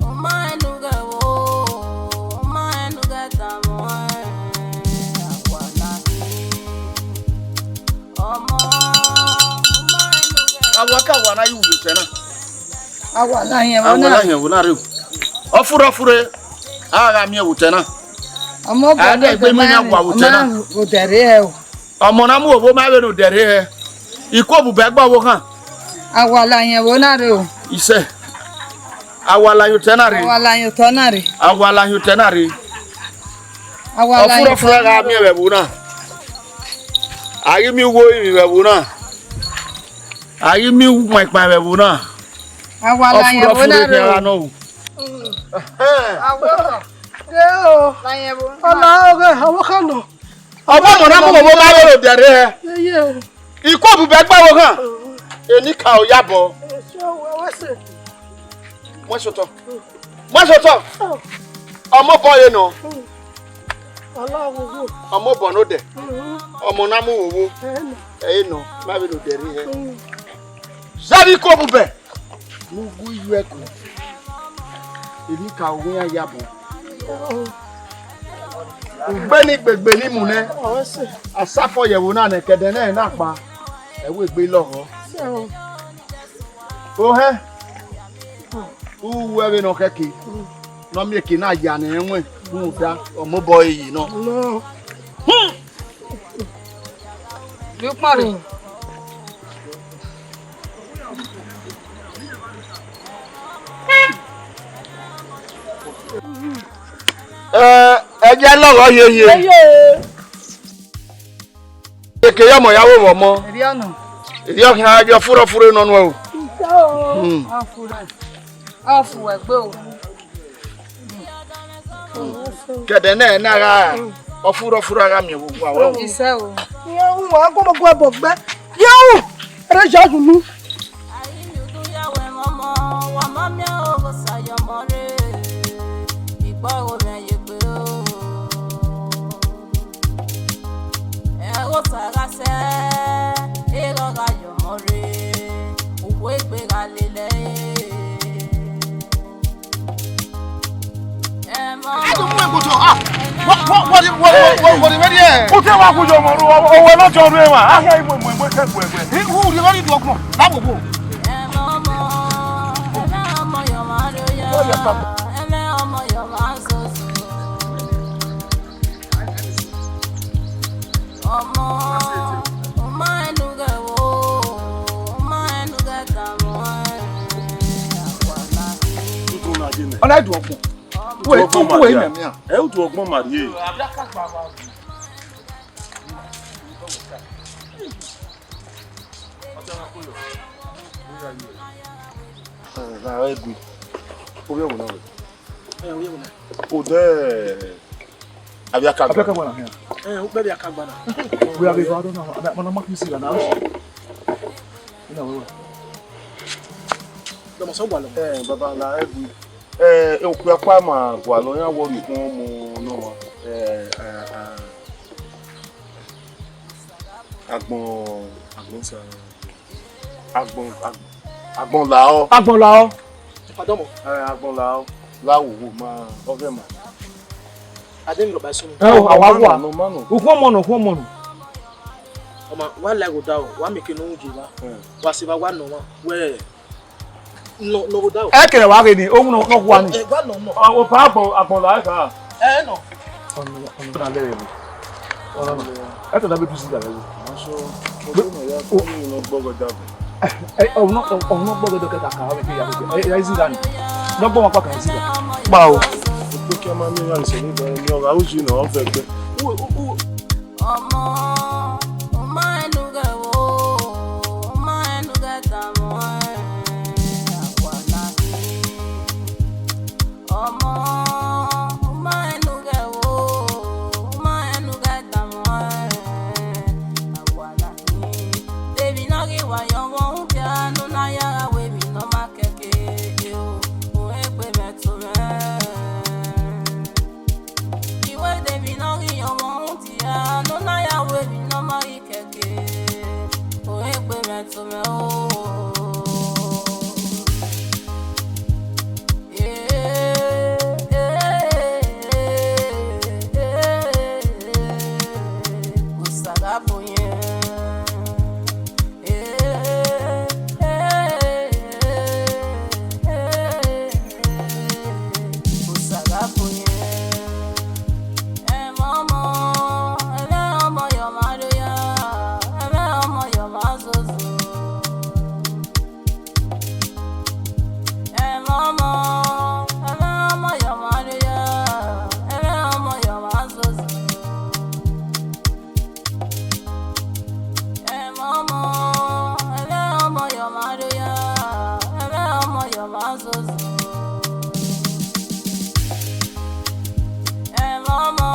Ọmọ ẹnu gẹ wo, ọmọ ẹnu gẹ ta mọ ẹ, àwa la kí. Ọmọ, ọmọ ẹnu gẹ. Awa ka wa na yi uyo tẹ na. Awa la yẹn wo na. Awa la yẹn wo na re o. Ọfure ọfure, a gha miẹn vbe otẹ na. Ọmọ bọ a dẹ egbe mẹ yan wa vbe otẹ na. Ma vbe odẹ rre hẹ o. Ọmọ na mu ovo ma vbe ne odẹ rre hẹ. Ikuobube gba ọvbokhan. Awalahiẹn vbo na rre o. Isẹ. Awalahiẹn otọ na rre. Awalahiẹn otọ na rre. Awalahiẹn otọ na rre. Awalahiẹn ọfurọfurọ otọ na gha rre. Miẹn vbe ẹvbo na. A ghi miẹn uwu orinmwi vbe ẹvbo na. A ghi miẹn uwu ukpaikpan vbe ẹvbo na. Awalahiẹn vbo na rre o. Ọfurọfurọ khian gha nọ o. Ẹhẹn. Awọ. De o. Lahiẹn vbo. Ọla ọghẹ, ọvbokhan nọ. Ọmọ na mu vbe ma vbe odẹ rre hẹ. Ikuobube gba vbe oghan. Eni ka o yabọ. Mu ẹse otọ. Mu ẹse otọ. Ọmọ obọ ye nọ. Ọmọ obọ ne odẹ. Ọmọ na mu vbe owo. Ẹ i nọ, ma vbe ne odẹ rre hẹ. Zẹ vbe Ikuobube. Ne u gu iyu ẹko, emwi ka owu iran yabọ. Ugbe ni gbegbe ni mu nẹ, a sa fọ ye ẹvbo na nẹ, ke ẹdẹ nẹ na kpa, ẹ wẹ egbe lọghọ. Ohẹn, u ru ẹvbo ne ọ khẹke, ne ọ miẹn eke na ya ne ẹnwẹn rhunmwuda ọmọ obọ ẹre ye nọ. Hmm. Rhie ukpọn rre. Ẹ, ẹ jẹ lọghọ hiehie. Eke ya ọmọ ya vbe vbe ọmọ. Erriọ nọ. Erriọ khian, ẹ jẹ ọfurọfurọ nọ nuẹn o. Hmm. Ọfu rẹ. Ọfu ẹgbe o. Kẹdẹ nẹ, ne a gha ọfurọ ọfurọ a gha miẹn vbe owa wẹ o. Isẹ o. Iran ru wa gu ọmọ gu ẹbọ gbẹ. Ye ru, ẹre ya yu nu. Ẹ wo sa gha sẹ, erha gha ye ọmọ rre, uwu egbe gha lele ẹre. Ẹ do mu ẹn gbe otọ, ah, what, what, what, what, what, what, what, what, what, u te wa gu ye ọmọ ru, owẹ ne ọ jọ ru emwa, a khian mu, mu, mu, ke gbe gbe. Ẹ, u rhie vbe ni do ọgbọn, na wo wo. Ẹ mọ ọmọ, ẹ mọ ọmọ yọ ọmọ aro ya. Ẹ mọ ọmọ yọ ọmọ asoso. Ọmọ, ọmọ ẹnu gẹ wo, ọmọ ẹnu gẹ ta mọ ẹ, àwa la. Ọna ẹdun ọgbọn. Wẹ, utu wẹ imẹ mian. Ẹ, utu ọgbọn ma rhie. Ẹ, na ẹgui. Ovbi ọvbo na wẹ. Ẹ, ovbi ọvbo na. Odẹ. Avbe akagba. Avbe akagba na khian. Ẹ, ukpẹ vbe akagba na. Wẹ avbe eva dọ na, ma na ma kisi gha na. Ina wẹ wẹ. Dọmọ sọ gualọ. Ẹ, baba na ẹgui. Ẹ, okpia ọkpa ma gualọ, iran wọ rhie ukpọn ọmọ nọ ọmwa. Ẹ, ẹ, ẹ, agbọn, agbọn sa, agbọn, agbọn, agbọn lahọ. Agbọn lahọ. Ọdọmọ. Ẹ, agbọn lahọ. La wo wo ma, ọghẹ ma. Ademwi rhọkpa sunu. Ẹ, àwa wà. Nọ ma nọ. Ukpọn ọmọ nọ, ukpọn ọmọ nọ. Ọma, wa la ẹghẹ odaro, wa mieke ne u wu ye evba. Ẹ. Wa sẹ evba, wa nọ ọmwa. Wẹ, nọ, nọ odaro. Ẹ kẹrẹ wa ghe ni, ohun nọ, nọ khuani. Ẹ, wa nọ, nọ. Ọ, opa agbọn, agbọn la ẹka. Ẹ, nọ. Ọnọ, ọnọ na lẹrẹ vbe. Ọnọ na. Ẹ tọ da be du siga lẹvbo. Aso, o, o, o, nọ gbọgọ da. Ẹ, ọnọ, ọnọ gbọgọ da kẹta ka, ọ ke ya, ẹ, ẹ, ẹ, siga ni. Nọ gbọmọ pa ka siga. Pa o. Okpeke ma mi ra nsẹ ni ba mi ọgha uji nọ, ọ vẹ gbe. Ọmọ, ọmọ ẹnu gẹ wo, ọmọ ẹnu gẹ to mwẹ o. Eh, eh, eh, eh, eh, Osa gha bu yẹn. Eh, eh, eh, eh, eh, Osa gha bu yẹn. Ẹmwẹ ọmọ, ẹmwẹ ọmọ ye ọmwa do ya, ẹmwẹ ọmọ ye ọmwa zozo. Ẹmwẹ ọmọ, ẹmwẹ ọmọ ye ọmwa do ya, ẹmwẹ ọmọ ye ọmwa zozo. Ẹmwẹ ọmọ, ẹmwẹ ọmọ ye ọmwa do ya, ẹmwẹ ọmọ ye ọmwa zozo. Ẹmwẹ ọmọ,